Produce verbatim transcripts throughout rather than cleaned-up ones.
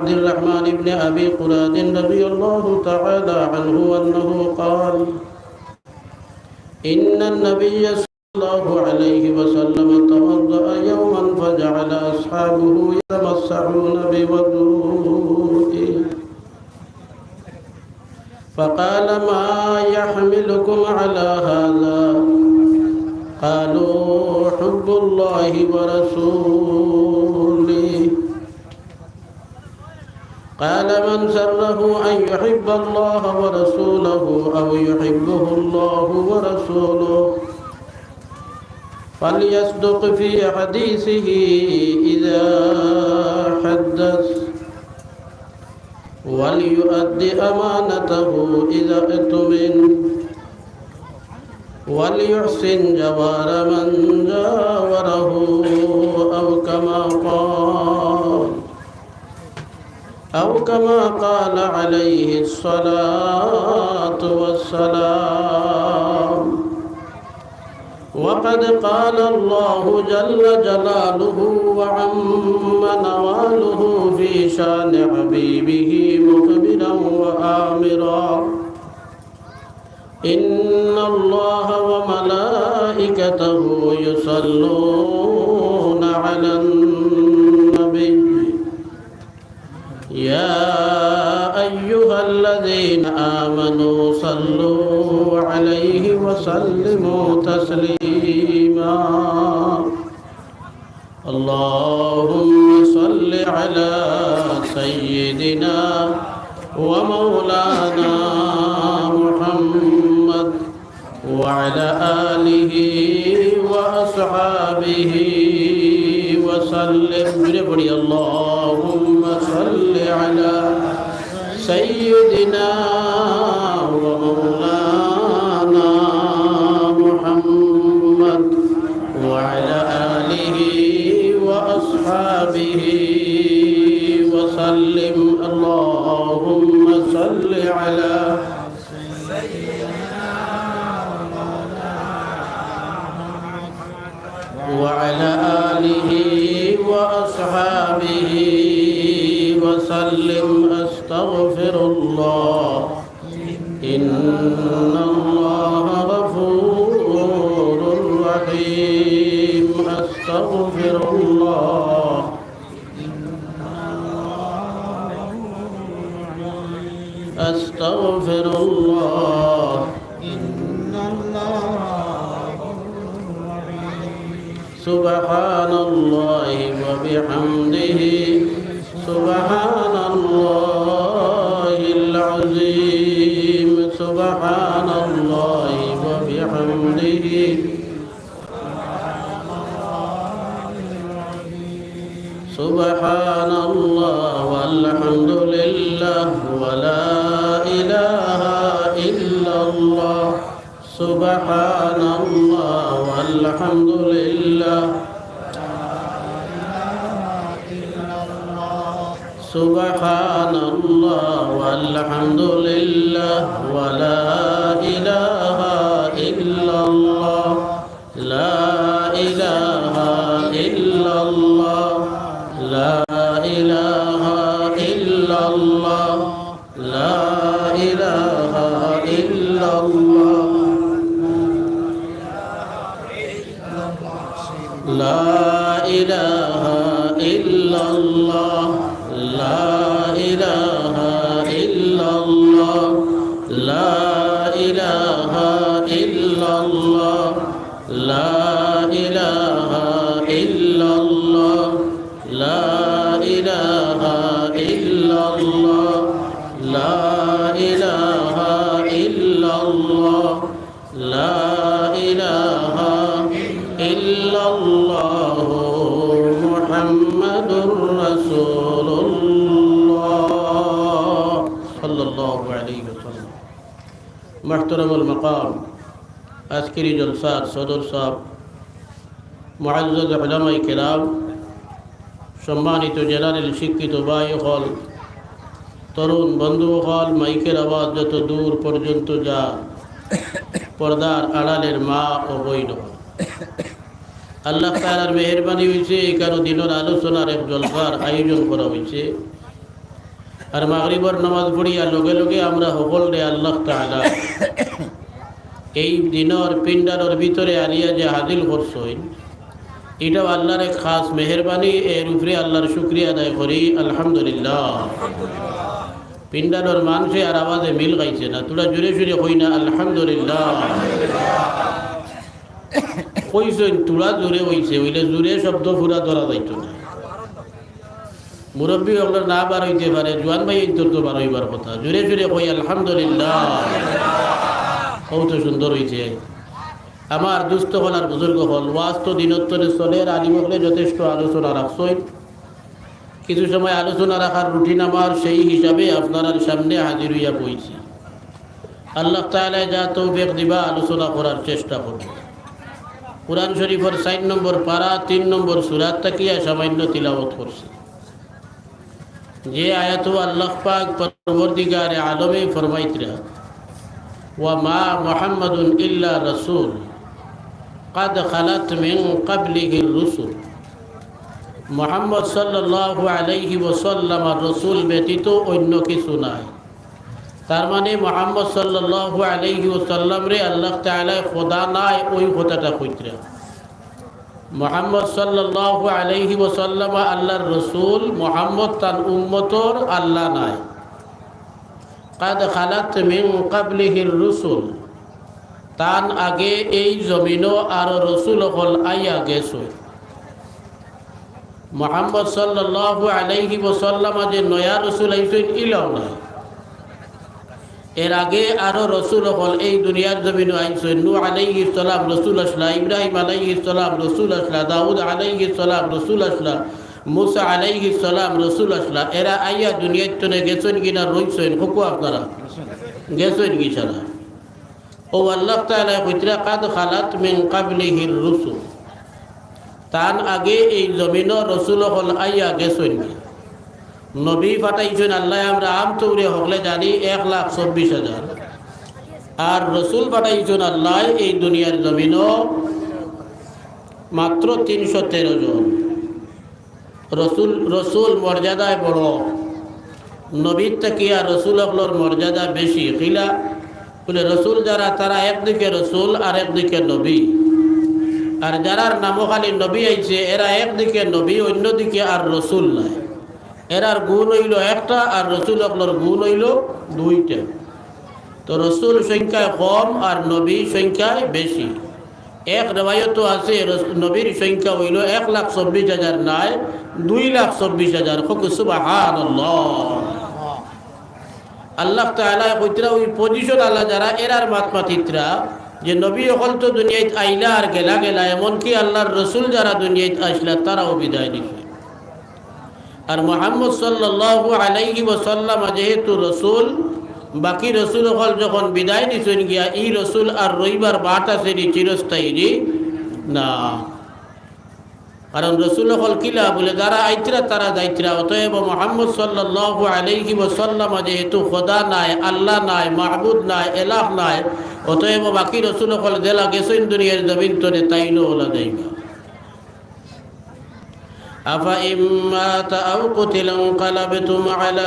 عبد الرحمن بن أبي قراد رضي الله تعالى عنه أنه قال: إن النبي صلى الله عليه وسلم توضأ يوما فجعل أصحابه يتمسحون بوضوئه، فقال: ما يحملكم على هذا؟ قالوا: حب الله ورسوله. قال: من سره أن يحب الله ورسوله أو يحبه الله ورسوله فليصدق في حديثه إذا حدث، وليؤد أمانته إذا اؤتمن، وليحسن جوار من جاوره، أو كما قال، أو كما قال عليه الصلاة والسلام. وقد قال الله جل جلاله وعم نواله في شان حبيبه مخبرا وآمرا: إن الله وملائكته يصلون على النبي، يا أيها الذين آمنوا صلوا عليه وسلموا تسليما. اللهم صل على سيدنا ومولانا محمد وعلى آله وأصحابه وسلم. জোরে পড়ি, اللهم صل على سيدنا ومولانا محمد وعلى آله وأصحابه وسلم. اللهم صل على وعلى آله وأصحابه وسلم. أستغفر الله، إن الله غفور رحيم. أستغفر الله، أستغفر الله. سبحان الله وبحمده، سبحان الله العظيم، سبحان الله وبحمده، سبحان الله والحمد لله ولا إله إلا الله. سبحان الله والحمد لله. سبحان الله والحمد لله ولا إله إلا الله. لا إله إلا الله. لا إله إلا الله. لا إله إلا الله. لا إله إلا الله. لا إله إلا الله. لا إله إلا الله. لا إله إلا الله. لا إله إلا الله. لا إله إلا الله. لا إله إلا الله محمد رسول الله صلى الله عليه وسلم. মুহতারামুল মাকাম, আজকের এই জলসার সদর সাব, মুআজ্জাজ উলামায়ে কেরাম, সম্মানিত জেনারেল শিক্ষিত ভাই অকল, তরুণ বন্ধু অকল, মাইকের আওয়াজ যত দূর পর্যন্ত যায়, পর্দার আড়ালের মা ও বইন অকল, আল্লাহ তাআলার মেহেরবানি অইছে, এখানো দিনর আলোচনার এক জলসার আয়োজন করা অইছে। আর মাগরিবর নামাজ পড়িয়া লগে লগে আমরা হকলরে আল্লাহ তাআলা এই দিনর পিন্ডালর ভিতরে আনিয়া যে হাজির করছইন, ইটাও আল্লাহর এক খাস মেহেরবানি। এর উপরে আল্লাহর শুকরিয়া আদায় করি, আলহামদুলিল্লাহ। পিন্ডালর মানষে আর আওয়াজে মিল খাইছে না, থুড়া জোরে সোরে কই না আলহামদুলিল্লাহ? কইছইন থুড়া জোরে অইছে, অইলে জোরে শব্দ পুরা ধরা যাইতো না। মুরব্বি অকলর না বার অইতে পারে, জোয়ান ভাইয়াইন্তর তো বার অইবার কথা। জোরে সোরে কই আলহামদুলিল্লাহ। কত সুন্দর অইছে। আমার দুস্ত অকল আর বুজুর্গ অকল, ওয়াজ তো দিনর তরে চলের, আলিম অকলে যথেষ্ট আলোচনা রাখছইন। কিছু সময় আলোচনা রাখার রুটিন আমার, সেই হিসাবে আপনারার সামনে হাজির অইয়া বইছি। আল্লাহ তাআলায় যা তৌফিক দিবা, আলোচনা করার চেষ্টা করব। কোরআন শরীফর চাইর নম্বর পারা, তিন নম্বর সূরা থাকিয়া সামান্য তিলাওয়াত করছি। যে আয়াতো আল্লাহ পাক পরওয়ারদিগারে আলমে ফরমাইতরা, "ওয়া মা মুহাম্মাদুন ইল্লা রাসূল, ক্বাদ খালাত মিন ক্বাবলিহির রুসুল।" মুহাম্মদ সাল্লাল্লাহু আলাইহি ওয়াসাল্লাম আর রসুল ব্যতীত অন্য কিছু নাই। তার মানে মুহাম্মদ সাল্লাল্লাহু আলাইহি ওয়াসাল্লামরে আল্লাহ তাআলায় খোদা নায়, ওই কথাটা কইতরা। মুহাম্মদ সাল্লাল্লাহু আলাইহি ওয়াসাল্লাম আল্লাহর রসুল, মুহাম্মদ তান উম্মতর আল্লাহ নায়। ক্বাদ খালাত মিন ক্বাবলিহির রুসুল, তান আগে এই জমিনো আরো রসুল অকল আইয়া গেছইন। মুহাম্মদ সাল্লাল্লাহু আলাইহি ওয়াসাল্লাম যে নয়া রসুল আইছইন, ইলাও নায়। এর আগে আরো রসুল অকল এই দুনিয়ার জমিনো আইছইন। নূহ আলাইহিস সালাম রসুল আছলা, ইব্রাহিম আলাইহিস সালাম রসুল আছলা, দাউদ আলাইহিস সালাম রসুল আছলা, মুসা আলাইহিস সালাম রসুল আছলা। এরা আইয়া দুনিয়ার তনে গেছইন কি না রইছইন? কউক্কা আপনারা, গেছইন কি সারা? ও আল্লাহ তাআলায় কইতরা, "ক্বাদ খালাত মিন ক্বাবলিহির রুসুল।" তান আগে এই জমিনো রসুল অকল আইয়া গেছইন। নবী পাঠাইছইন আল্লায়, আমরা আমতৌরে হকলে জানি এক লাখ চব্বিশ হাজার। আর রসুল পাঠাইছইন আল্লায় এই দুনিয়ার জমিনো মাত্র তিনশো তেরো জন। রসুল, রসুল মর্যাদায় বড়, নবীর থাকিয়া রসুল অকলর মর্যাদা বেশি। কিলা? বলে, রসুল যারা, তারা একদিকে রসুল আর একদিকে নবী। আর যারার নামো খালি নবী আইছে, এরা একদিকে নবী, অন্যদিকে আর রসুল নাই। এরার গুণ অইলো একটা, আর রসুল অকলর গুণ অইলো দুইটা। তো রসুল সংখ্যায় কম আর নবী সংখ্যায় বেশি। এক রেওয়ায়তো আছে, রস-, নবীর সংখ্যা অইলো এক লাখ চব্বিশ হাজার নায়, দুই লাখ চব্বিশ হাজার। কউক্কা সুবহানাল্লাহ। আল্লাহ তাআলায় কইতরা ওই পজিশন আলা যারা, এরার মাত মাতিতরা যে নবী অকল তো দুনিয়াত আইলা আর গেলা গেলা, এমনকি আল্লাহর রসুল যারা দুনিয়াত আইছলা, তারাও বিদায় নিছে। আর মুহাম্মদ সাল্লাল্লাহু আলাইহি ওয়াসাল্লাম যেহেতু রসুল, বাকি রসুল অকল যখন বিদায় নিছইন গিয়া, ই রসুল আর রইবার বাট আছে নি চিরস্থায়ী নি? না। কারণ রসুল অকল কিলা বলে, যারা আইতরা তারা যাইতরা। অতএব মুহাম্মদ সাল্লাল্লাহু আলাইহি ওয়াসাল্লাম যেহেতু খোদা নায়, আল্লাহ নায়, মাবুদ নায়, এলাহ নায়, অতএব বাকি রসুল অকল যেলা গেছইন দুনিয়ার জমিন তনে, তাইনও ওলা যাইবা। أفإن مات أو قتل انقلبتم على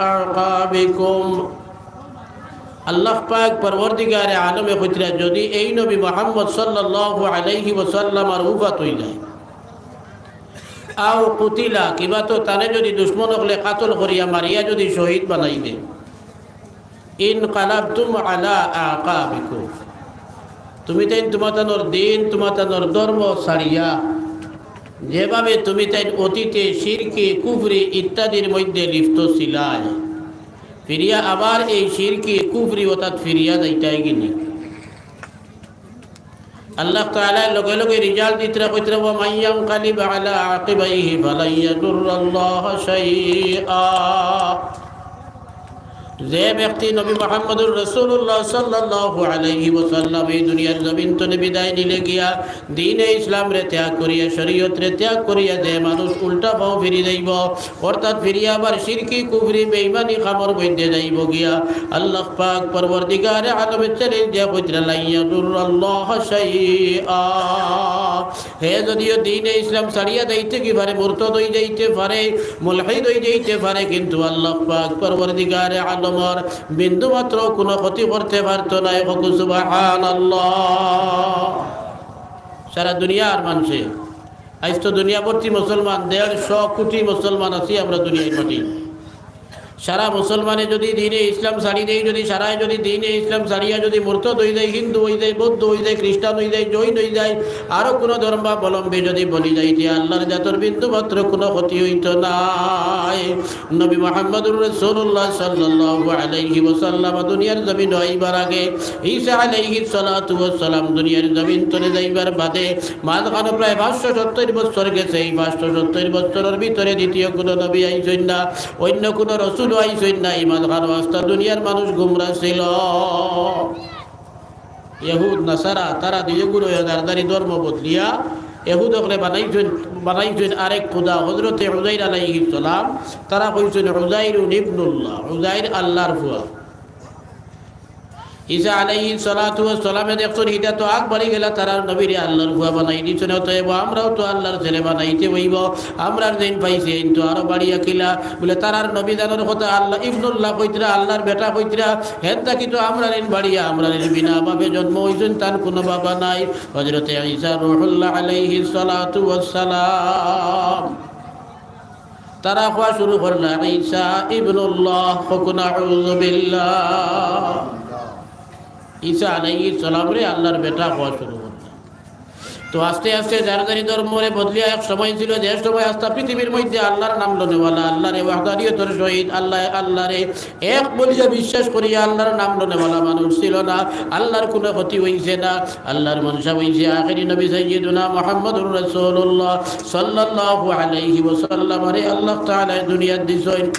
أعقابكم। আল্লাহ পাক পরওয়ারদিগারে আলমে কইতরা, যদি এই নবী মুহাম্মদ সাল্লাল্লাহু আলাইহি ওয়াসাল্লামর উফাত অই যায়, আও কুতিলা, কিবা তো তানে যদি দুশমন অকলে কাতল করিয়া মারিয়া যদি শহীদ বানাই দেয়, ইনকালাবতুম আলা আকাবিকুম। তুমি তাইন তুমাতানোর দিন, তুমাতানোর ধর্ম ছাড়িয়া, যেভাবে তুমি তাইন অতীতে শিরকি, কুফরি ইত্যাদির মধ্যে লিপ্ত ছিলায়, ফিরিয়া আবার এই শিরকি, কুফরি অতাত ফিরিয়া যাইতায় গিনি। আল্লাহ তাআলা লগে লগে রেজাল্ট দিতরা কইতরা, "ওয়া মান ইয়ানকালিব আলা আকিবাইহি ফালান ইয়াদুররাল্লাহা শাইআ।" যে ব্যক্তি নবী মুহাম্মদুর রাসূলুল্লাহ সাল্লাল্লাহু আলাইহি ওয়াসাল্লাম এই দুনিয়ার জমিন তনে বিদায় নিলে গিয়া, দ্বীনে ইসলামরে ত্যাগ করিয়া, শরীয়তরে ত্যাগ করিয়া যে মানুষ উল্টা পাও ফিরি যাইবো, অর্থাৎ ফিরিয়া আবার শিরকি, কুফরি, বেঈমানি কামর মধ্যে যাইবো গিয়া, আল্লাহ পাক পরওয়ারদিগারে আলমে challenge দিয়া কইতরা, "লান ইয়াদুররাল্লাহা শাইআ।" হে যদিও দ্বীনে ইসলাম ছাড়িয়া যাইতে কি পারে, মুরতাদ অই যাইতে পারে, মুলহিদ অই যাইতে পারে, কিন্তু আল্লাহ পাক পরওয়ারদিগারে আলমর বিন্দু মাত্র কুনু ক্ষতি করতে পারতো নায়। কউক্কা সুবহানাল্লাহ। সারা দুনিয়ার মানষে, আইজ তো দুনিয়া ভর্তি মুসলমান, দেড়শো কোটি মুসলমান আছি আমরা দুনিয়ার মাটি। সারা মুসলমানে যুদি দ্বীনে ইসলাম ছাড়ি দেয়, যুদি সারায় যুদি দ্বীনে ইসলাম ছাড়িয়া যুদি মুরতাদ অই যায়, হিন্দু অই যায়, বৌদ্ধ অই যায়, খ্রিস্টান অই যায়, জৈন অই যায়, আরো কুনু ধর্মাবলম্বী যুদি বনি যায়, তে আল্লাহর জাতর বিন্দু মাত্র কুনু ক্ষতি অইতো নায়। নবী মুহাম্মদুর রাসূলুল্লাহ সাল্লাল্লাহু আলাইহি ওয়াসাল্লাম দুনিয়ার জমিনো আইবার আগে, ঈসা আলাইহিস সালাতু ওয়াস সালাম দুনিয়ার জমিন তনে যাইবার বাদে, মাঝখানো প্রায় পাঁচশো সত্তইর বছর গেছে। এই পাঁচশো সত্তইর বছরর ভিতরে দ্বিতীয় কুনু নবী আইছইন না, অইন্য কুনু রসুলও আইছইন না। এই মাঝখানো আস্তা দুনিয়ার মানুষ গুমরা ছিল। ইহুদ নাসারা তারা দুইগুরে দারদারি ধর্ম বদলিয়া ইহুদ অকলে বানাইছইন, বানাইছইন আরেক খুদা হযরতে উজাইর আলাইহিস সালাম। তারা কইছইন উজাইরুন ইবনুল্লাহ, উজাইর আল্লাহর ফুয়া। ঈসা আলাইহিস সালাতু ওয়াস সালামে দেখছইন, ইটা তো আগ বাড়ি গেলা, তারার নবীরে আল্লাহর ফুয়া বানাই দিছইন, অতএব আমরাও তো আল্লাহর ছেলে বানাইতে অইবো, আমরার যেইন পাইছে, এইন তো আরো বাড়িয়া কিলা। বলে, তারার নবী জানর কথা আল্লাহ, ইবনুল্লাহ কইতরা, আল্লাহর বেটা কইতরা, হেন থাকি তো আমরার এইন বাড়িয়া, আমরার এইন বিনা বাপে জন্ম অইছইন, তান কুনু বাবা নাই। হযরতে ঈসা রুহুল্লাহ আলাইহিস সালাতু ওয়াস সালাম। তারা কওয়া শুরু করলা, "ঈসা ইবনুল্লাহ, কউক্কা নাউযুবিল্লাহ।" ঈসা আলাইহিস সালামরে আল্লাহর বেটা কওয়া শুরু করলা। তো আস্তে আস্তে দারদারি ধর্মরে বদলিয়া এক সময় ছিল, যে সময় আস্তা পৃথিবীর মধ্যে আল্লাহর নাম লনেওয়ালা, আল্লাহরে ওয়াহদানিয়তর সহিত আল্লাহ, আল্লাহরে এক বলিয়া বিশ্বাস করিয়া আল্লাহর নাম লনেওয়ালা মানুষ ছিল না, আল্লাহর কুনু ক্ষতি অইছে না। আল্লাহর মনশা অইছে আখেরি নবী সাইয়্যিদুনা মুহাম্মদুর রাসূলুল্লাহ সাল্লাল্লাহু আলাইহি ওয়াসাল্লামরে আল্লাহ তাআলায় দুনিয়াত দিছইন।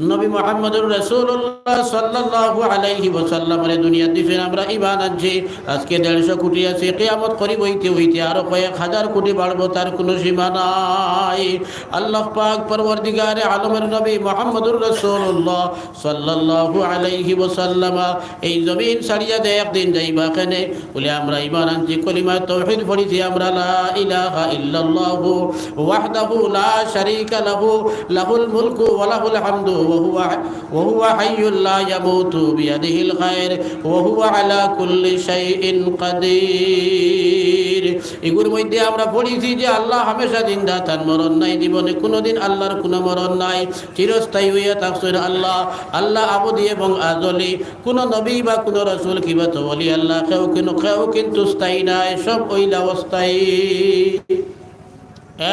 নবী মুহাম্মদুর রাসূলুল্লাহ সাল্লাল্লাহু আলাইহি ওয়াসাল্লামরে দুনিয়াত দিছইন, আমরা ঈমান আনছি। আজকে দেড়শো কোটি আছি, কিয়ামত করিব অইতে অইতে আরো কয়েক হাজার কোটি বাড়বো, তার কুনু সীমা নাই। আল্লাহ পাক পরওয়ারদিগারে আলমের নবী মুহাম্মদুর রাসূলুল্লাহ সাল্লাল্লাহু আলাইহি ওয়াসাল্লাম এই জমিন ছাড়িয়া যে একদিন যাইবা কেনে, বলে, আমরা ঈমান আনছি, কলিমা তৌহিদ পড়ছি আমরা, লা ইলাহা ইল্লাল্লাহু ওয়াহদাহু লা শারীকা লাহু, লাহুল মুলকু ওয়া লাহুল হামদু ওয়া হুয়া, ওয়া হুয়া হাইয়ুল লা ইয়ামুতু বিয়াদিহিল খায়র ওয়া হুয়া আলা কুল্লি শাইইন কাদির। এগুর মধ্যে আমরা পড়ছি যে আল্লাহ হামেশা জিন্দা, তান মরণ নাই, জীবনে কুনুদিন আল্লাহর কুনু মরণ নাই, চিরস্থায়ী অইয়া থাকছইন আল্লাহ। আল্লাহ আবদি এবং আজলি, কুনু নবী বা কুনু রাসূল কিবা তো ওলি আল্লাহ, কেউ কিন-, কেউ কিন্তু স্থায়ী নায়, সব অইলা অস্থায়ী।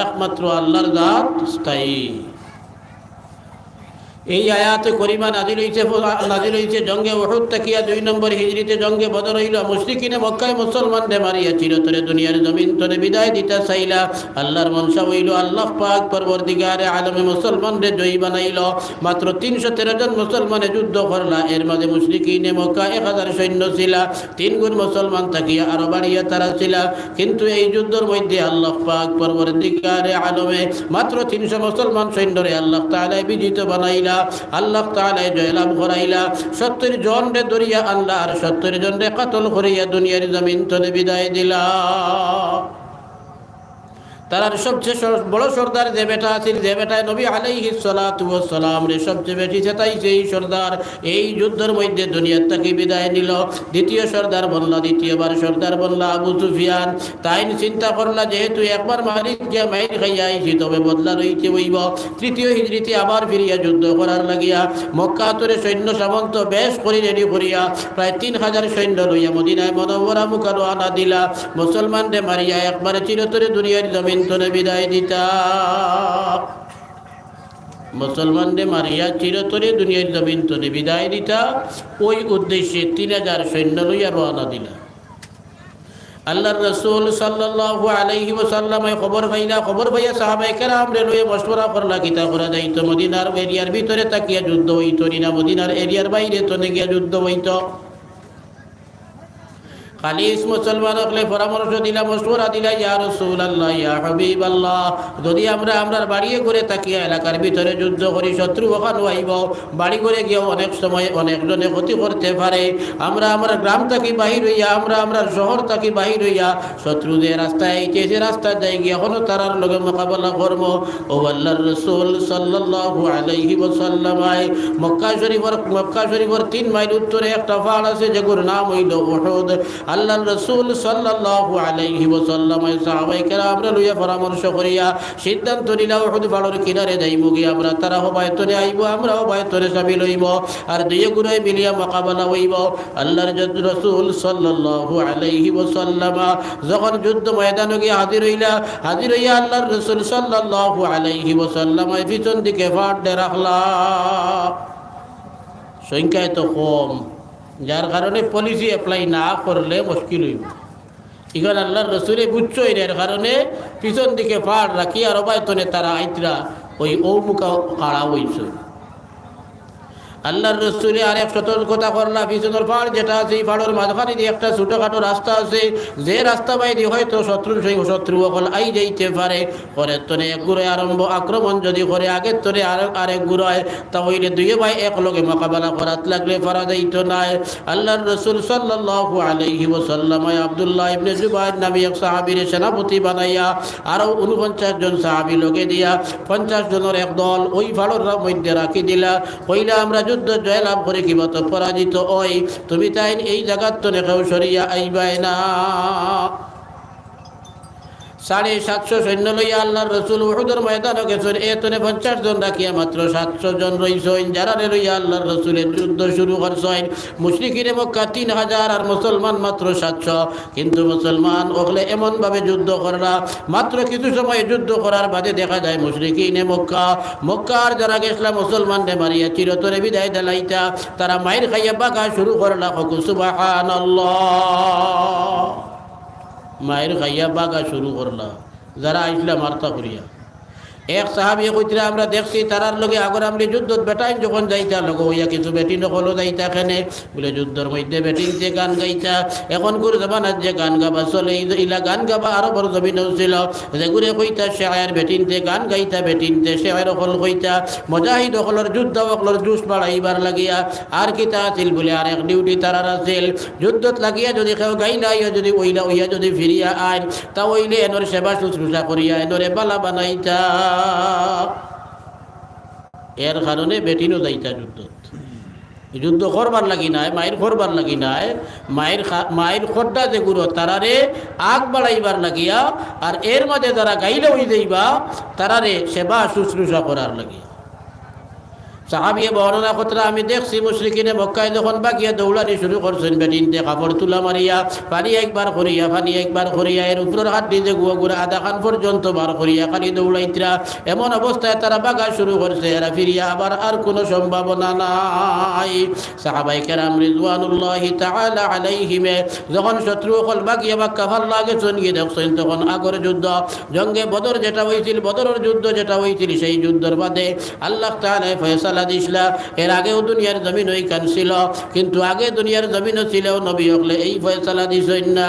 একমাত্র আল্লাহর জাত স্থায়ী। এই আয়াতে করিমা নাজিল অইছে, নাজিল অইছে জঙ্গে উহুদ থাকিয়া দুই নম্বর হিজরিতে, জঙ্গে বদর অইলো। মুশরিকিনে মক্কায় মুসলমানরে মারিয়া চিরতরে দুনিয়ার জমিন তনে বিদায় দিতা চাইলা। আল্লাহর মনশা অইলো, আল্লাহ পাক পরওয়ারদিগারে আলমে মুসলমানরে জয়ী বানাইলো। মাত্র তিনশো তেরো জন মুসলমানে যুদ্ধ করলা, এর মাঝে মুশরিকিনে মক্কা এক হাজার সৈন্য ছিলা, তিন গুণ মুসলমান থাকিয়া আরো বাড়িয়া তারা ছিলা। কিন্তু এই যুদ্ধর মধ্যে আল্লাহ পাক পরওয়ারদিগারে আলমে মাত্র তিনশো মুসলমান সৈন্যরে আল্লাহ তাআলায় বিজিত বানাইলা, আল্লাহ তাআলায় জয়লাভ করাইলা। সত্তর জনরে ধরিয়া আনলা আর সত্তর জনরে কতল করিয়া দুনিয়ার জমিন তনে বিদায় দিলা। তারার সবচেয়ে সর-, বড় সর্দার যে বেটা আছিল, যে বেটায় নবী আলাইহিস সালাতু ওয়াস সালামরে সবচেয়ে বেশি চেতাইছে, এই সর্দার এই যুদ্ধর মধ্যে দুনিয়ার থাকি বিদায় নিল। দ্বিতীয় সর্দার বনলা, দ্বিতীয়বার সর্দার বনলা আবু সুফিয়ান। তাইন চিন্তা করলা, যেহেতু একবার মারিত গিয়া মাইর খাইয়া আইছি, তবে বদলা লইতে অইবো। তৃতীয় হিজরিতে আবার ফিরিয়া যুদ্ধ করার লাগিয়া মক্কা তরে সৈন্য সামন্ত বেশ করি রেডি করিয়া প্রায় তিন হাজার সৈন্য লইয়া মদিনায় মুনাওয়ারা মুখা রওয়ানা দিলা। মুসলমানরে মারিয়া একবারে চিরতরে দুনিয়ার জমিন তনে বিদায় দিতা। মুসলমানরে মারিয়া চিরতরে দুনিয়ার জমিন তনে বিদায় দিতা, ওই উদ্দেশ্যে তিন হাজার সৈন্য লইয়া রওয়ানা দিলা। আল্লাহর রাসূল সাল্লাল্লাহু আলাইহি ওয়াসাল্লামে খবর পাইলা, খবর পাইয়া সাহাবায়ে কেরামরে লইয়া মশওয়ারা করলা, কিতা করা যাইতো, মদিনার এরিয়ার ভিতরে থাকিয়া যুদ্ধ অইতো নি না মদিনার এরিয়ার বাইরে তনে গিয়া যুদ্ধ অইতো। খালিস মুসলমান অকলে পরামর্শ দিলা, মশওয়ারা দিলা, ইয়া রাসূলুল্লাহ, ইয়া হাবিবাল্লাহ, যদি আমরা আমরার বাড়িয়ে ঘরে থাকিয়া এলাকার ভিতরে যুদ্ধ করি, শত্রু অখানো আইবো, বাড়ি ঘরে গিয়াও অনেক সময় অনেক জনে ক্ষতি করতে পারে। আমরা আমরার গ্রাম থাকি বাহির অইয়া, আমরা আমরার শহর থাকি বাহির অইয়া, শত্রু যে রাস্তায় আইছে, সে রাস্তায় যাই গিয়া অখনো তারার লগে মোকাবেলা করমু। ও আল্লাহর রাসূল সাল্লাল্লাহু আলাইহি ওয়াসাল্লাম, আয় মক্কা শরীফর, মক্কা শরীফর তিন মাইল উত্তরে একটা পাহাড় আছে, যেগুর নাম অইলো উহুদ। আল্লাহর রাসূল সাল্লাল্লাহু আলাইহি ওয়াসাল্লাম, আয় সাহাবায়ে কেরামরে লইয়া পরামর্শ করিয়া সিদ্ধান্ত নিলা, উহুদ পাহাড়র কিনারে যাইমুগি আমরা, তারা হবায় তনে আইবো, আমরা হবায় তনে শামিল অইমু, আর দুইয়ে গুরুয়ে মিলিয়া মোকাবেলা অইবো। আল্লাহর জ-, রাসূল সাল্লাল্লাহু আলাইহি ওয়াসাল্লাম যখন যুদ্ধ ময়দানো গিয়া হাজির অইলা, হাজির অইয়া আল্লাহর রাসূল সাল্লাল্লাহু আলাইহি ওয়াসাল্লাম পিছন দিকে পাহাড় দে রাখলা। সংখ্যায় তো কম, যার কারণে পলিসি অ্যাপ্লাই না করলে মুশকিল অইবো। ইখান আল্লাহর রাসূলে বুঝছইন, এর কারণে পিছন দিকে পাহাড় রাখি আর হবায় তনে তারা আইতরা, ওই অউ মুখা খাড়া অইছে। আল্লাহর রাসূলে আরেক সতর্কতা করলা, পিছনর পাহাড় যেটা আছে, এই পাহাড়র মাঝখানে দিয়া একটা ছোটখাটো রাস্তা আছে, যে রাস্তা বাইদি হয়তো শত্রু, সেই শত্রু অকল আই যাইতে পারে। পরের তনে এক গুরুয়ে আরম্ভ আক্রমণ যদি করে, আগের তনে আর, আরেক গুরুয়ে, তা অইলে দুইয়ে ভাই একলগে মোকাবেলা করাত লাগলে পারা যাইতো নায়। আল্লাহর রাসূল সাল্লাল্লাহু আলাইহি ওয়াসাল্লাম আব্দুল্লাহ ইবনে জুবাইর নামে এক সাহাবীরে সেনাপতি বানাইয়া আরো ঊনপঞ্চাশ জন সাহাবী লগে দিয়া পঞ্চাশ জনর এক দল ওই পাহাড়র মধ্যে রাখি দিলা। কইলা, "আমরা যুদ্ধ জয়লাভ করি কিবা তো পরাজিত অই, তুমি তাইন এই জাগার তনে কেউ সরিয়া আইবায় না।" সাড়ে সাতশো সৈন্য লইয়া আল্লাহর রাসূল উহুদর ময়দানো গেছইন। এ তনে পঞ্চাশ জন রাখিয়া মাত্র সাতশো জন রইছইন, যারারে লইয়া আল্লাহর রাসূলে যুদ্ধ শুরু করছইন। মুশরিকিনে মক্কা তিন হাজার আর মুসলমান মাত্র সাতশো। কিন্তু মুসলমান অকলে এমনভাবে যুদ্ধ করলা, মাত্র কিছু সময় যুদ্ধ করার বাদে দেখা যায় মুশরিকিনে মক্কা, মক্কার যারা গেছলা মুসলমানরে মারিয়া চিরতরে বিদায় দিলাইতা, তারা মাইর খাইয়া ভাগা শুরু করলা। কও সুবহানাল্লাহ। মাইর খাইয়া ভাগা শুরু করলা, যারা আইছলা মারতা করিয়া। এক সাহাবিয়ে কইতরা, "আমরা দেখছি তারার লগে আগর আমলি যুদ্ধত বেটাইন যখন যাইতা, লগে অইয়া কিছু বেটিন অকলও যাইতা কেনে।" বুলে, "যুদ্ধর মধ্যে বেটিন্তে গান গাইতা, এখনকুর জমানাত যে গান গাবা চলে, এই যে ইলা গান গাবা আরবর জমিনো ছিল, যেগুরে কইতা শেয়ার, বেটিন্তে গান গাইতা, বেটিন্তে শেয়ার অকল কইতা, মুজাহিদ অকলর যোদ্ধা অকলর জোশ বাড়াইবার লাগিয়া।" আর কিতা আছিল বুলে, আর এক ডিউটি তারার আছিল, যুদ্ধত লাগিয়া যদি কেউ গাইলা অইয়া যদি অইলা অইয়া যদি ফিরিয়া আইন, তা অইলে এনর সেবা শুশ্রূষা করিয়া এনরে বালা বানাইতা। এর কারণে বেটিনও যাইতা যুদ্ধত। যুদ্ধ করবার লাগি নায়, মাইর করবার লাগি নায়, মাইর খা-, মাইর খোদ্দা যেগুরো তারারে আগ বাড়াইবার লাগিয়া, আর এর মাঝে যারা গাইলা অই যাইবা, তারারে সেবা শুশ্রূষা করার লাগিয়া। সাহাবিয়ে বর্ণনা করতরা, "আমি দেখছি মুশরিকিনে মক্কায় যখন ভাগিয়া দৌড়ানি শুরু করছইন, বেটিন্তে কাপড় তুলা মারিয়া, পানি একবার করিয়া, পানি একবার করিয়া, এর উপরর হাড্ডি যেগু অগুর আধাখান পর্যন্ত বার করিয়া খালি দৌড়াইতরা।" এমন অবস্থায় তারা ভাগা শুরু করছে, এরা ফিরিয়া আবার আর কুনু সম্ভাবনা নাই। সাহাবায়ে কেরাম রিজওয়ানুল্লাহি তাআলা আলাইহিমে যখন শত্রু অকল ভাগিয়া মক্কা ফাল্লা গেছইন গি দেখছইন, তখন আগর যুদ্ধ, জঙ্গে বদর যেটা অইছিল, বদরর যুদ্ধ যেটা অইছিল, সেই যুদ্ধর বাদে আল্লাহ তাআলায় ফয়সালা দিছলা। এর আগেও দুনিয়ার জমিন ওইখান ছিল, কিন্তু আগে দুনিয়ার জমিনও ছিল, নবী অকলে এই ফয়সালা দিছইন না।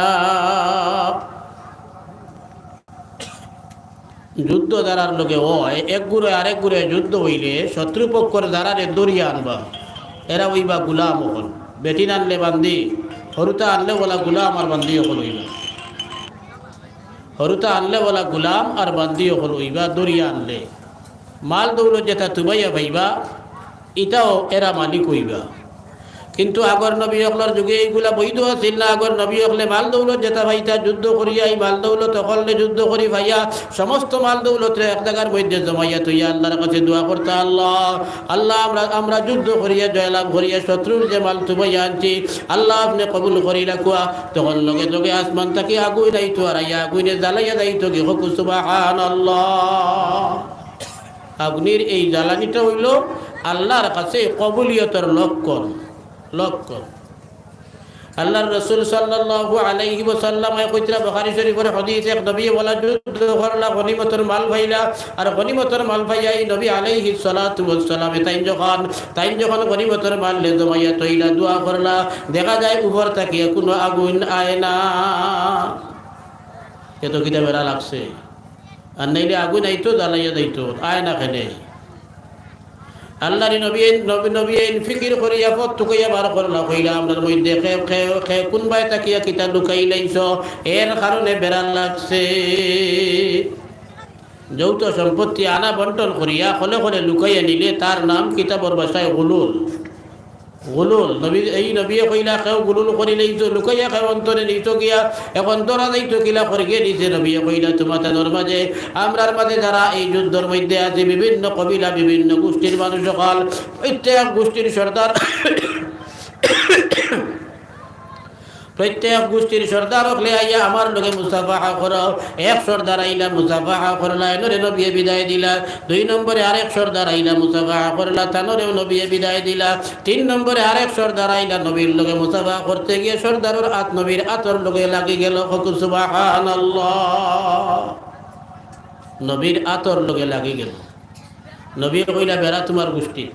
যুদ্ধ যারার লগে অয়, এক গুরুয়ে আরেক গুরুয়ে যুদ্ধ অইলে শত্রুপক্ষর যারারে ধরিয়া আনবা, এরা অইবা গুলাম অকল। বেটিন আনলে বান্দি, হুরুতা আনলে অলা গুলাম আর বান্দি অকল অইবা। হুরুতা আনলে অলা গুলাম আর বান্দি অকল অইবা, ধরিয়া আনলে। মাল দৌলত যেটা তুবাইয়া পাইবা, ইটাও এরা মালিক অইবা। কিন্তু আগর নবী অকলর যুগে এইগুলা বৈধ আছিল না। আগর নবী অকলে মাল দৌলত যেটা পাইতা, যুদ্ধ করিয়া এই মাল দৌলত অকলরে যুদ্ধ করি পাইয়া সমস্ত মাল দৌলতরে এক জাগার মধ্যে জমাইয়া থইয়া আল্লাহর কাছে দোয়া করতা, "আল্লাহ, আল্লাহ, আমরা, আমরা যুদ্ধ করিয়া জয়লাভ করিয়া শত্রুর যে মাল তুবাইয়া আনছি, আল্লাহ আপনে কবুল করি রাখুয়া।" তখন লগে লগে আসমান থাকি আগুইন আইতো আর আইয়া আগুইনে জ্বালাইয়া যাইতো গি। কও সুবহানাল্লাহ। আগুইনর এই জ্বালানিটা অইলো আল্লাহর কাছে কবুলিয়তর লক্ষণ, লক্ষণ। আল্লাহর রাসূল সাল্লাল্লাহু আলাইহি ওয়াসাল্লামে কইতরা, বুখারী শরীফর হাদিস, এক নবীয়ে বুলে যুদ্ধ করলা, গনিমতর মাল পাইলা, আর গনিমতর মাল পাইয়া এই নবী আলাইহিস সালাতু ওয়াস সালামে তাইন যখন, তাইন যখন গনিমতর মাল লে জমাইয়া থইলা, দোয়া করলা, দেখা যায় উপর থাকিয়া কুনু আগুইন আয় না। এত কিতা বেড়া লাগছে, আর নাইলে আগুইন আইতো, জ্বালাইয়া যাইতো, আয় না কেনে। আল্লাহর নবী, নবী, নবীয়ে ফিকির করিয়া পথ তুকাইয়া বার করলা, কইলা, আমরার মধ্যে কে, কে, কে কুনবায় থাকিয়া কিতা লুকাইলাইছো, এর কারণে বেড়া লাগছে। যৌথ সম্পত্তি আনা বন্টন করিয়া কলে কলে লুকাইয়া নিলে তার নাম কিতাবর ভাষায় গুলুল। গুলুল। নবী, এই নবীয়ে কইলা, কেউ গুলুল করিলাইছো, লুকাইয়া কেউ অন্তরে নিছো গিয়া, এখন ধরা যাইতো কিলা করিয়া নিছে। নবীয়ে কইলা, তুমাতানর মাঝে, আমরার মাঝে যারা এই যুদ্ধর মধ্যে আছে, বিভিন্ন কবিলা, বিভিন্ন গোষ্ঠীর মানুষ অকল, প্রত্যেক গোষ্ঠীর সর্দার, প্রত্যেক গোষ্ঠীর সর্দার অকলে আইয়া আমার লগে মুসাফাহা করো। এক সর্দার আইলা, মুসাফাহা করলা, এনরে নবীয়ে বিদায় দিলা। দুই নম্বরে আরেক সর্দার আইলা, মুসাফাহা করলা, তানরেও নবীয়ে বিদায় দিলা। তিন নম্বরে আরেক সর্দার আইলা, নবীর লগে মুসাফাহা করতে গিয়া সর্দারর আত নবীর আতর লগে লাগি গেল। কউক্কা সুবহানাল্লাহ। নবীর আতর লগে লাগি গেল। নবীয়ে কইলা, বেড়া তুমার গোষ্ঠীত।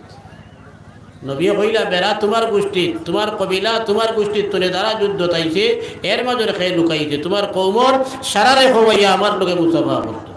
নবীয়ে কইলা, বেড়া তুমার গোষ্ঠীত, তুমার কবিলা, তুমার গোষ্ঠীত তুলে যারা যুদ্ধত আইছে, এর মাঝে কে লুকাইছে, তুমার কওমর সারারে কওয়াইয়া আমার লগে মুসাফা করতো।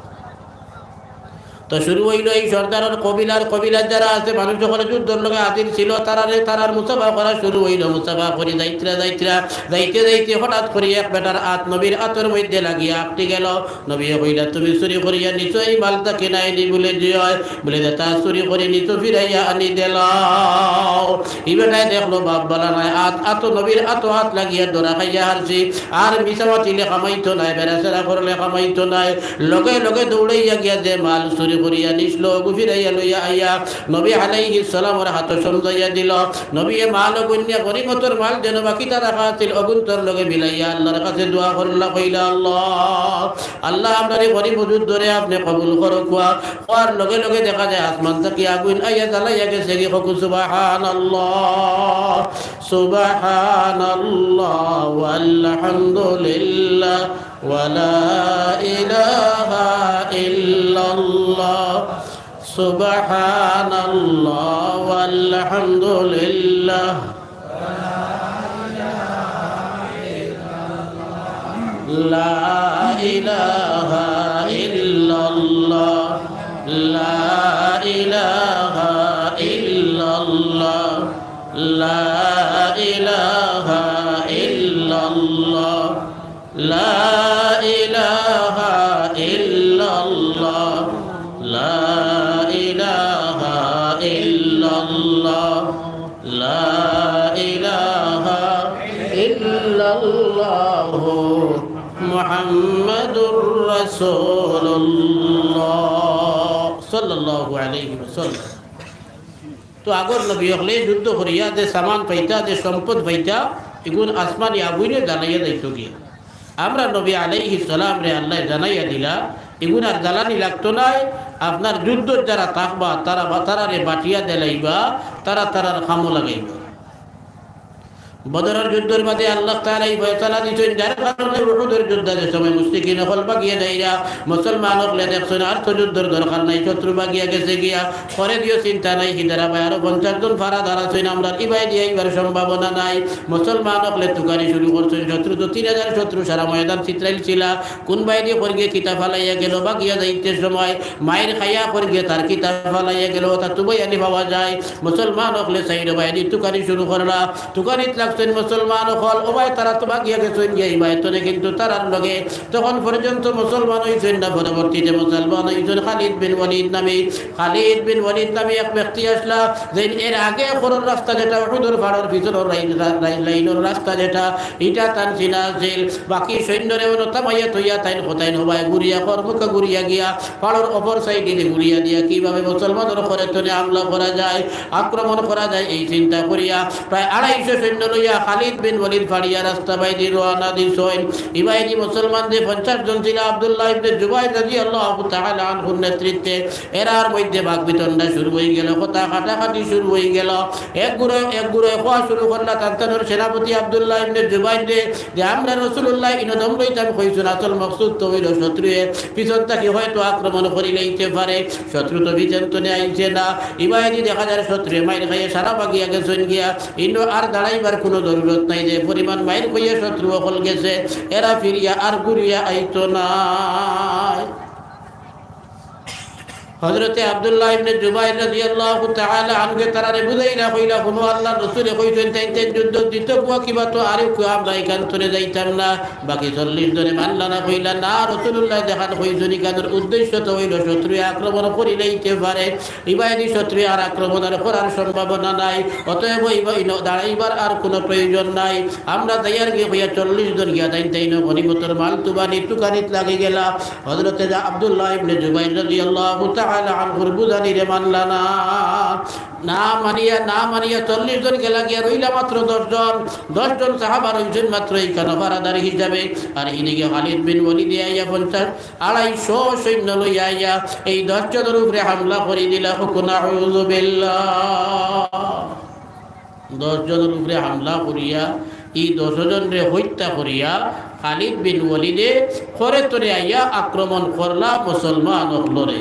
তো শুরু অইলো এই সর্দারর কবিলার, কবিলার যারা আছে মানুষ অকল যুদ্ধর লগে হাজির ছিল, তারারে, তারার মুসাফা করা শুরু অইলো। মুসাফা করি যাইতরা, যাইতরা, যাইতে, যাইতে হঠাৎ করি এক বেটার আত নবীর আতর মধ্যে লাগিয়া আটকি গেল। নবীয়ে কইলা, তুমি চুরি করিয়া নিছো এই মালটা কিনা আইনি? বুলে, জি অয়। বুলে, যেতা চুরি করি নিছো, ফিরাইয়া আনি দিলাও। ই বেটায় দেখলো, বাপ বালা নায়, আত, আতো নবীর আতো আত লাগিয়া ধরা খাইয়া হারছি। আর মিছা মাতিলে কামাইতো নায়, বেড়াছেড়া করলে কামাইতো নায়। লগে লগে দৌড়াইয়া গিয়া যে মাল চুরি করিয়া নিছলো, অগু ফিরাইয়া লইয়া আইয়া নবী আলাইহিস সালামর হাতো সমজাইয়া দিল। নবীয়ে মাল অগুন নিয়া গনিমতর মাল যেন বাকিতা রাখা আছিল, অগুন্তর লগে মিলাইয়া আল্লাহর কাছে দোয়া করলা, কইলা, আল্লাহ, আল্লাহ, আমরার এই গরিব যুদ্ধরে আপনে কবুল করউক্কা। কওয়ার লগে লগে দেখা যায় আসমান থাকি আগুইন আইয়া জ্বালাইয়া গেছে গি। কউক্কা সুবহানাল্লাহ, সুবহানাল্লাহ, ওয়ালহামদুলিল্লাহ, ওয়ালা ইলাহা ইল্লাল্লাহ, সুবহানাল্লাহ, ওয়ালহামদুলিল্লাহ। لا إله إلا الله، لا إله إلا الله، لا إله إلا الله، لا إله إلا الله، لا إله إلا الله، لا إله إلا الله، محمد رسول الله، صلى الله عليه وسلم। তো আগর নবী অকলে যুদ্ধ করিয়া যে সামান পাইতা, যে সম্পদ পাইতা, ইগুন আসমানি আগুইনে জ্বালাইয়া যাইতো গিয়া। আমরার নবী আলাইহিস সালামরে আল্লায় জানাইয়া দিলা, ইগুন আর জ্বালানি লাগতো নায়। আপনার যুদ্ধর যারা থাকবা, তারা বা-, তারারে বাটিয়া দিলাইবা, তারা তারার কামো লাগাইবা। বদরর যুদ্ধর মাঝে আল্লাহ তাআলা ই ফয়সালা দিছইন, যার কারণে উহুদর যুদ্ধ যে সময় মুশরিকিন অকল ভাগিয়া যাইরা, মুসলমান অকলে দেখছইন আর তো যুদ্ধর দরকার নাই, শত্রু ভাগিয়া গেছে গিয়া, করে দিও চিন্তা নাই, হিদারা ভাই আরো পঞ্চাশ জন ফারা দাঁড়াছইন, আমরার ইবায় দিয়া ইবার সম্ভাবনা নাই। মুসলমান অকলে তুকারি শুরু করছইন, শত্রু তো তিন হাজার শত্রু সারা ময়দান ছিতরাইল ছিলা, কুন বায়দি করিয়া কিতা ফালাইয়া গেল, ভাগিয়া যাইতে সময় মাইর খাইয়া করিয়া তার কিতা ফালাইয়া গেল, তা তুবাই আনি পাওয়া যায়। মুসলমান অকলে সাইড বায়দি তুকারি শুরু করলা, তুকারিত লাগছইন মুসলমান অকল, ও ভাই, তারা তো ভাগিয়া গেছইন গিয়া ই বায়তনে, কিন্তু তারার লগে তখন পর্যন্ত মুসলমান অইছইন না, পরবর্তীতে মুসলমান অইছইন খালিদ বিন ওয়ালিদ নামে। খালিদ বিন ওয়ালিদ নামে এক ব্যক্তি আসলা, যেইন এর আগে খরর রাস্তা যেটা, উহুদর পাড়র পিছনর রাই-, রা-, রাই-, লাইনর রাস্তা যেটা, ইটা তান চিনা আছিল। বাকি সৈন্যরে অনো থামাইয়া থইয়া তাইন কথাইন হবায় ঘুরিয়া, খর মুখা ঘুরিয়া গিয়া, পাড়র অপর সাইডে ঘুরিয়া দিয়া কিভাবে মুসলমানর খরে তনে হামলা করা যায়, আক্রমণ করা যায়, এই চিন্তা করিয়া প্রায় আড়াইশো সৈন্য লইয়া খালিদ বিন ওয়ালিদ ফাড়িয়া রাস্তা বাইদি রওয়ানা দিছইন। ইবায়দি মুসলমান যে পঞ্চাশ জন ছিল আব্দুল্লাহ ইবনে জুবাইর রাদিয়াল্লাহু তাআলা আনহুর নেতৃত্বে, এরার মধ্যে বাকবিতণ্ডা শুরু অইগেল, কথা কাটাকাটি শুরু অইগেল। এক গুরু এক গুরু কওয়া শুরু করলা, তান তানর সেনাপতি আব্দুল্লাহ ইবনে জুবাইররে, যে আমরা রাসূলুল্লাহ ইনো দম লইতাম কইছইন, আসল মকসুদ তো অইলো শত্রুয়ে পিছন থাকি হয়তো আক্রমণ করিলাইতে পারে। শত্রু তো পিছন তনে আইছে না। ইবায়দি দেখা যার শত্রুয়ে মাইর খাইয়া সারা বাগিয়া গেছইন গিয়া। ইনো আর দাঁড়াইবার কুনু জরুরত নাই, যে পরিমাণ মাইর খাইয়া শত্রু অকল গেছে, এরা ফিরিয়া আর ঘুরিয়া আইতো নায়। হযরতে আব্দুল্লাহ ইবনে জুবাইর রাদিয়াল্লাহু তাআলা আনহুয়ে তারারে বুঝাইলা কইলা, হুনো আল্লাহর রাসূলে কইছইন, তাইন তাইন যুদ্ধ দিতো বুয়া কিবা তো আর কেউ আমরা ইখান তনে যাইতাম না। বাকি চল্লিশ জনে মানলা না, কইলা, না, রাসূলুল্লাহ যেখান কইছইন, ইখানর উদ্দেশ্য তো অইলো শত্রুয়ে আক্রমণ করিলাইতে পারে। ইবায়দি শত্রুয়ে আর আক্রমণ আর করার সম্ভাবনা নাই, অতএব ইবা ইনো দাঁড়াইবার আর কুনু প্রয়োজন নাই। আমরা যাইয়ার গিয়া কইয়া চল্লিশ জন গিয়া তাইন তাইন গনিমতর মাল তুবানি তুকানিত লাগি গেলা। হযরতে আব্দুল্লাহ ইবনে জুবাইর রাদিয়াল্লাহু তাআলা আনহুর বুঝানিরে মানলা না। না মানিয়া, না মানিয়া চল্লিশ জন গেলা গিয়া রইলা মাত্র দশ জন। দশ জন সাহাবা রইছইন মাত্র ইখানো পাহারাদার হিসাবে। আর ইদিকে খালিদ বিন ওয়ালিদে আইয়া পঞ্চাশ, আড়াইশো সৈন্য লইয়া আইয়া এই দশ জনর উপরে হামলা করি দিলা। কউক্কা নাউযুবিল্লাহ। দশ জনর উপরে হামলা করিয়া, ই দশ জনরে হত্যা করিয়া, খালিদ বিন ওয়ালিদে খরে তরে আইয়া আক্রমণ করলা মুসলমান অকলরে।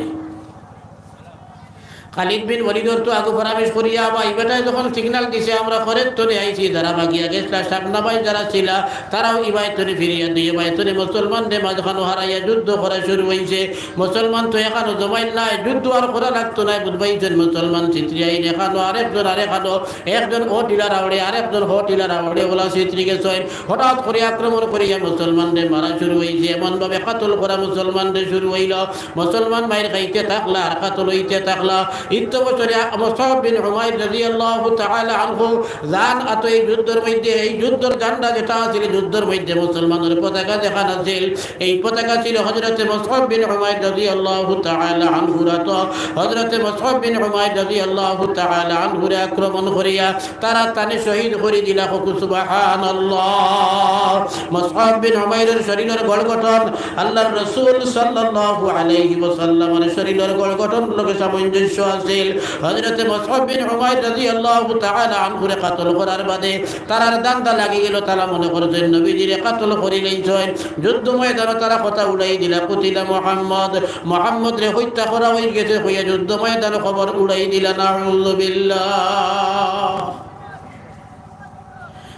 খালিদ বিন ওয়ালিদর তো আগু ফরামিশ করিয়া বা ইবাটায় যখন সিগনাল দিছে, আমরা খরে তরে আইছি, যারা বাগিয়া গেছলা, সামনা বায় যারা ছিলা, তারাও ইবায় তরে ফিরিয়া দুইও বায় তরে মুসলমানরে মাঝখানো হারাইয়া যুদ্ধ করা শুরু অইছে। মুসলমান তো এখানো জমাইল নাই, যুদ্ধ আর করা লাগতো নায়, বুঝবাইছইন, মুসলমান ছিতরিয়া আইন এখানো আরেকজন আরেকখানো, একজন অউ টিলার আওড়ে, আরেকজন হউ টিলার আওড়ে, অলা ছিতরি গেছইন। হঠাৎ করি আক্রমণ করিয়া মুসলমানরে মারা শুরু অইছে, এমনভাবে কাতল করা মুসলমানরে শুরু অইলো। মুসলমান মাইর খাইতে থাকলা আর কাতল অইতে থাকলা। ইত্ত বছরে মুসআব বিন উমাইর রাদিয়াল্লাহু তাআলা আনহু যান আতো এই যুদ্ধর মধ্যে, এই যুদ্ধর ঝান্ডা যেটা আছিল, যুদ্ধর মধ্যে মুসলমানর পতাকা যেখান আছিল, এই পতাকা ছিল হযরতে মুসআব বিন উমাইর রাদিয়াল্লাহু তাআলা আনহুর আতো। হযরতে মুসআব বিন উমাইর রাদিয়াল্লাহু তাআলা আনহুরে আক্রমণ করিয়া তারা তানে শহীদ করি দিলা। কউক্কা সুবহানাল্লাহ। মুসআব বিন উমাইরর শরীরর গড় গঠন আল্লাহর রাসূল সাল্লাল্লাহু আলাইহি ওয়াসাল্লামর শরীরর গড় গঠন লগে সামঞ্জস্য আছিল। হযরতে মুসআব বিন উমাইর রাদিয়াল্লাহু তাআলা আনহুরে কাতল করার বাদে তারার ধান্দা লাগি গেল, তারা মনে করছইন নবীজিরে কাতল করিলাইছইন। যুদ্ধ ময়দানো তারা কথা উড়াই দিলা, কুতিলা মুহাম্মদ, মুহাম্মদরে হত্যা করা অইগেছে কইয়া যুদ্ধ ময়দানো খবর উড়াই দিলা। নাউযুবিল্লাহ।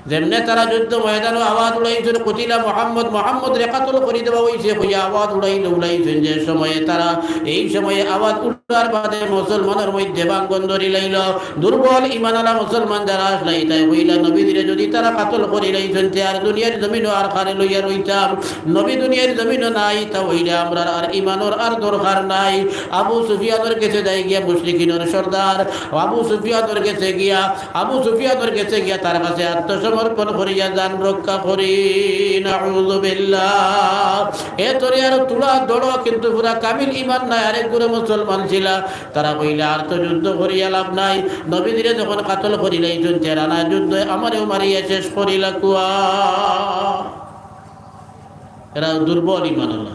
যেমনে তারা যুদ্ধ ময়দানো আওয়াজ উড়াইছইন, কুতিলা মুহাম্মদ, মুহাম্মদরে কাতল করি দেওয়া অইছে কইয়া আওয়াজ উড়াইল, উড়াইছইন যে সময়ে তারা, এই সময়ে আওয়াজ উড়ার বাদে মুসলমানর মধ্যে ভাঙ্গন ধরিলাইল। দুর্বল ইমানআলা মুসলমান যারা আছলা, ইতায় কইলা, নবীজিরে যুদি তারা কাতল করিলাইছইন, তে আর দুনিয়ার জমিনো আর কারে লইয়া রইতাম? নবী দুনিয়ার জমিনো নাই, তা অইলে আমরার আর ইমানর আর দরকার নাই। আবু সুফিয়ানর গেছে যাই গিয়া মুশরিকিনর সর্দার, আবু সুফিয়ানর গেছে গিয়া, আবু সুফিয়ানর গেছে গিয়া তার কাছে আত্মসমর্পণ করিয়া জান রক্ষা করি। নাউযুবিল্লাহ। এ তরে আরো তুলা দড়, কিন্তু পুরা কামিল ইমান নাই, আরেক গুরু মুসলমান ছিলা। তারা কইলা, আর তো যুদ্ধ করিয়া লাভ নাই, নবীজিরে যখন কাতল করিলাইছইন, তেরা না যুদ্ধ, আমারেও মারিয়া শেষ করিলাউক্কা। এরা দুর্বল ইমানআলা।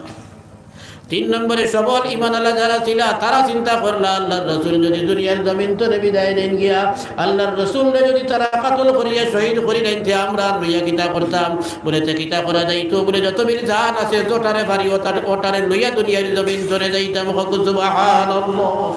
তিন নম্বরে সবল ইমানআলা যারা ছিলা, তারা চিন্তা করলা, আল্লাহর রাসূল যুদি দুনিয়ার জমিন তনে বিদায় নেইন গিয়া, আল্লাহর রাসূলরে যুদি তারা কাতল করিয়া শহীদ করিলাইন, তে আমরা আর লইয়া কিতা করতাম? বুলে, তে কিতা করা যাইতো? বুলে, যত বীর জান আছে, যতরে পারি, অতার-, অতারে লইয়া দুনিয়ার জমিন তনে যাইতাম। কউক্কা সুবহানাল্লাহ।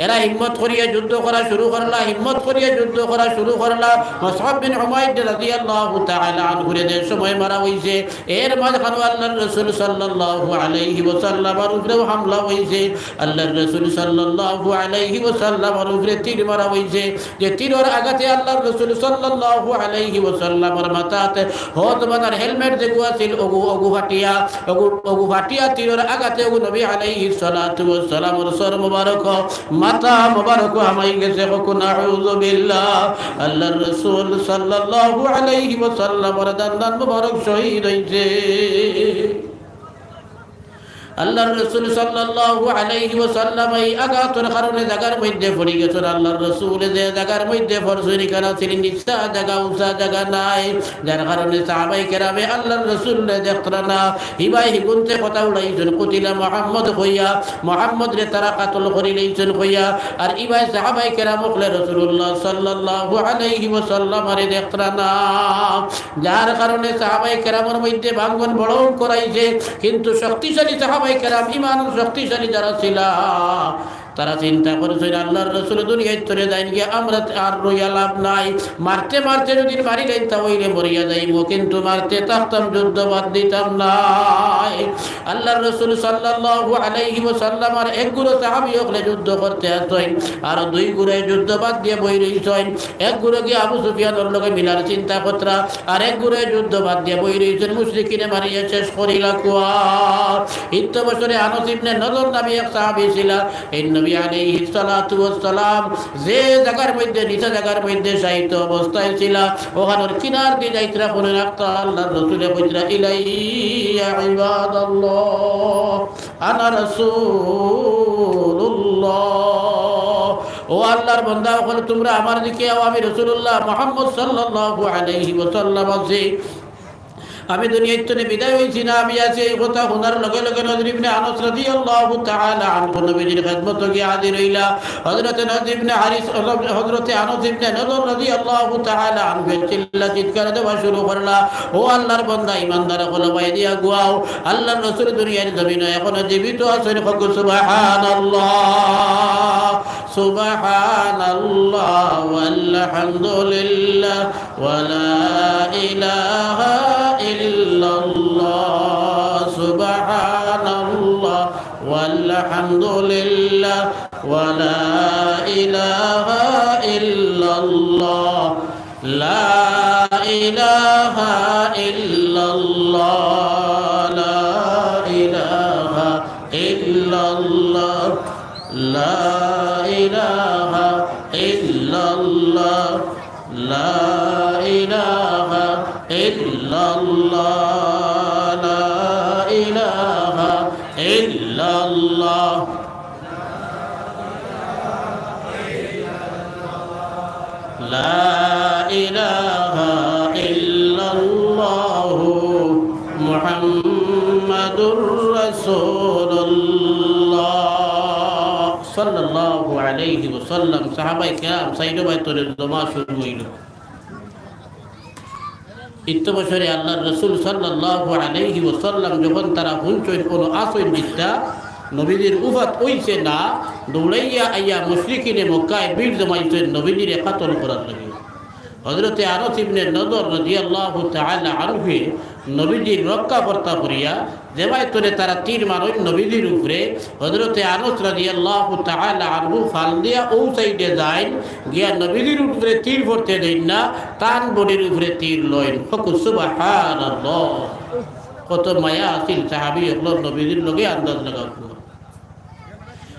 এরা হিম্মত করিয়া যুদ্ধ করা শুরু করলা, হিম্মত করিয়া যুদ্ধ করা শুরু করলা। মুসআব বিন উমাইর রাদিয়াল্লাহু তাআলা আনহুরে যে সময় মারা অইছে, এর মাঝখানো আল্লাহর রাসূল সাল্লাল্লাহু আলাইহি ওয়াসাল্লামর উপরেও হামলা অইছে। আল্লাহর রাসূল সাল্লাল্লাহু আলাইহি ওয়াসাল্লামর উপরে তীর মারা অইছে। যে তীরর আঘাতে আল্লাহর রাসূল সাল্লাল্লাহু আলাইহি ওয়াসাল্লামর মাথাত হদ বানার হেলমেট যেগু আছিল, অগু, অগু ফাটিয়া, অগু, অগু ফাটিয়া তীরর আঘাতে অগু নবী আলাইহিস সালাতু ওয়াস সালামর সর মোবারক, মাথা মোবারক হামাই গেছে। কউক্কা নাউযুবিল্লাহ। আল্লাহর রাসূল সাল্লাল্লাহু আলাইহি ওয়াসাল্লামর দান্দান মোবারক শহীদ অইছে। আল্লাহর রাসূল সাল্লাল্লাহু আলাইহি ওয়াসাল্লাম এই আঘাতর কারণে জাগার মধ্যে পড়ি গেছইন। আল্লাহর রাসূল যে জাগার মধ্যে পড়ছইন, ইখান আছিল নিচা জাগা, উঁচা জাগা নায়, যার কারণে সাহাবায়ে কেরামে আল্লাহর রাসূলরে দেখরা না। ইবায় হিগুনতে কথা উড়াইছইন, "কুতিলা মুহাম্মদ" কইয়া, মুহাম্মদরে তারা কাতল করিলাইছইন কইয়া। আর ইবায় সাহাবায়ে কেরাম অকলে রাসূলুল্লাহ সাল্লাল্লাহু আলাইহি ওয়াসাল্লামরে দেখরা না। যার কারণে সাহাবায়ে কেরামর মধ্যে ভাঙ্গন বড় করাইছে, কিন্তু শক্তিশালী সাহাবায়ে কেরাম, ইমানর শক্তিশালী যারা ছিলা, তারা চিন্তা করছইন, "আল্লাহর রাসূল দুনিয়ার তনে যাইন গিয়া, আমরা আর রইয়া লাভ নাই। মারতে মারতে যদি মারিলাইন, তা অইলে মরিয়া যাইমু, কিন্তু মারতে থাকতাম, যুদ্ধ বাদ দিতাম নায়।" আল্লাহর রাসূল সাল্লাল্লাহু আলাইহি ওয়াসাল্লাম আর এক গুরু সাহাবী অকলে যুদ্ধ করতে আছইন, আর দুই গুরুয়ে যুদ্ধ বাদ দিয়া বই রইছইন। এক গুরু গিয়া আবু সুফিয়ানর লগে মিলার চিন্তা কররা, আর এক গুরুয়ে যুদ্ধ বাদ দিয়া বই রইছইন, মুশরিকিনে মারিয়া শেষ করিলাউক্কা। ইত্যবসরে আনাস ইবনে নদর নামে এক সাহাবী ছিলা, এই নবী আলাইহিস সালাতু ওয়াস সালাম যে জাগার মধ্যে, নিচা জাগার মধ্যে শায়িত অবস্থায় ছিলা, অখানর কিনার দিয়া যাইতরা, হুনইন আখতা আল্লাহর রাসূলে কইতরা, "ইলাইয়া ইবাদাল্লাহ, আনা রাসূলুল্লাহ।" ও আল্লাহর বান্দা অকল, তুমরা আমার দিকে আও, আমি রাসূলুল্লাহ মুহাম্মদ সাল্লাল্লাহু আলাইহি ওয়াসাল্লাম আছি। আমি দুনিয়ার তনে বিদায় অইছি না, আমি আছি। এই কথা হুনার লগে লগে নদর ইবনে আনাস রাদিয়াল্লাহু তাআলা আনহু নবীজির খেদমতো গিয়া হাজির অইলা। হযরতে নদর ইবনে হারিস, হযরতে আনাস ইবনে নদর রাদিয়াল্লাহু তাআলা আনহু চিল্লা চিৎকার দেওয়া শুরু করলা, "ও আল্লাহর বান্দা, ইমানদার অকল, বাইদি আগুয়াও, আল্লাহর রাসূল দুনিয়ার জমিনো এখনো জীবিত আছইন।" কউক্কা সুবহানাল্লাহ, সুবহানাল্লাহ, ওয়ালহামদুলিল্লাহ, ولا إله إلا الله، سبحان الله، والحمد لله، ولا إله إلا الله، لا إله إلا الله، لا إله إلا الله، لا إله إلا الله، لا إله إلا الله، لا إله إلا الله، لا إله إلا الله، محمد رسول الله، সাল্লাল্লাহু আলাইহি ওয়াসাল্লাম। সাহাবায়ে কেরাম সাইডো বাইতরে জমা শুরু অইলো। ইত্যবসরে আল্লাহর রাসূল সাল্লাল্লাহু আলাইহি ওয়াসাল্লাম যখন তারা হুনছইন কুনু আছইন জিত্তা নবীজির উফাত অইছে না, দৌড়াইয়া আইয়া মুশরিকিনে মক্কায় ভিড় জমাইছইন নবীজিরে কাতল করার লাগি। হযরতে আনাস ইবনে নদর রাদিয়াল্লাহু তাআলা আনহুয়ে নবীজির রক্ষা কর্তা করিয়া যেবায় তরে তারা তীর মারইন নবীজির উপরে, হযরতে আনাস রাদিয়াল্লাহু তাআলা আনহু ফাল দিয়া অউ সাইডে যাইন, গিয়া নবীজির উপরে তীর পড়তে দেইন না, তান বডির উপরে তীর লইন। কউক্কা সুবহানাল্লাহ। কত মায়া আছিল সাহাবী অকলর নবীজির লগে, আন্দাজ লাগাও।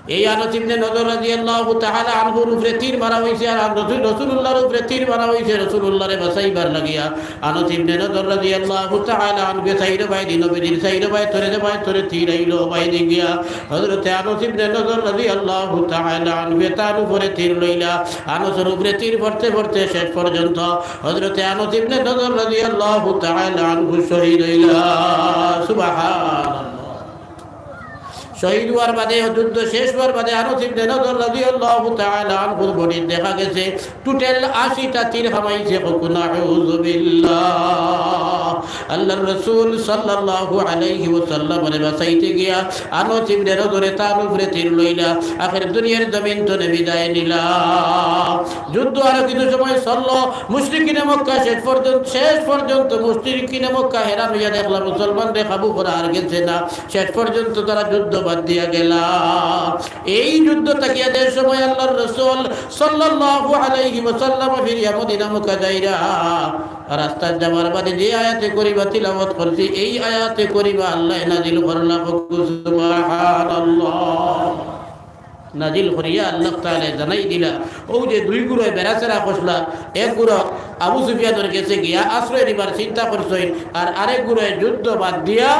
এই আনাস ইবনে নদর রাদিয়াল্লাহু তাআলা আনহুর উপরে তীর মারা অইছে, আর রসুল, রাসূলুল্লাহর উপরে তীর মারা অইছে, রাসূলুল্লাহরে বাঁচাইবার লাগিয়া। আনাস ইবনে নদর রাদিয়াল্লাহু তাআলা আনহুয়ে সাইডো বাইদি নবীজির সাইডো বাইতরে যেবায় তরে তীর আইলো বাইদি গিয়া। হযরতে আনাস ইবনে নদর রাদিয়াল্লাহু তাআলা আনহুয়ে তান উপরে তীর লইলা। আনাসর উপরে তীর পড়তে পড়তে শেষ পর্যন্ত হযরতে আনাস ইবনে নদর রাদিয়াল্লাহু তাআলা আনহু শহীদ অইলা। সুবহানাল্লাহ। শহীদ অওয়ার বাদে, যুদ্ধ শেষ অওয়ার বাদে আনাস ইবনে নদর রাদিয়াল্লাহু তাআলা আনহুর বডিত দেখা গেছে টোটাল আশিটা তীর হামাইছে। কউক্কা নাউযুবিল্লাহ। আল্লাহর রাসূল সাল্লাল্লাহু আলাইহি ওয়াসাল্লামরে বাঁচাইতে গিয়া আনাস ইবনে নদরে তান উপরে তীর লইলা, আখের দুনিয়ার জমিন তনে বিদায় নিলা। যুদ্ধ আরো কিছু সময় চললো। মুশরিকিনে মক্কা শেষ পর্যন্ত, শেষ পর্যন্ত মুশরিকিনে মক্কা হেরান অইয়া দেখলা মুসলমানরে কাবু করা আর গেছে না। শেষ পর্যন্ত তারা যুদ্ধ বাদ দিয়া গেলা। এই যুদ্ধ থাকিয়া যে সময় আল্লাহর রাসূল সাল্লাল্লাহু আলাইহি ওয়াসাল্লাম ফিরিয়া মদিনা মুখা যাইরা, রাস্তাত যাওয়ার বাদে যে আয়াতে করিমা তিলাওয়াত করছি, এই আয়াতে করিমা আল্লায় নাজিল করলা। সুবহানাল্লাহ। নাজিল করিয়া আল্লাহ তাআলা জানাই দিলা, অউ যে দুই গুরুয়ে বেড়াছেড়া করছলা, এক গুরু আবু সুফিয়ানর গেছে গিয়া আশ্রয় নিবার চিন্তা করছইন, আর আরেক গুরুয়ে যুদ্ধ বাদ দিয়া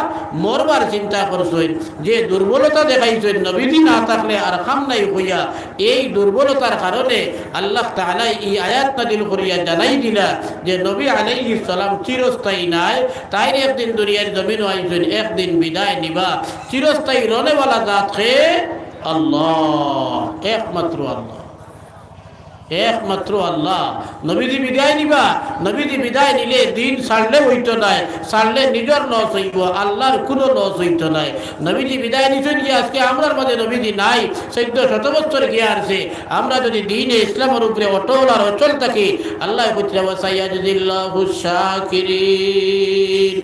মরবার চিন্তা করছইন। যে দুর্বলতা দেখাইছইন, নবীজি না থাকলে আর কাম নাই কইয়া, এই দুর্বলতার কারণে আল্লাহ তাআলায় এই আয়াত নাজিল করিয়া জানাই দিলা যে নবী আলাইহিস সালাম চিরস্থায়ী নায়, তাইন একদিন দুনিয়ার জমিনো আইছইন, একদিন বিদায় নিবা। চিরস্থায়ী রহনেওয়ালা জাত কে? আল্লাহ, একমাত্র আল্লাহ। একমাত্র আল্লাহ। নবীজি বিদায় নিবা, নবীজি বিদায় নিলে দিন ছাড়লে অইতো নায়, ছাড়লে নিজর লস অইবো, আল্লাহর কুনু লস অইতো নায়। নবীজি বিদায় নিছইন কি আজকে আমরার মাঝে নবীজি নাই, চৌদ্দ শত বছর গিয়া হারছে। আমরা যদি দ্বীনে ইসলামর উপরে অটল আর অচল থাকি, আল্লায় কইতরা, "ওয়াসায়াজিদুল্লাহুশ শাকিরিন।"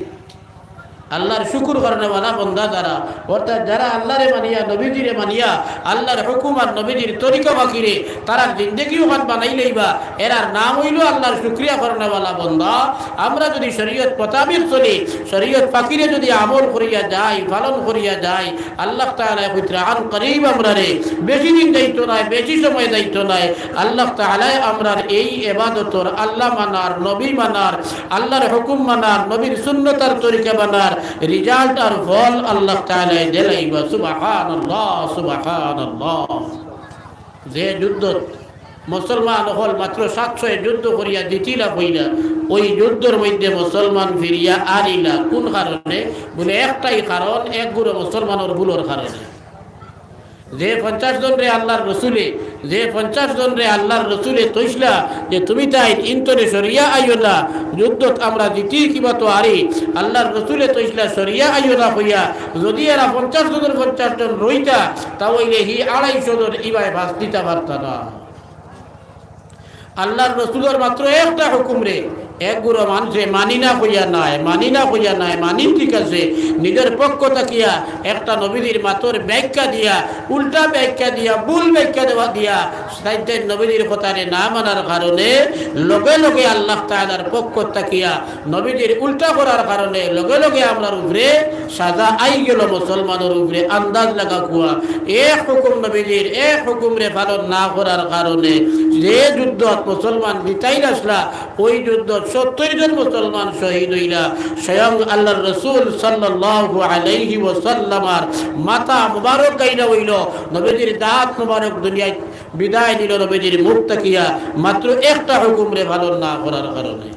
আল্লাহর শুকুর করনেওয়ালা বন্দা যারা, অর্থাৎ যারা আল্লাহরে মানিয়া, নবীজিরে মানিয়া, আল্লাহর হুকুম আর নবীজির তরিকা পাকিরে তারার জিন্দেগি ওখান বানাই লইবা, এরার নাম অইলো আল্লাহর শুকরিয়া করনেওয়ালা বন্দা। আমরা যদি শরীয়ত মোতাবেক চলি, শরীয়ত পাকিরে যদি আমল করিয়া যাই, পালন করিয়া যাই, আল্লাহ তাআলায় কইতরা আন করিব আমরারে, বেশি দিন যাইতো নায়, বেশি সময় যাইতো নায়। আল্লাহ তাআলায় আমরার এই ইবাদতর, আল্লাহ মানার, নবী মানার, আল্লাহর হুকুম মানার, নবীর সুন্নতর তরিকা মানার result আর ফল আল্লাহ তাআলায় দিলাইবা। সুবহানাল্লাহ, সুবহানাল্লাহ। যে যুদ্ধত মুসলমান অকল মাত্র সাতশয় যুদ্ধ করিয়া জিতিলা কইলা, ওই যুদ্ধর মধ্যে মুসলমান ফিরিয়া আনিলা। কোন কারণে? বলে একটাই কারণ, এক গুরু মুসলমানর ভুলর কারণে। যে পঞ্চাশ জনরে আল্লাহর রসুলে, যে পঞ্চাশ জনরে আল্লাহর রসুলে তইছলা যে তুমি তাইন ইন্তরে সরিয়া আইও না, যুদ্ধত আমরা জিতি কিবা তো হারি, আল্লাহর রসুলে তইছলা সরিয়া আইও না কইয়া, যদি এরা পঞ্চাশ জনর পঞ্চাশ জন রইতা, তা অইলে হি আড়াইশো জন ইবায় বাঁচ দিতা পারতা না। আল্লাহর রসুলর মাত্র একটা হুকুমরে এক গুরু মানষে মানি না কইয়া নায়, মানি না কইয়া নায়, মানি ঠিক আছে। নিজর পক্ষ থাকিয়া একটা নবীজির মাতর ব্যাখ্যা দিয়া, উল্টা ব্যাখ্যা দিয়া, ভুল ব্যাখ্যা দেওয়া দিয়া, সাইডের নবীজির কথারে না মানার কারণে লগে লগে আল্লাহ তাআলার পক্ষ থাকিয়া নবীজির উল্টা করার কারণে লগে লগে আমরার উপরে সাজা আই গেল মুসলমানর উপরে। আন্দাজ লাগা কুয়া, এক হুকুম নবীজির, এক হুকুমরে পালন না করার কারণে যে যুদ্ধত মুসলমান জিতাইল আসলা, ওই যুদ্ধত সত্তর জন মুসলমান শহীদ অইলা। স্বয়ং আল্লাহর রসুল সাল্লাল্লাহু আলাইহি ওয়াসাল্লামর মাথা মুবারক গাইলা অইল, নবীজির দাঁত মুবারক দুনিয়ায় বিদায় নিল নবীজির মুখ তাকিয়া, মাত্র একটা হুকুমরে পালন না করার কারণে।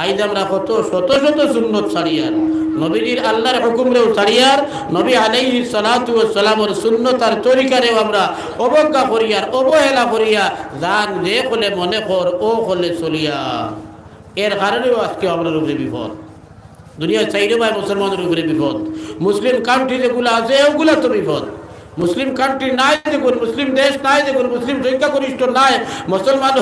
আইজ আমরা কত শত শত সুন্নত ছাড়িয়ার, নবীজির আল্লাহর হুকুমরেও ছাড়িয়ার, নবী আলাইহিস সালাতু ওয়াস সালামর সুন্নত আর তরিকারেও আমরা অবজ্ঞা করিয়ার, অবহেলা করিয়া, যান যে কলে মনে কর, ও কলে চলিয়া। এর কারণেও আজকে আমরার উপরে বিপদ। দুনিয়ার চাইরো ভাই মুসলমানর উপরে বিপদ। মুসলিম কান্ট্রি যেগুলা আছে, ওগুলা তো বিপদ। মুসলিম কান্ট্রি নাই দেখুন, মুসলিম দেশ নাই দেখুন, মুসলিম সংখ্যাগরিষ্ঠ নাই, মুসলমান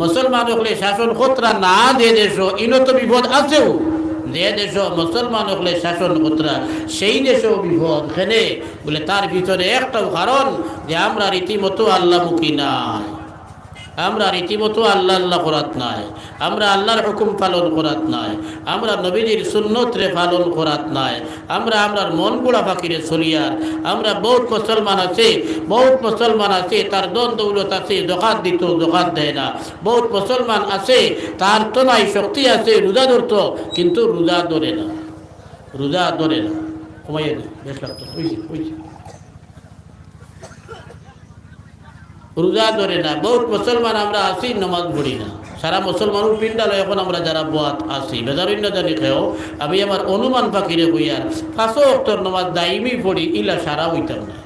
মুসলমান অকলে শাসন করতরা না যে দেশো, ইনো তো বিপদ আছেও। যে দেশো মুসলমান অকলে শাসন করতরা, সেই দেশো বিপদ। কেনে? বলে, তার ভিতরে একটাও কারণ যে আমরা রীতিমতো আল্লামুখী নায়। আমরা রীতিমতো আল্লাহ আল্লাহ করাত নায়, আমরা আল্লাহর হুকুম পালন করাত নায়, আমরা নবীজির সুন্নতরে পালন করাত নায়, আমরা আমরার মন গুড়া ফাকিরে চলিয়ার। আমরা বহুত মুসলমান আছে, বহুত মুসলমান আছে, তার ধন দৌলত আছে, জকাত দিত, জকাত দেয় না। বহুত মুসলমান আছে, তার তো নাই, শক্তি আছে, রোজা ধরতো, কিন্তু রোজা ধরে না, রোজা ধরে না। কমাইয়া দে, বেশ লাগতো, ওই যে, ওই যে। রোজা ধরে না। বহুত মুসলমান আমরা আছি, নমাজ পড়ি না। সারা মুসলমানর পিন্ডালো এখন আমরা যারা বওয়াত আছি, বেজারইন না জানি কেউ, আমি আমার অনুমান ফাকিরে কইয়ার, পাঁচও ওয়াক্তর নমাজ দাইমি পড়ি, ইলা সারা অইতাম না।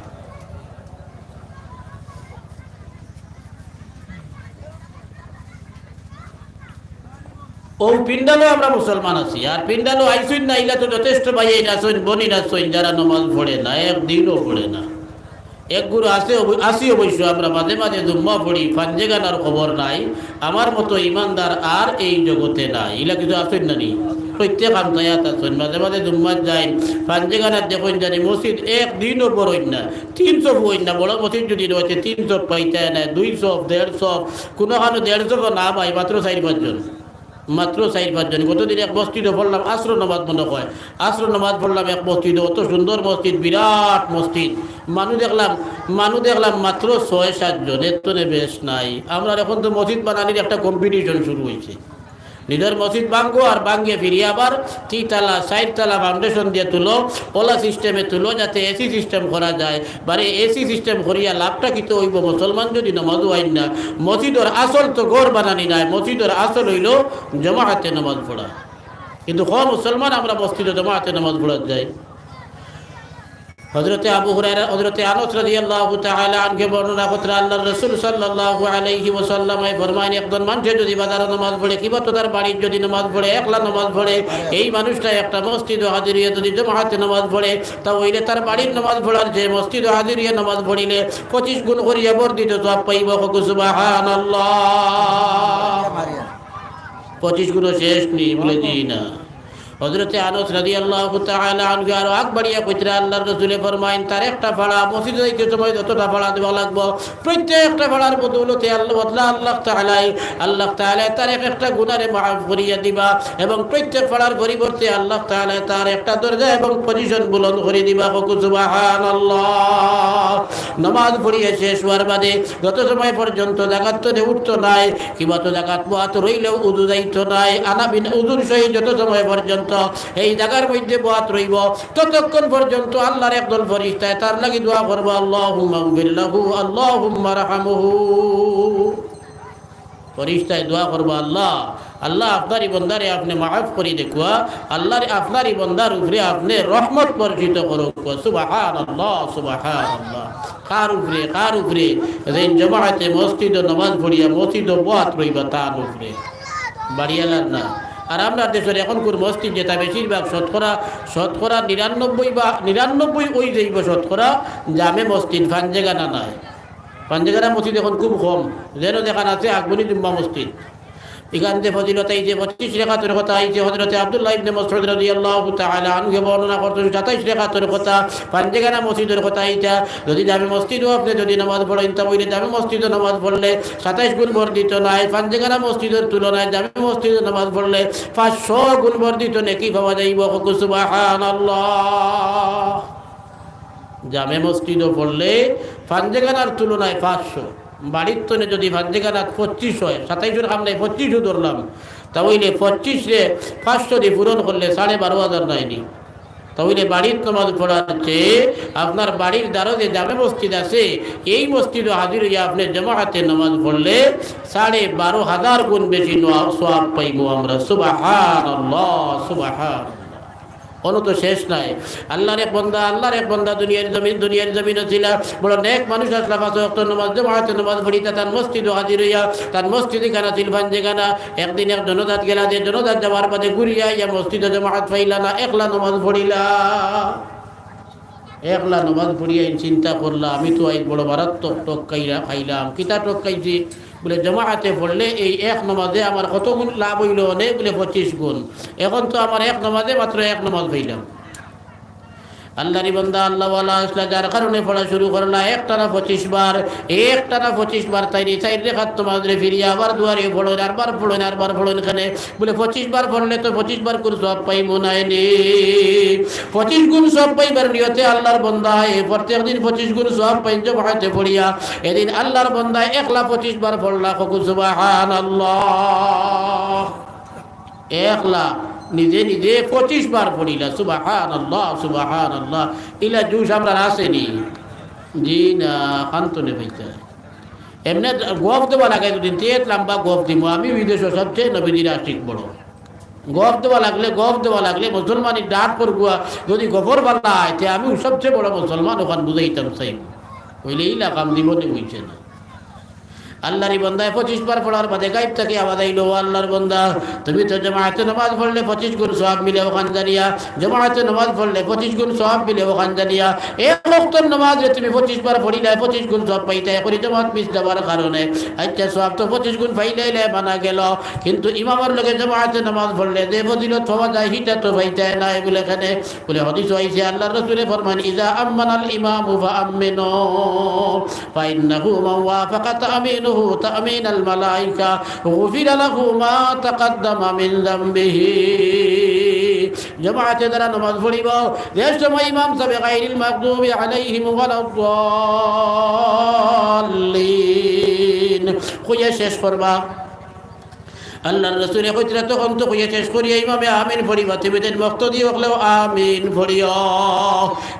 ও পিন্ডালো আমরা মুসলমান আছি, আর পিন্ডালো আইছইন না, ইলা তো যথেষ্ট ভাইয়াইন আছইন, বইনাইন আছইন, যারা নমাজ পড়ে না, একদিনও পড়ে না। এক গুরু আছে অব-, আছি অবশ্য, আমরা মাঝে মাঝে জুম্মা পড়ি, পাঞ্জেগানার খবর নাই, আমার মতো ইমানদার আর এই জগতে নাই। ইলা কিছু আছইন না নি? প্রত্যেক আমতায়াত আছইন, মাঝে মাঝে জুম্মাত যাইন, পাঞ্জেগানার দেখইন জানি মসজিদ একদিনও বড়ইন না, তিন সফ অইন না, বড় মসজিদ যদি রয়েছে তিন সফ পাইতায় না, দুই সফ, দেড় সফ, কোনোখানো দেড় সফ না পাই, মাত্র চাইর পাঁচজন। মাত্র চাইর পাঁচজন। গতদিন এক মসজিদো পড়লাম, আসর নামাজ মনে হয়, আসর নামাজ পড়লাম এক মসজিদো, অত সুন্দর মসজিদ, বিরাট মসজিদ। মানুষ দেখলাম, মানুষ দেখলাম মাত্র ছয় সাতজন, এর তনে বেশ নাই। আমরার এখন তো মসজিদ বানানির একটা কম্পিটিশন শুরু অইছে। নিজর মসজিদ ভাঙ্গো আর ভাঙ্গিয়া ফিরিয়া আবার তিনতলা, চাইরতলা ফাউন্ডেশন দিয়া তুলো, অলা সিস্টেমে তুলো, যাতে এসি সিস্টেম করা যায়। বারে এসি সিস্টেম করিয়া লাভটা কিতা অইবো? মুসলমান যুদি নমাজো আইন না, মসজিদর আসল তো ঘর বানানি নায়, মসজিদর আসল অইলো জমাতে নমাজ পড়া। কিন্তু কম মুসলমান আমরা মসজিদো জমাতে নমাজ পড়াত যাই। হযরতে আবু হুরায়রা, হযরতে আনাস রাদিয়াল্লাহু তাআলা আনহু বর্ণনা কররা, আল্লাহর রাসূল সাল্লাল্লাহু আলাইহি ওয়াসাল্লামে ফরমাইন, একজন মানষে যুদি বাজারো নমাজ পড়ে, কিবা তো তার বাড়িত যুদি নমাজ পড়ে, একলা নমাজ পড়ে, এই মানুষটা একটা মসজিদো হাজির অইয়া যুদি জমাতে নমাজ পড়ে, তা অইলে তার বাড়ির নমাজ পড়ার চেয়ে মসজিদো হাজির অইয়া নমাজ পড়িলে পঁচিশ গুণ করিয়া বর্ধিত সওয়াব পাইবো। কও সুবহানাল্লাহ। পঁচিশ গুণও শেষ নি? বলে, জি না। হযরতে আনাস রাদিয়াল্লাহু তাআলা আনহু আরো আগ বাড়িয়া কইতরা, আল্লাহর রাসূলে ফরমাইন, তার একটা ফাড়া, মসজিদো যাইতে সময় যতটা ফাড়া দেওয়া লাগবো, প্রত্যেকটা ফাড়ার বদৌলতে আল্লাহ, বদলা আল্লাহ তাআলায়, আল্লাহ তাআলায় তার এক একটা গুনারে মাফ করিয়া দিবা এবং প্রত্যেক ফাড়ার পরিবর্তে আল্লাহ তাআলায় তার একটা দরজা এবং পজিশন বুলন্দ করি দিবা। কও সুবহানাল্লাহ। নমাজ পড়িয়া শেষ অওয়ার বাদে যত সময় পর্যন্ত জাগাত তনে উঠতো নায়, কিবা তো জাগাত বওয়াত রইলেও উজু যাইতো নায়, আনা বিন উজুর সহিত যত সময় পর্যন্ত এই জাগার মধ্যে বওয়াত রইবো, ততক্ষণ পর্যন্ত আল্লাহর একদল ফরিস্তায় তার লাগি দোয়া করবো, আল্লাহুম্মা গফির লাহু, আল্লাহুম্মা রহামহু। ফরিস্তায় দোয়া করবো, আল্লাহ, আল্লাহ, আপনার ই বন্দারে আপনে মাফ করি দেউক্কা, আল্লাহর, আপনার ই বন্দার উপরে আপনে রহমত বর্ষিত করউক্কা। সুবহানাল্লাহ, সুবহানাল্লাহ। কার উপরে? কার উপরে? যেইন জমাতে মসজিদো নমাজ পড়িয়া মসজিদো বওয়াত রইবা, তান উপরে। বাড়িআলার না। আর আমরার দেশর এখনকুর মসজিদ যেটা বেশিরভাগ শতকরা, শতকরা নিরানব্বই বা নিরানব্বই অই যাইবো শতকরা জামে মসজিদ, পাঞ্জেখানা নায়। পাঞ্জেখানা মসজিদ এখন খুব কম, যেন যেখান আছে আগুনি জুম্মা মসজিদ। ইখান যে ফজিলত আইছে, পঁচিশ রেকাতর কথা আইছে, হযরতে আব্দুল্লাহ ইবনে মাসউদ রাদিয়াল্লাহু তাআলা আনহু বর্ণনা করছইন, সাতাইশ রেকাতর কথা, পাঞ্জেখানা মসজিদর কথা ইটা। যুদি জামে মসজিদো আপনে যুদি নামাজ পড়ইন, তা অইলে জামে মসজিদো নামাজ পড়লে সাতাইশ গুণ বর্ধিত নায়, পাঞ্জেখানা মসজিদর তুলনায় জামে মসজিদো নামাজ পড়লে পাঁচশো গুণ বর্ধিত নেকি পাওয়া যাইবো। কও সুবহানাল্লাহ। জামে মসজিদো পড়লে পাঞ্জেখানার তুলনায় পাঁচশো, বাড়ির তনে যুদি পাঞ্জেখানাত পঁচিশ অয়, সাতাইশর কাম নাই, পঁচিশও ধরলাম, তা অইলে পঁচিশরে পাঁচশো দি পূরণ করলে সাড়ে বারো হাজার নায় নি? তা অইলে বাড়িত নমাজ পড়ার চেয়ে আপনার বাড়ির দ্বারো যে জামে মসজিদ আছে, এই মসজিদো হাজির অইয়া আপনে জমাতে নমাজ পড়লে সাড়ে বারো হাজার গুণ বেশি নোয়া-, সওয়াব পাইমু আমরা। সুবহানাল্লাহ, সুবহানাল্লাহ। অনো তো শেষ নাই। আল্লাহর এক বন্দা, আল্লাহর এক বন্দা দুনিয়ার জমিন, দুনিয়ার জমিন আছিলা, বড় নেক মানুষ আছলা, পাঁচ ওয়াক্ত নমাজ, জমাতে নমাজ পড়িতা, তান মসজিদো হাজির অইয়া, তান মসজিদ ইখান আছিল পাঞ্জেখানা। একদিন এক জনাজাত গেলা, যে জনাজাত যাওয়ার বাদে ঘুরিয়া আইয়া মসজিদো জমাত পাইলা না, একলা নমাজ পড়িলা। একলা নমাজ পড়িয়া এইন চিন্তা করলা, আমি তো আইজ বড় মারাত্মক ঠক খাইলা-, খাইলাম। কিতা ঠক খাইছি? বলে, জমাতে পড়লে এই এক নমাজে আমার কত গুণ লাভ অইলো অনে? বলে, পঁচিশ গুণ। এখন তো আমার এক নমাজে মাত্র এক নমাজ পাইলাম। আল্লাহর ই বন্দা আল্লাহওয়ালা আছলা, যার কারণে পড়া শুরু করলা একটানা পঁচিশ বার, একটানা পঁচিশ বার তাইন চাইর রেকাত নমাজরে ফিরিয়া আবার দুয়ারে পড়ইন, আরবার পড়ইন, আরবার পড়ইন। কেনে? বলে, পঁচিশ বার পড়লে তো পঁচিশ বার গুণ সওয়াব পাইমু নায় নি? পঁচিশ গুণ সওয়াব পাইবার নিয়তে আল্লাহর বন্দায় প্রত্যেক দিন পঁচিশ গুণ সওয়াব পাইন জমাতে পড়িয়া। এদিন আল্লাহর বন্দায় একলা পঁচিশ বার পড়লা। কও সুবহানাল্লাহ। একলা নিজে নিজে পঁচিশ বার পড়িলা। সুবহানাল্লাহ, সুবহানাল্লাহ। ইলা জুশ আমরার আছে নি? জি না, কান তনে পাইতা। এমনে গফ দেওয়া লাগে দুদিন, তে লম্বা গফ দিমু। আমি বিদেশো সবচেয়ে নবীজির আশিক বড়। গফ দেওয়া লাগলে, গফ দেওয়া লাগলে মুসলমানি ডাট করগুয়া, যুদি গফর বালা অয়, তে আমি সবচেয়ে বড় মুসলমান, অখান বুঝাইতাম চাই। অইলে ইলা কাম জীবনে অইছে না। আল্লাহর ই বন্দায় পঁচিশ বার পড়ার বাদে গাইব থাকি আওয়াজ আইলো, "ও আল্লাহর বন্দা, তুমি তো জমাতে নমাজ পড়লে পঁচিশ গুণ সওয়াব মিলে অখান জানিয়া, জমাতে নমাজ পড়লে পঁচিশ গুণ সওয়াব মিলে অখান জানিয়া, এক ওয়াক্তর নমাজরে তুমি পঁচিশ বার পড়িলায়, পঁচিশ গুণ সওয়াব পাইতায়, করি জমাত মিস দেওয়ার কারণে। আচ্ছা, সওয়াব তো পঁচিশ গুণ পাইলাইলায়, মানা গেল, কিন্তু ইমামর লগে জমাতে নমাজ পড়লে যে ফজিলত পাওয়া যায়, হিটা তো পাইতায় নায়।" বলে, কেনে? বলে, হাদিসো আইছে, আল্লাহর রাসূলে ফরমান, "ইযা আম্মানাল ইমামু ফাআম্মিনু, ফাইন্নাহু মান ওয়াফাকা তামিনু تأمين الملائكة غفر له ما تقدم من ذنبه. জমাতে যারা নামাজ পড়িব, যে সময় ইমাম সাহেব غير المغضوب عليهم ولا الضالين কইয়া শেষ করবা, আল্লাহর রসুলে কইতরা, তখন তো কইয়া শেষ করিয়া ইমামে আমিন পড়িবা, তুমি দেন মুক্তাদি অকলেও আমিন পড়িও।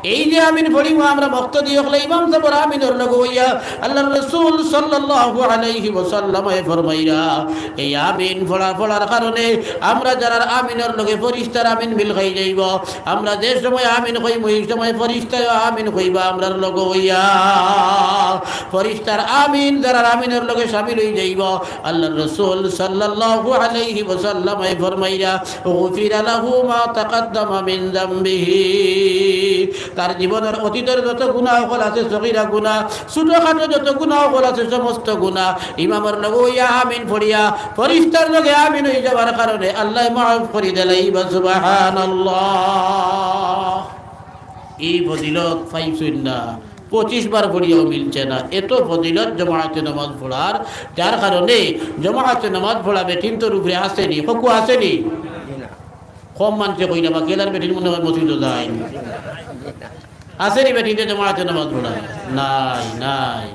এই যে আমিন পড়িবা আমরা মুক্তাদি অকলে ইমাম সাহেবর আমিনর লগে অইয়া, আল্লাহর রসুল সাল্লাল্লাহু আলাইহি ওয়াসাল্লামে ফরমাইরা, এই আমিন পড়া পড়ার কারণে আমরা যারার আমিনর লগে ফিরিস্তার আমিন মিল খাই যাইব। আমরা যে সময় আমিন কইমু, এই সময় ফিরিস্তায় আমিন কইবা আমরার লগে অইয়া। ফিরিস্তার আমিন যারার আমিনর লগে শামিল অই যাইব। আল্লাহর রসুল সাল্লাল্লাহু আলাইহি ওয়াসাল্লামে ফরমাইরা, غفر له ما تقدم من ذنبه। তার জীবনর অতীতর যত গুনাহ অকল আছে, সগীরা গুনাহ, ছোটখাটো যত গুনাহ অকল আছে, সমস্ত গুনাহ ইমামর লগে অইয়া আমিন পড়িয়া, ফিরিস্তার লগে আমিন অই যাওয়ার কারণে আল্লায় মাফ করি দিলাইবা। সুবহানাল্লাহ। এই ফজিলত পাইছইন না, পঁচিশ বার পড়িয়াও মিলছে না। এত ফজিলত জমাতে নামাজ পড়ার, যার কারণে জমাতে নামাজ পড়া বেটিন্তর উপরে আছেনি, হকু আছেনি? কম মানষে কইরা বা গেলার বেটিন মনে হয় মসজিদও যায়। আছেনি বেটিন্তে জমাতে নামাজ পড়া? নাই, নাই।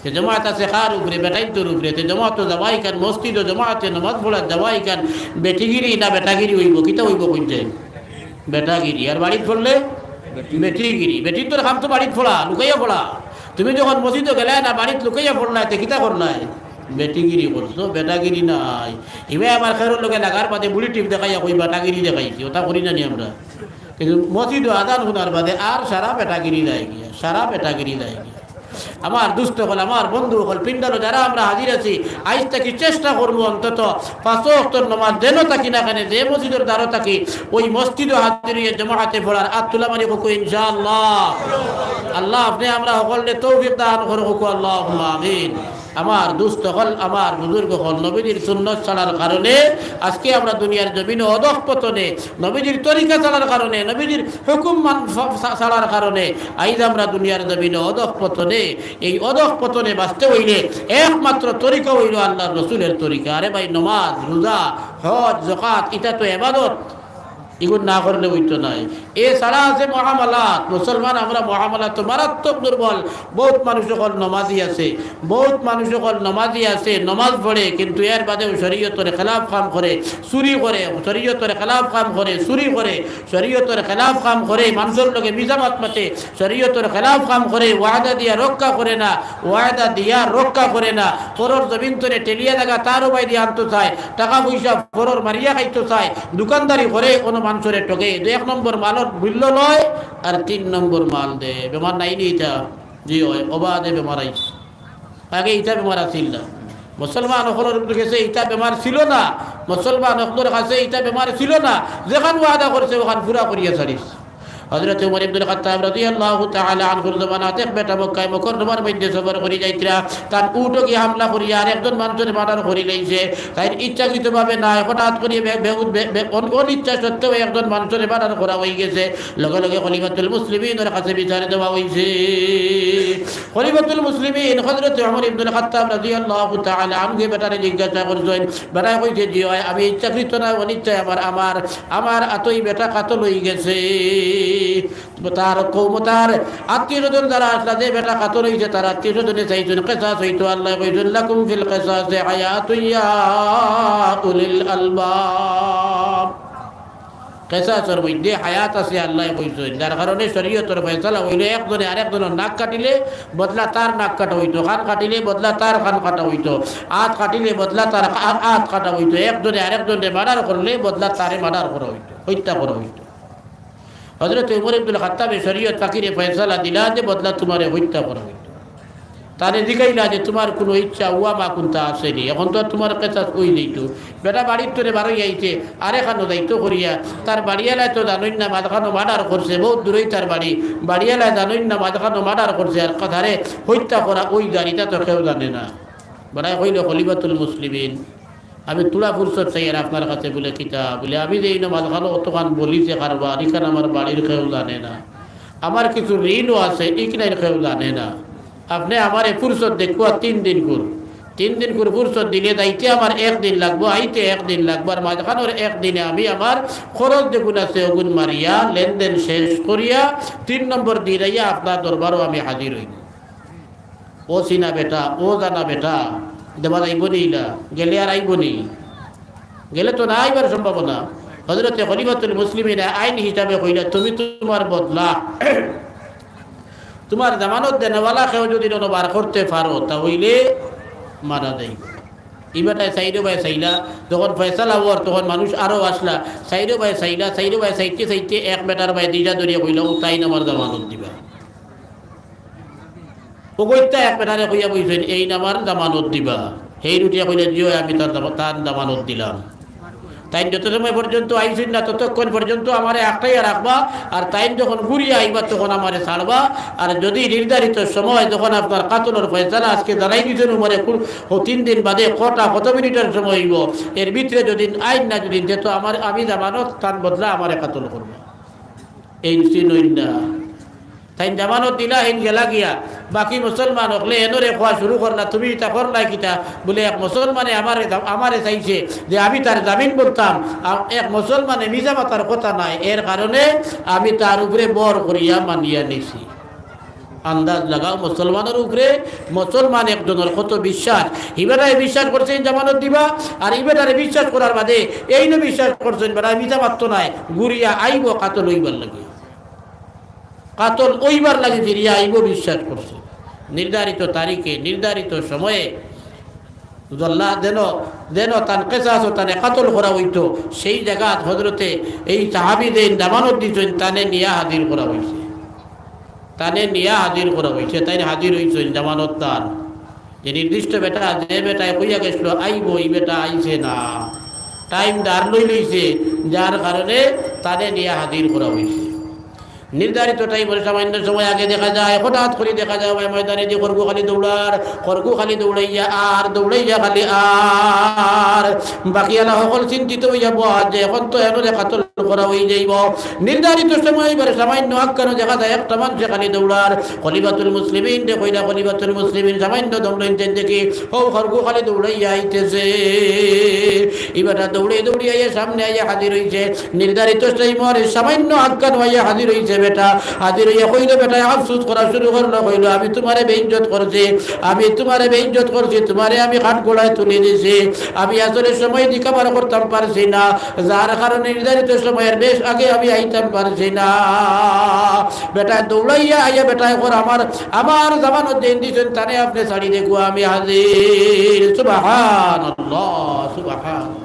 যে জমাত আছে কার উপরে? বেটাইন্তর উপরে। তে জমাত তো যাওয়াই কান, মসজিদও জমাতে নামাজ পড়া যাওয়াই কান, বেটিগিরি না বেটাগিরি অইব? কিতা অইব কইতে? বেটাগিরি। আর বাড়িত পড়লে বেটিগিরি। বেটিন্তর কাম তো বাড়িত পড়া, লুকাইয়া পড়া। তুমি যখন মসজিদও গেলায় না, বাড়িত লুকাইয়া পড়লায়, তে কিতা করলায়? বেটিগিরি করছো, বেটাগিরি নাই। ইবায় আমার খেরর লগে লাগার বাদে বুড়ি টিপ দেখাইয়া কই বেটাগিরি দেখাইছি, ওটা করি না নি আমরা। কিন্তু মসজিদও আজান হুনার বাদে আর সারা বেটাগিরি যায় গিয়া, সারা বেটাগিরি যায় গিয়া। আমার দুস্ত অকল, আমার বন্ধু অকল, পিন্ডালো যারা আমরা হাজির আছি, আইজ থাকি চেষ্টা করমু অন্তত পাঁচ ওয়াক্তর নামাজ যেন থাকি না কেনে, যে মসজিদর দ্বারো থাকি, ওই মসজিদও হাজির অইয়া জমাতে পড়ার। আত তুলা মারি কউক্কা ইনশাআল্লাহ। আল্লাহ আপনে আমরা হকলরে তৌফিক দান করউক্কা, আল্লাহুম্মা আমিন। আমার দুস্ত অকল, আমার বুজুর্গ অকল, নবীজির সুন্নত ছাড়ার কারণে আজকে আমরা দুনিয়ার জমিনো অধঃপতনে, নবীজির তরিকা ছাড়ার কারণে, নবীজির হুকুম মান-, ফ-, ছা-, ছাড়ার কারণে আইজ আমরা দুনিয়ার জমিনো অধঃপতনে। এই অধঃপতনে বাঁচতে অইলে একমাত্র তরিকা অইলো আল্লাহর রসুলের তরিকা। আরে ভাই, নমাজ, রোজা, হজ, যাকাত, ইটা তো ইবাদত। ইগুন না করলে অইতো নায়। এ ছাড়া আছে মুআমালাত। মুসলমান আমরা মুআমালাতো মারাত্মক দুর্বল। বউত মানুষ অকল নমাজি আছে, বউত মানুষ অকল নমাজি আছে, নমাজ পড়ে, কিন্তু এর বাদেও শরীয়তর খেলাফ কাম করে, চুরি করে, শরীয়তর খেলাফ কাম করে, চুরি করে, শরীয়তর খেলাফ কাম করে, মানষর লগে মিছা মাত মাতে, শরীয়তর খেলাফ কাম করে, ওয়াদা দিয়া রক্ষা করে না, ওয়াদা দিয়া রক্ষা করে না, পরর জমিন তনে ঠেলিয়া জাগা তার উবাই দিয়া আনতো চায়, টাকা পয়সা পরর মারিয়া খাইতো চায়, দোকানদারি করে, অনো মানষরে ঠগে। দুই এক নম্বর মালর মূল্য লয় আর তিন নম্বর মাল দে। বেমার নাইনি ইটা? জি অয়, অবাদে বেমার আইছে। আগে ইটা বেমার আছিল না। মুসলমান অকলর গেছে ইটা বেমার ছিল না, মুসলমান অকলর কাছে ইটা বেমার ছিল না। যেখান ওয়াদা করছে, ওখান পুরা করিয়া ছাড়িছে। হযরত উমর ইবনুল খাত্তাব রাদিয়াল্লাহু তাআলা আনহুর জমানাত এক বেটা মক্কায় মুকাররমার মধ্যে সফর করি যাইতরা, তান উটগি হামলা করিয়া আর একজন মানষরে মার্ডার করি লাইছে। তাইন ইচ্ছাকৃতভাবে নায়, হঠাৎ করি বে-, বে-, বে-, বে-, অন-, অনিচ্ছা সত্ত্বেও একজন মানষরে মার্ডার করা অইগেছে। লগে লগে খলিফাতুল মুসলিমিনর কাছে বিচার দেওয়া অইছে। খলিফাতুল মুসলিমিন হযরত উমর ইবনুল খাত্তাব রাদিয়াল্লাহু তাআলা আনহু বেটারে জিজ্ঞাসা করছইন, বেটায় কইছে, "জি অয়, আমি ইচ্ছাকৃত নায়, অনিচ্ছায় আমার, আমার, আমার আতই বেটা কাতল অইগেছে।" তার কওম, তার আত্মীয় স্বজন যারা আছলা, যে বেটা কাতল অইছে, তার আত্মীয় স্বজনে চাইছইন, কেসাস অইতো, আল্লায় কইছইন, "লাকুম ফিল কিসাসি হায়াতুন ইয়া উলিল আলবাব।" কেসাসর মধ্যে হায়াত আছে, আল্লায় কইছইন। যার কারণে শরীয়তর ফয়সালা অইলো, একজনে আরেকজনর নাক কাটিলে বদলা তার নাক কাটা অইতো, কান কাটিলে বদলা তার কান কাটা অইতো, আত কাটিলে বদলা তার আ-, আত কাটা অইতো। একজনে আরেকজনরে মার্ডার করলে বদলা তারে মার্ডার করা অইতো, হত্যা করা অইতো। হযরত উমর ইবনুল খাত্তাবে শরীয়ত ফাকিরে ফয়সালা দিলা যে বদলা তুমারে হত্যা করা অইতো। তারে জিগাইলা যে, "তুমার কুনু ইচ্ছা ওয়া মা কুনতা আছেনি? এখন তো আর তুমার কেসাস অই যাইতো।" বেটা বাড়ির তনে বারই আইছে, আরেকখানো যাইতো করিয়া, তার বাড়িআলায় তো জানইন না মাঝখানো মার্ডার করছে, বউত দূরই তার বাড়ি। বাড়িআলায় জানইন না মাঝখানো মার্ডার করছে, আর তারে হত্যা করা অই যার, ইটা তো কেউ জানে না। বেটায় কইলো, "খলিফাতুল মুসলিমিন, আমি থুড়া ফুরসত চাইয়ার আপনার কাছে।" বুলে, "কিতা?" বুলে, "আমি যে ইনো মাঝখানো অতখান বলিছে কারবার, ইখান আমার বাড়ির কেউ জানে না। আমার কিছু ঋণও আছে, ইখান কেউ জানে না। আপনে আমারে ফুরসত দেখুয়া তিন দিন কর, তিন দিন কুর ফুরসত দিলে যাইতে আমার এক দিন লাগবো, আইতে এক দিন লাগবো, আর মাঝখানোর এক দিনে আমি আমার খরচ যেগুন আছে ওগুন মারিয়া লেনদেন শেষ করিয়া তিন নম্বর দিন আইয়া আপনার দরবারও আমি হাজির হইব। ও চিনা বেটা, ও জানা বেটা, দেওয়া যাইব নি ইলা? গেলে আর আইব নি? গেলে তো না আইবার সম্ভাবনা। হযরতে খলিফাতুল মুসলিমিন আইন হিসাবে কইলা, তুমি তোমার বদলা, তোমার জামানত দেনেওয়ালা কেউ যদি কোনো বার করতে পারো, তা হইলে মানা যাইব। ই বেটায় চাইরো বায় চাইলা, যখন ফয়সালা অওয়ার তখন মানুষ আরো আসলা, চাইরো বায় চাইলা, চাইরো বায় চাইতে চাইতে এক বেটার বায় দুইটা ধরিয়া কইলা, ও তাইন আমার জামানত দিবা। ও কইতা এক বেটারে কইয়া বইছেন, এইন আমার জামানত দিবা। হেইন উঠিয়া কইলা, জি অয়, আমি তার জামা-, তার জামানত দিলাম। তাইন যত সময় পর্যন্ত আইছইন না, ততক্ষণ পর্যন্ত আমারে আটকাইয়া রাখবা, আর তাইন যখন ঘুরিয়া আইবা, তখন আমারে ছাড়বা। আর যদি নির্ধারিত সময় যখন আপনার কাতলর ফয়সালা আজকে জানাই দিছেন, উমরে কুল-, ও তিন দিন বাদে কটা, কত মিনিটের সময় হইব, এর ভিতরে যদি আইন না, যদি দে তো আমার, আমি জামানত, তান বদলা আমারে কাতল করবা। এইন চিনইন না। তাইন জামানত দিলা, হেইন গেলা গিয়া। বাকি মুসলমান অকলে এনরে কওয়া শুরু করলা, তুমি ইতা করলায় কিতা? বুলে, এক মুসলমানে আমারে, আমারে চাইছে যে আমি তার জামিন বনতাম। আ-, এক মুসলমানে মিছা মাতার কথা নায়, এর কারণে আমি তার উপরে বর করিয়া মানিয়া নিছি। আন্দাজ লাগাও, মুসলমানর উপরে মুসলমান একজনর কত বিশ্বাস। হি বেটায় বিশ্বাস করছে জামানত দিবা, আর ই বেটারে বিশ্বাস করার বাদে এইনও বিশ্বাস করছেন বেটায় মিছা মাততো নায়, ঘুরিয়া আইব কাতল অইবার লাগি। কাতল অইবার লাগি ফিরিয়া আইব বিশ্বাস করছে। নির্ধারিত তারিখে, নির্ধারিত সময়ে, আল্লাহ যেন, যেন তান কিসাস ও তানে কাতল করা হইতো, সেই জাগাত হযরতে এই সাহাবী যেইন জামানত দিছইন, তানে নিয়া হাজির করা হইছে। তানে নিয়া হাজির করা হইছে, তাইন হাজির হইছইন জামানত তান। যে নির্দিষ্ট বেটা, যে বেটায় কইয়া গেছিল আইব, ই বেটা আইছে না, টাইম ধার লই লইছে, যার কারণে তারে নিয়া হাজির করা হইছে। নির্ধারিত টাইমর সামান্য সময় আগে দেখা যায়, হঠাৎ করি দেখা যায়, ওই ময়দানে যে খরগু খালি দৌড়ার, খরগু খালি দৌড়াইয়া আর দৌড়াইয়া খালি আর। বাকি আলা হকল চিন্তিত হইয়া বওয়া যে এখন তো এনরে কাতল করা হই যাইব। নির্ধারিত সময় এবারে সামান্য আগ খানো দেখা যায় একটা মানষে খালি দৌড়ার। খলিফাতুল মুসলিমিনরে কইলা, খলিফাতুল মুসলিমিন সামান্য দম লইন দেখি, হউ খরগু খালি দৌড়াইয়া আইতেছে। ই বেটা দৌড়ে দৌড়ে আইয়া সামনে আইয়া হাজির হইছে। নির্ধারিত টাইমর সামান্য আগ খানো আইয়া হাজির হইছে বেটা। হাজির হইয়া কইলো, বেটায় আফসোস করা শুরু করলো, কইলো, আমি তোমারে বেইজ্জত করছি, আমি তোমারে বেইজ্জত করছি, তোমারে আমি কাঠগড়ায় তুলি দিছি, আমি আসলে সময় দি কভার করতাম পারছি না, যার কারণে নির্ধারিত সময়ের বেশ আগে আমি আইতাম পারছি না। বেটায় দৌড়াইয়া আইয়া বেটায় কর আমার, আমার জামানত যেইন দিছইন, তানে আপনে ছাড়ি দেখো, আমি হাজির। সুবহানাল্লাহ, সুবহান।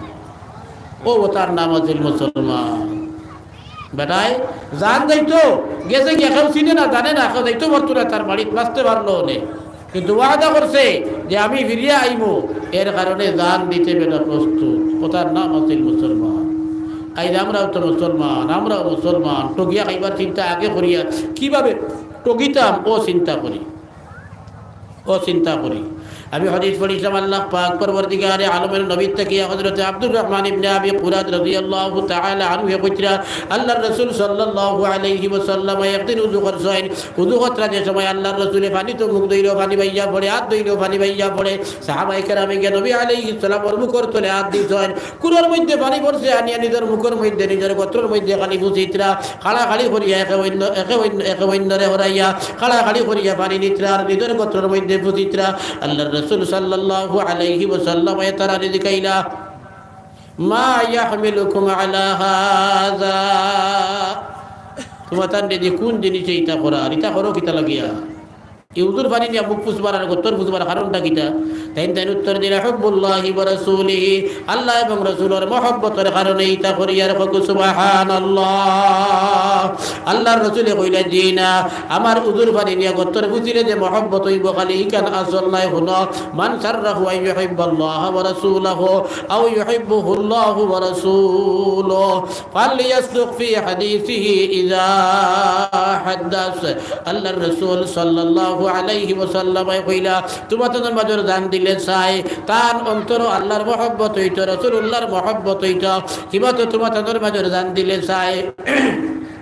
ও, ও তার নাম আছিল মুসলমান। বেটায় জান যাইতো, গেছে গিয়া কেউ চিনে না, জানে না, কেউ যাইতো পারতো না তার বাড়িত, বাঁচতে পারলো নে। কিন্তু ওয়াদা করছে যে আমি ফিরিয়া আইমু, এর কারণে জান দিতে বেটা প্রস্তুত। ও তার নাম আছিল মুসলমান। আইজ আমরাও তো মুসলমান, আমরাও মুসলমান। ঠগিয়া খাইবার চিন্তা আগে করিয়া, কিভাবে ঠগিতাম, ও চিন্তা করি। ও চিন্তা করি। আমি হাদিস পড়ছিলাম, আল্লাহ পাক পরওয়ারদিগারে আলমের নবী থাকিয়া হযরত আব্দুর রহমান ইবনে আবি কুরাত রাদিয়াল্লাহু তাআলা আনহু কইতরা, আল্লাহর রাসূল সাল্লাল্লাহু আলাইহি ওয়াসাল্লাম একদিন উযু করছইন। উযু করতরা যে সময় আল্লাহর রাসূলে পানিত মুখ ধইলো, পানি বাইয়া পড়ে, আত ধইলো, পানি বাইয়া পড়ে। সাহাবায়ে কেরামে গিয়া নবী আলাইহিস সালামর মুখর তলে আত দিছইন। কুড়ার মধ্যে পানি পড়ছে, আনিয়া নিজর মুখর মধ্যে, নিজর গত্রর মধ্যে খালি ফুছিতরা, কাড়াকাড়ি করিয়া একে অইন্য, একে অইন্য, একে অইন্যরে হরাইয়া, কাড়াকাড়ি করিয়া পানি নিতরা, আর নিজর গত্রর মধ্যে ফুছিতরা। আল্লাহর রাসূল সাল্লাল্লাহু আলাইহি ওয়াসাল্লামে তারারে জিকাইলা, "মা ইয়াহমিলুকুম আলা হাযা?" তুমাতানরে দি কুন জিনিসে ইতা করার, ইতা করো কিতা লাগিয়া? ই উযুর পানি নিয়া মুখ ফুছবার আর গত্তর ফুছবার কারণটা কিতা? তাইন তাইন উত্তর দিলা, "হুব্বুল্লাহি ওয়া রাসূলিহি।" আল্লাহ এবং রাসূলর মহব্বতর কারণে ইতা করি। আর কও সুবহানাল্লাহ। আল্লাহর রাসূলে কইলা, "জি না, আমার উযুর পানি নিয়া গত্তর ফুছিলে যে মহব্বত অইবো, খালি ইখান আসল নায়। হুনো, মান সাররাহু আন ইউহিব্বাল্লাহা ওয়া রাসূলাহু আও ইউহিব্বুহুল্লাহু ওয়া রাসূলুহু।" ফালইয়াসদুক ফি হাদিসিহি ইযা হাদ্দাস। আল্লাহর রাসূল সাল্লাল্লাহু আলাইহি ওয়াসাল্লামে কইলা, তুমাতানর মাজর জান দিলে চাই, তান অন্তরো আল্লাহর মহব্বত অইতো, রাসূলুল্লাহর মহব্বত অইতো। কিবা তো তুমাতানর মাজর জান দিলে চাই।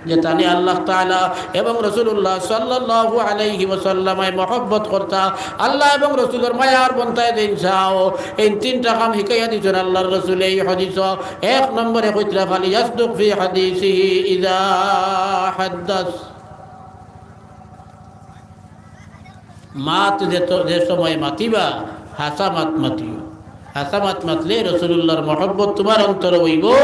যে তানে আল্লাহ তাআলা এবং রাসূলুল্লাহ সাল্লাল্লাহু আলাইহি ওয়াসাল্লামে মহব্বত করতা, আল্লাহ এবং রাসূলর মায়ার বন্দায় দিন চাও। এই তিনটা কাম হিকাইয়া দিছইন আল্লাহর রাসূলে এই হাদিস। এক নম্বরে কইতরা, "ফালিয়াসদুক ফি হাদিসিহি ইযা হাদ্দাস।" মাত যে তো, যে সময় মাতিবা, হাছা মাত মাতিও। হাছা মাত মাতলে রাসূলুল্লাহর মহব্বত তুমার অন্তরে অইবো,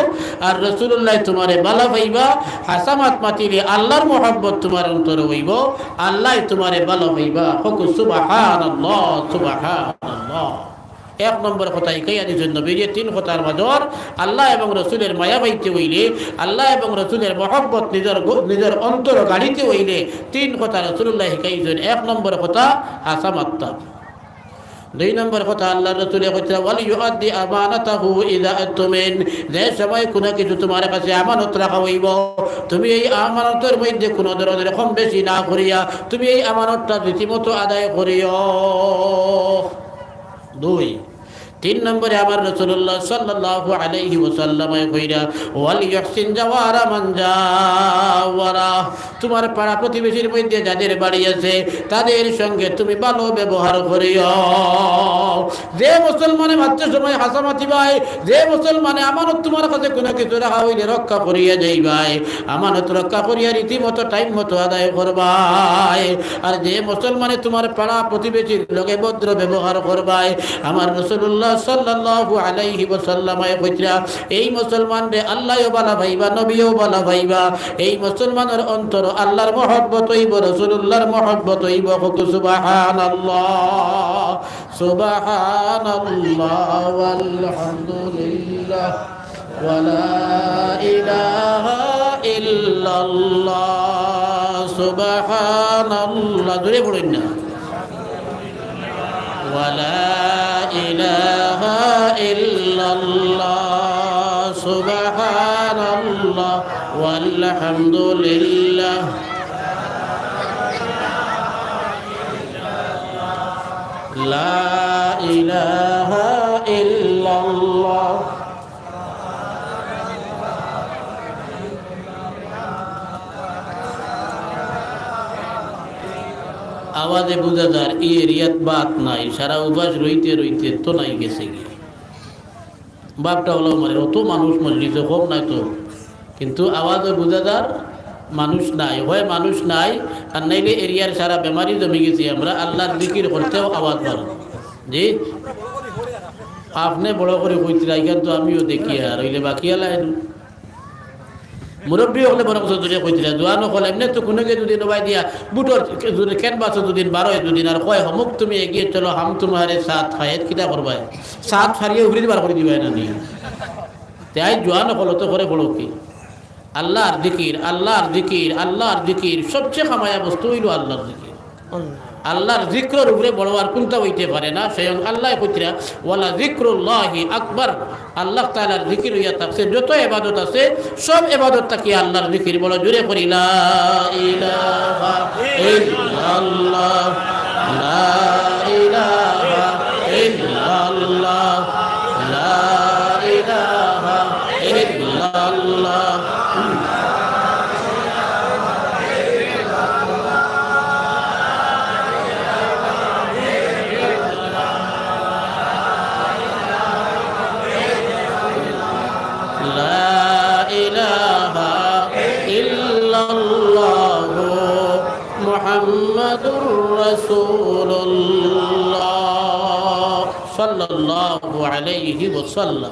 আর রাসূলুল্লাহ তুমারে ভালা পাইবা। হাছা মাত মাতিলে আল্লাহর মহব্বত তুমার অন্তরে অইবো, আল্লাহ তুমারে ভালা পাইবা। কউক্কা সুবহানাল্লাহ, সুবহানাল্লাহ। এক নম্বর কথা হিকাইয়া দিছইন নবীজিয়ে তিন কথার মাজর, আল্লাহ এবং রাসূলর মায়া পাইতে অইলে, আল্লাহ এবং রাসূলর মহব্বত নিজর গ-, নিজর অন্তরো গাড়িতে অইলে, তিন কথা রাসূলুল্লাহ হিকাইছইন। এক নম্বর কথা হাছা মাততা। দুই নম্বর কথা আল্লাহর রাসূলে কইতরা, "ওয়াল ইউআদ্দি আমানাতাহু ইযা উতুমিন।" যে সময় কুনু কিছু তুমার কাছে আমানত রাখা অইবো, তুমি এই আমানতর মধ্যে কুনু ধরনের কম বেশি না করিয়া তুমি এই আমানতটা রীতিমতো আদায় করিও। দুই। তিন নম্বরে আমার রাসূলুল্লাহ সাল্লাল্লাহু আলাইহি ওয়াসাল্লামে কইরা, "ওয়াল ইউহসিন জাওয়ারা মান জাওয়ারা।" তুমার পাড়া প্রতিবেশীর মধ্যে যাদের বাড়ি আছে, তাদের সঙ্গে তুমি ভালো ব্যবহার করিও। যে মুসলমানে মাততে সময় হাছা মাতিবায়, যে মুসলমানে আমানত তুমার কাছে কুনু কিছু রাখা অইলে রক্ষা করিয়া যাইবায়, আমানত রক্ষা করিয়া রীতিমতো টাইম মতো আদায় করবায়। আর যে মুসলমানে তুমার পাড়া প্রতিবেশীর লগে ভদ্র ব্যবহার করবায়, আমার রাসূলুল্লাহ সাল্লাল্লাহু আলাইহি ওয়াসাল্লামে কইতরা, এই মুসলমানরে আল্লায়ও ভালা পাইবা, নবীও ভালা পাইবা। এই মুসলমানর অন্তরো আল্লাহর মহব্বত অইবো, রাসূলুল্লাহর মহব্বত অইবো। কউক্কা সুবহানাল্লাহ, সুবহানাল্লাহ, ওয়ালহামদুলিল্লাহ, ওয়ালা ইলাহা ইল্লাল্লাহ, সুবহানাল্লাহ। জোরে পড়ইন না। ولا إله إلا الله، سبحان الله، والحمد لله، لا إله إلا الله। আওয়াজে বুঝা যার ই এরিয়াত ভাত নাই, সারা উপাস রইতে রইতে তো নাই গেছে গিয়া। বাপটা হলো মানে অত মানুষ মজলিসে কম নাই তো, কিন্তু আওয়াজে বুঝা যার মানুষ নাই, হয় মানুষ নাই, আর নাইলে এরিয়ার সারা বেমারি জমি গেছি আমরা আল্লাহর জিকির করতেও আওয়াজ বার। জি, আপনে বড় করি কইতরা, ইখান তো আমিও দেখি, আর অইলে বাকি আলাই মুরব্বি অকলে বড় কথা জুড়ে কইতরা, জোয়ান অকল এমনে তো কুনুগে দুদিন ওবায় দিয়া বুটর দুদিন ক্যানভাসো দুদিন বারোয় দুদিন আর কয়, "হমুক তুমি এগিয়ে চলো, হাম তুমহারে সাথ হ্যায়", কিতা করবায়? সাথ ফারিয়ে উফরি বার করি দিবায় না নি? তে আইজ জোয়ান অকল অত করে পড়ো কি? আল্লাহর জিকির, আল্লাহর জিকির, আল্লাহর জিকির, সবচেয়ে কামায়া বস্তু অইলো আল্লাহর জিকির। আল্লাহর জিকিরর উপরে বড় আর কুনটা অইতে পারে না। স্বয়ং আল্লায় কইতরা, "ওয়ালা জিকরুল্লাহি আকবার।" আল্লাহ তাআলার জিকির অইয়া থাকছে, যত ইবাদত আছে, সব ইবাদত থাকি আল্লাহর জিকির বড়। জোরে করি, লা ইলাহা ইল্লাল্লাহ, লা ইলাহা ইল্লাল্লাহ, লা ইলাহা ইল্লাল্লাহ। لا إله إلا الله محمد رسول الله صلى الله عليه وسلم।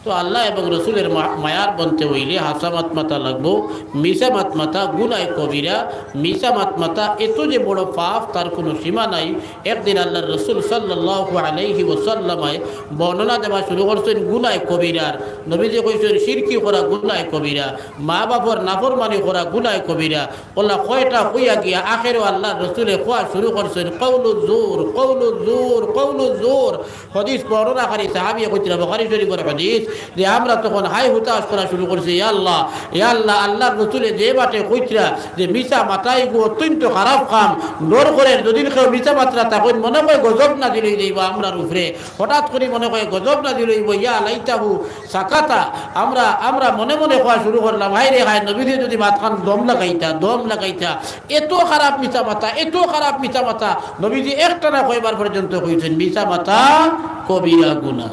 তো আল্লাহ এবং রসুলের মা-, মায়ার বনতে অইলে হাছা মাত মাতা লাগবো। মিছা মাত মাতা গুনায় কবিরা। মিছা মাত মাতা এত যে বড় পাপ, তার কুনু সীমা নাই। একদিন আল্লাহর রসুল সাল্লাল্লাহু আলাইহি ওয়াসাল্লামে বর্ণনা দেওয়া শুরু করছইন গুনায় কবিরার। নবীজি কইছইন, "শিরকি করা গুনায় কবিরা, মা বাপর নাফরমানি করা গুনায় কবিরা।" অলা কয়টা কইয়া গিয়া আখেরো আল্লাহর রসুলে কওয়া শুরু করছইন, "কওলু জুর, কওলু জুর, কওলু জুর।" হাদিস বর্ণনাকারী সাহাবীয়ে কইতরা, বুখারী শরীফর হাদিস, যে আমরা তখন হায় হুতাশ করা শুরু করছি, "ইয়া আল্লাহ, ইয়া আল্লাহ, আল্লাহর রসুলে যে বাটে কইতরা যে মিছা মাতাইগু অত্যন্ত খারাপ কাম, ডর করের যদি কেউ মিছা মাতরা তখন মনে কয় গজব নাজিল অই যাইবো আমরার উপরে।" হঠাৎ করি মনে কয় গজব নাজিল অইবো, "ইয়া লাইতাহু সাকাতা।" আমরা, আমরা মনে মনে কওয়া শুরু করলাম, "হায় রে হায়, নবীজি যদি মাতখান দম লাগাইতা, দম লাগাইতা।" এত খারাপ মিছা মাতা, এত খারাপ মিছা মাতা, নবীজি একটানা কয়বার পর্যন্ত কইছইন, "মিছা মাতা কবিরা গুনাহ।"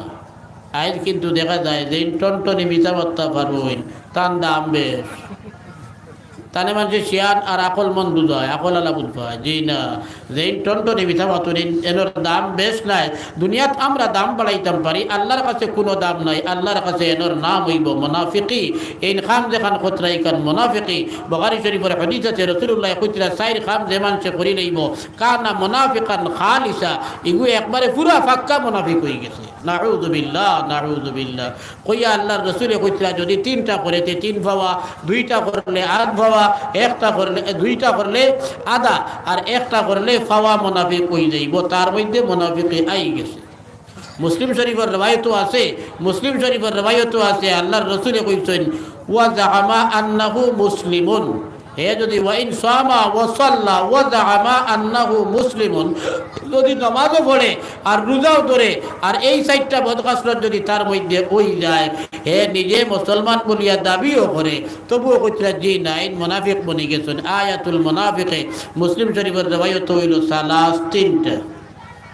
আইজ কিন্তু দেখা যায় যেইন টনটনি মিছা মাততা পারইন, তান দাম বেশ। তানে মানষে শিয়ান আর আকলমন্দ বুঝায়, আকলআলা বুঝায়। জি না, যেইন টনটনি মিছা মাতুন, এইন, এনর দাম বেশ নাই। দুনিয়াত আমরা দাম বাড়াইতাম পারি, আল্লাহর কাছে কুনু দাম নাই। আল্লাহর কাছে এনর নাম অইবো মুনাফিকি। এইন কাম যেখান করতরা ইখান মুনাফিকি। বুখারী শরীফর হাদিস আছে, রাসূলুল্লায় কইতরা, চাইর কাম যে মানষে করি লইবো, কানা মুনাফিকান খালিসা, ইগু একবারে পুরা পাক্কা মুনাফিক অই গেছে। নাউযুবিল্লাহ, নাউযুবিল্লাহ। কইয়া আল্লাহর রসুলে কইতরা, যদি তিনটা করে তে তিন পাওয়া, দুইটা করলে আধ পাওয়া, একটা করলে, দুইটা করলে আধা, আর একটা করলে পাওয়া মুনাফিক অই যাইবো, তার মধ্যে মুনাফিকি আই গেছে। মুসলিম শরীফর রেওয়ায়তো আছে, মুসলিম শরীফর রেওয়ায়তো আছে, আল্লাহর রসুলে কইছইন, "ওয়া জাআমা আন্নাহু মুসলিমুন।" হে যদি ওয়া ইন সামা ওয়া সাল্লা ওয়া জাআমা আন্নাহু মুসলিমুন, যদি নামাজও পড়ে আর রোজাও ধরে আর এই চাইরটা বদখাসলত যদি তার মধ্যে অই যায়, হে নিজে মুসলমান বলিয়া দাবিও করে, তবুও কইতরা, "জি না, এইন মুনাফিক বনি গেছইন।" আয়াতুল মুনাফিকে মুসলিম শরীফর রেওয়ায়ত অইলো সালাস তিনটা।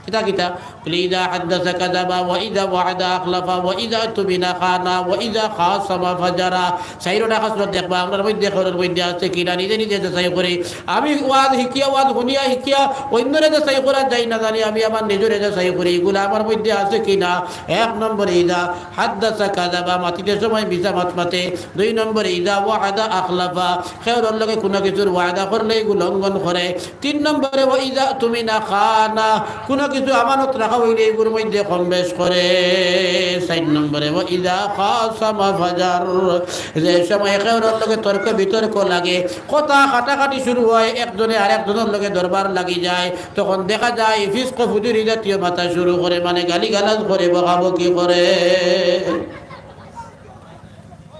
কিতা কিতা? বলে, "ইযা হাদ্দাসা কাযাবা, ওয়া ইযা ওয়াআদা আখলাফা, ওয়া ইযা তুমিনা খানা, ওয়া ইযা খাসামা ফাজারা।" চাইরোটা খাসলত দেখবা, আমরার মধ্যে কেউরর মধ্যে আছে কিনা, নিজে নিজে যাচাই করি। আমি ওয়াজ হিকিয়া, ওয়াজ হুনিয়া হিকিয়া, অইন্যরে যাচাই করা যায় না জানি, আমি আমার নিজরে যাচাই করি, ইগুলা আমার মধ্যে আছে কিনা। এক নম্বরে, ইযা হাদ্দাসা কাযাবা, মাতিতে সময় মিছা মাত মাতে। দুই নম্বরে, ইযা ওয়াআদা আখলাফা, কেউরর লগে কুনু কিছুর ওয়াদা করলে ইগু লঙ্ঘন করে। তিন নম্বরে, "ওয়া ইযা তুমিনা খানা", কুনু কিছু আমানত রাখা অইলে ইগুর মধ্যে কম বেশ করে। চাইর নম্বরে, "ওয়া ইযা খাসামা ফাজার", যে সময় কেউরর লগে তর্ক বিতর্ক লাগে, কথা কাটাকাটি শুরু হয়, একজনে আরেকজনর লগে দরবার লাগি যায়, তখন দেখা যায় ফিসক ফুজুরি জাতীয় মাতা শুরু করে, মানে গালিগালাজ করে, বকাবকি করে।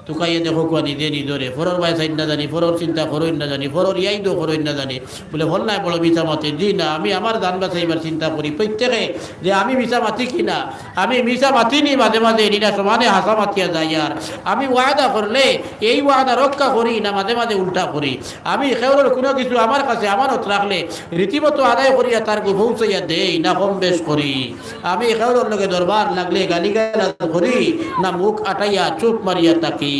তুকাইয়া দেখো কুয়া নিজে নিজরে, পরর বায় চাইন না জানি, পরর চিন্তা করইন না জানি, পরর ইয়াইদও করইন না জানি। বলে, "হল নাই বড় মিছা মাতে।" জি না, আমি আমার জান বাঁচাইবার চিন্তা করি। প্রত্যেকে যে আমি মিছা মাতি কি না, আমি মিছা মাতি নি মাঝে মাঝে, নি না সমানে হাছা মাতিয়া যাই। আর আমি ওয়াদা করলে এই ওয়াদা রক্ষা করি না, মাঝে মাঝে উল্টা করি। আমি কেউরর কুনু কিছু আমার কাছে আমানত রাখলে রীতিমতো আদায় করিয়া তার গু পৌঁছাইয়া দেই না কম বেশ করি। আমি কেউরর লগে দরবার লাগলে গালিগালাজ করি না মুখ আটাইয়া চুপ মারিয়া থাকি।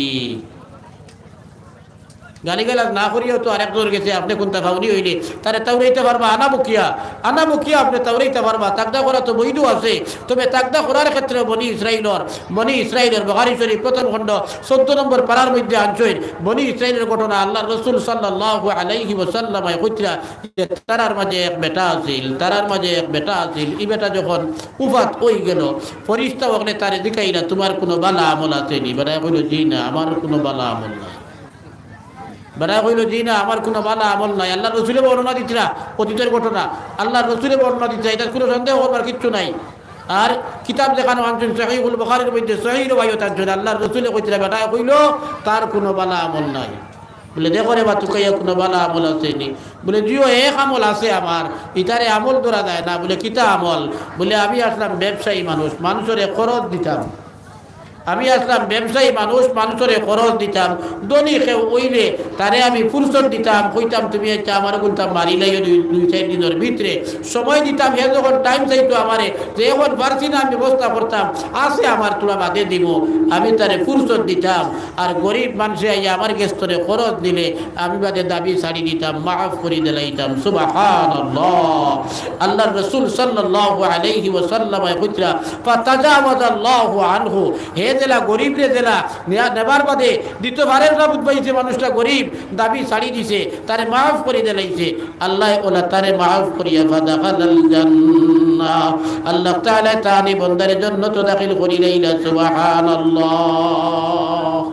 গালিগালাজ না করিয়াও তো আরেকজনর গেছে আপনে কুনটা ফাউনি অইলে তারে তাওরাইতা পারবা, আনা মুখিয়া, আনা মুখিয়া আপনে তাওরাইতা পারবা। তাকদা করা তো বৈধ আছে, তবে তাকদা করার ক্ষেত্রে বনি ইসরাইলর, বনি ইসরাইলর বুখারী শরীফ প্রথম খণ্ড চৌদ্দ নম্বর পারার মধ্যে আনছইন, বনি ইসরাইলর ঘটনা আল্লাহর রসুল সাল্লাল্লাহু আলাইহি ওয়াসাল্লামে কইতরা যে তারার মাঝে এক বেটা আছিল, তারার মাঝে এক বেটা আছিল, ই বেটা যখন উফাত অই গেল, ফিরিস্তা অকলে তারে জিকাইলা, "তুমার কুনু বালা আমল আছে নি?" বেটায় কইলো, "জি না, আমার কুনু বালা আমল নাই।" বেটায় কইলো, "জি না, আমার কুনু বালা আমল নাই।" আল্লাহর রসুলে বর্ণনা দিতরা, অতীতর ঘটনা। আল্লাহর রসুলে বর্ণনা দিতরা, ইটাত কুনু সন্দেহ করবার কিচ্ছু নাই। আর কিতাব যেখানো আনছইন, সহিহুল বুখারীর মধ্যে সহিহ রেওয়ায়ত আনছইন, আল্লাহর রসুলে কইতরা, বেটায় কইলো, "তার কুনু বালা আমল নাই।" বলে, "দেখো রে বা, তুকাইয়া কুনু বালা আমল আছে নি?" বলে, "জি অয়, এক আমল আছে আমার, ইটারে আমল ধরা যায় না।" বলে, "কিতা আমল?" বলে, "আমি আছলাম ব্যবসায়ী মানুষ, মানষরে খরচ দিতাম। আমি আছলাম ব্যবসায়ী মানুষ, মানষরে খরচ দিতাম। ধনী কেউ অইলে তারে আমি ফুরসত দিতাম, কইতাম, 'তুমি আইচ্ছা আমার কুনটা মারিলাইও দুই, দুই চাইর দিনর ভিতরে।' সময় দিতাম, হে যখন টাইম চাইতো আমারে, যে এখন পারছি না, আমি ব্যবস্থা করতাম, আছে আমার, থুড়া বাদে দিমু, আমি তারে ফুরসত দিতাম।" আর গরিব মানষে আইয়া আমার গেছ থনে খরচ দিলে আমি বাদে দাবি ছাড়ি দিতাম, মাফ করি দিলাইতাম। সুবহানাল্লাহ। আল্লাহর রাসূল সাল্লাল্লাহু আলাইহি ওয়াসাল্লামে কইতরা, "ফাতাজাওয়াজাল্লাহু আনহু।" হে যেলা গরিবরে যেলা নেয়া-, নেবার বাদে দিতো পারের না, বুঝবাইছে মানুষটা গরিব, দাবি ছাড়ি দিছে, তারে মাফ করি দিলাইছে। আল্লায় ওলা তারে মাফ করিয়া ফাদাখালাল জান্নাহ। আল্লাহ তাআলা তানি বন্দারে জন্নত দাখিল করি লাইলা। সুবহানাল্লাহ।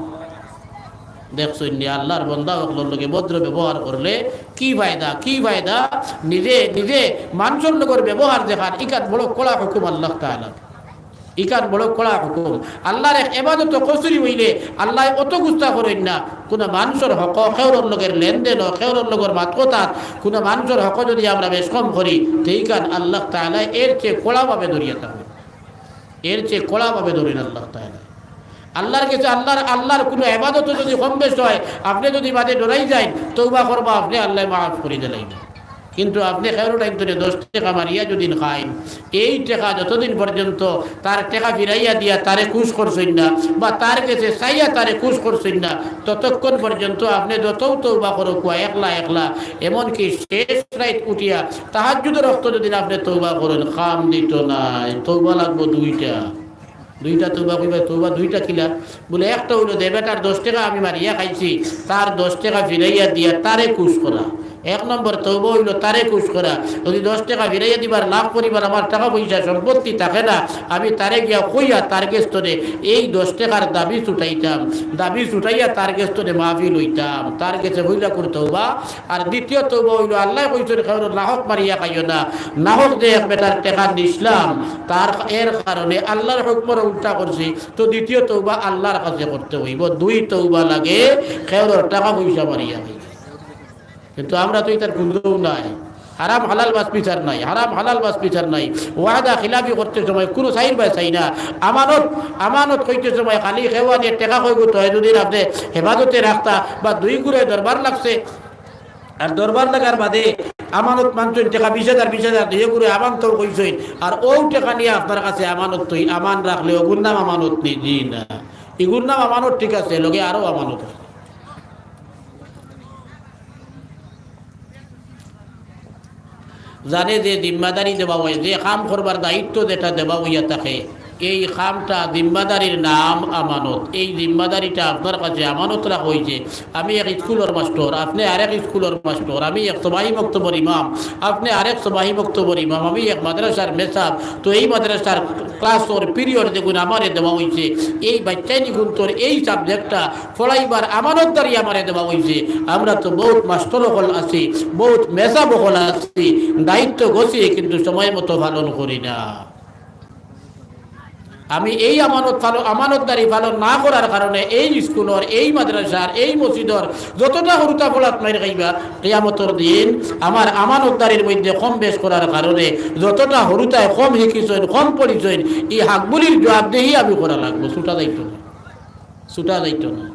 দেখছইন নি, আল্লাহর বন্দা অকলর লগে ভদ্র ব্যবহার করলে কি ফায়দা, কি ফায়দা? নিজে, নিজে মানষর লগর ব্যবহার যেখান, ইখান বড় কড়া হুকুম আল্লাহ তাআলা। ইখান বড় কড়া হুকুম। আল্লার এক এবাদতো কসুরি অইলে আল্লায় অত গুসা করইন না। কুনু মানষর হক, কেউরর লগর লেনদেন, কেউরর লগর মাতকথাত কুনু মানষর হক যুদি আমরা বেশকম করি, তে ইখান আল্লাহ তাআলায় এর চেয়ে কড়াভাবে ধরিয়া থাকইন। এর চেয়ে কড়াভাবে ধরইন আল্লাহ তাআলায়। আল্লার গেছে, আল্লার, আল্লার কুনু এবাদতো যুদি কম বেশ অয়, আপনে যুদি বাদে ডরাই যাইন, তওবা করবা, আপনে আল্লায় মাফ করি দিলাইবা। কিন্তু আপনে কেউর টাইম ধরি দশ টেকা মারিয়া যুদি খাইন, এই টেকা যতদিন পর্যন্ত তার টেকা ফিরাইয়া দিয়া তারে খুশ করছইন না, বা তার গেছে চাইয়া তারে খুশ করছইন না, ততক্ষণ পর্যন্ত আপনে যতউ তওবা করউক্কা একলা একলা, এমনকি শেষ রাইত উঠিয়া তাহাজ্জুদর অক্ত যুদি আপনে তওবা করইন, কাম দিতো নায়। তওবা লাগবো দুইটা। দুইটা তওবা কইবা, তওবা দুইটা কিলা? বুলে, একটা অইলো যে বেটার দশ টেকা আমি মারিয়া খাইছি, তার দশ টেকা ফিরাইয়া দিয়া তারে খুশ করা। এক নম্বর তওবা অইলো তারে খুশ করা। যুদি দশ টেকা ফিরাইয়া দিবার লাখ পরিমাণ আমার টেকা পয়সা সম্পত্তি থাকে না, আমি তারে গিয়া কইয়া তার গেছ থনে এই দশ টেকার দাবি ছুটাইতাম, দাবি ছুটাইয়া তার গেছ থনে মাফি লইতাম। তার গেছে পয়লা করি তওবা। আর দ্বিতীয় তওবা অইলো, আল্লায় কইছইন, কেউর নাহক মারিয়া খাইও না। নাহক যে এক বেটার টেকা নিছলাম, তার, এর কারণে আল্লার হুকুমর উল্টা করছি, তো দ্বিতীয় তওবা আল্লার কাছে করতে অইবো। দুই তওবা লাগে, কেউর টেকা পয়সা মারিয়া খাইলে। কিন্তু আমরা তো ইতার কুন্তাউ নাই। হারাম হালাল বাছ বিচার নাই, হারাম হালাল বাছ বিচার নাই। ওয়াদা খিলাফি করতে সময় কুনু চাইর বায় চাই না। আমানত, আমানত কইতে সময় খালি কেউ আনিয়া টেকা কইবো, তো যুদি আপনে হেফাজতে রাখতা বা দুই গুরে দরবার লাগছে, আর দরবার লাগার বাদে আমানত মানছইন, টেকা বিশ হাজার, বিশ হাজার দুই গুরে আমানতও কইছইন, আর অউ টেকা নিয়া আপনার কাছে আমানত থই, আমান রাখলে অগুর নাম আমানত নি? জি না। ইগুর নাম আমানত, ঠিক আছে, লগে আরো আমানত আছে। যারে যে জিম্মাদারি দেওয়া অয়, যে কাম করবার দায়িত্ব যেটা দেওয়া অইয়া থাকে, এই কামটা, জিম্মাদারির নাম আমানত। এই জিম্মাদারিটা আপনার কাছে আমানত রাখা অইছে। আমি এক স্কুলর মাস্টর, আপনে আরেক স্কুলর মাস্টর, আমি এক সবাহি মক্তবর ইমাম, আপনে আরেক সবাহি মক্তবর ইমাম, আমি এক মাদ্রাসার মেসাব। তো এই মাদ্রাসার ক্লাসর পিরিয়ড যেগুন আমারে দেওয়া অইছে, এই বাচ্চাইনগুনতর এই সাবজেক্টটা পড়াইবার আমানতদারি আমারে দেওয়া অইছে। আমরা তো বউত মাস্টর অকল আছি, বউত মেসাব অকল আছি, দায়িত্ব গছি, কিন্তু সময় মতো পালন করি না। আমি এই আমানত পালন, আমানতদারি পালন না করার কারণে এই স্কুলর, এই মাদ্রাসার, এই মসজিদর যতটা হুরুতায় ফলাত মাইর খাইবা, কিয়ামতর দিন আমার আমানতদারির মধ্যে কম বেশ করার কারণে যতটা হুরুতায় কম হিকিছইন, কম পড়িছইন, ই হকগুলির জবাবদেহি আমি করা লাগবো। ছুটা যাইতো না, ছুটা যাইতো না।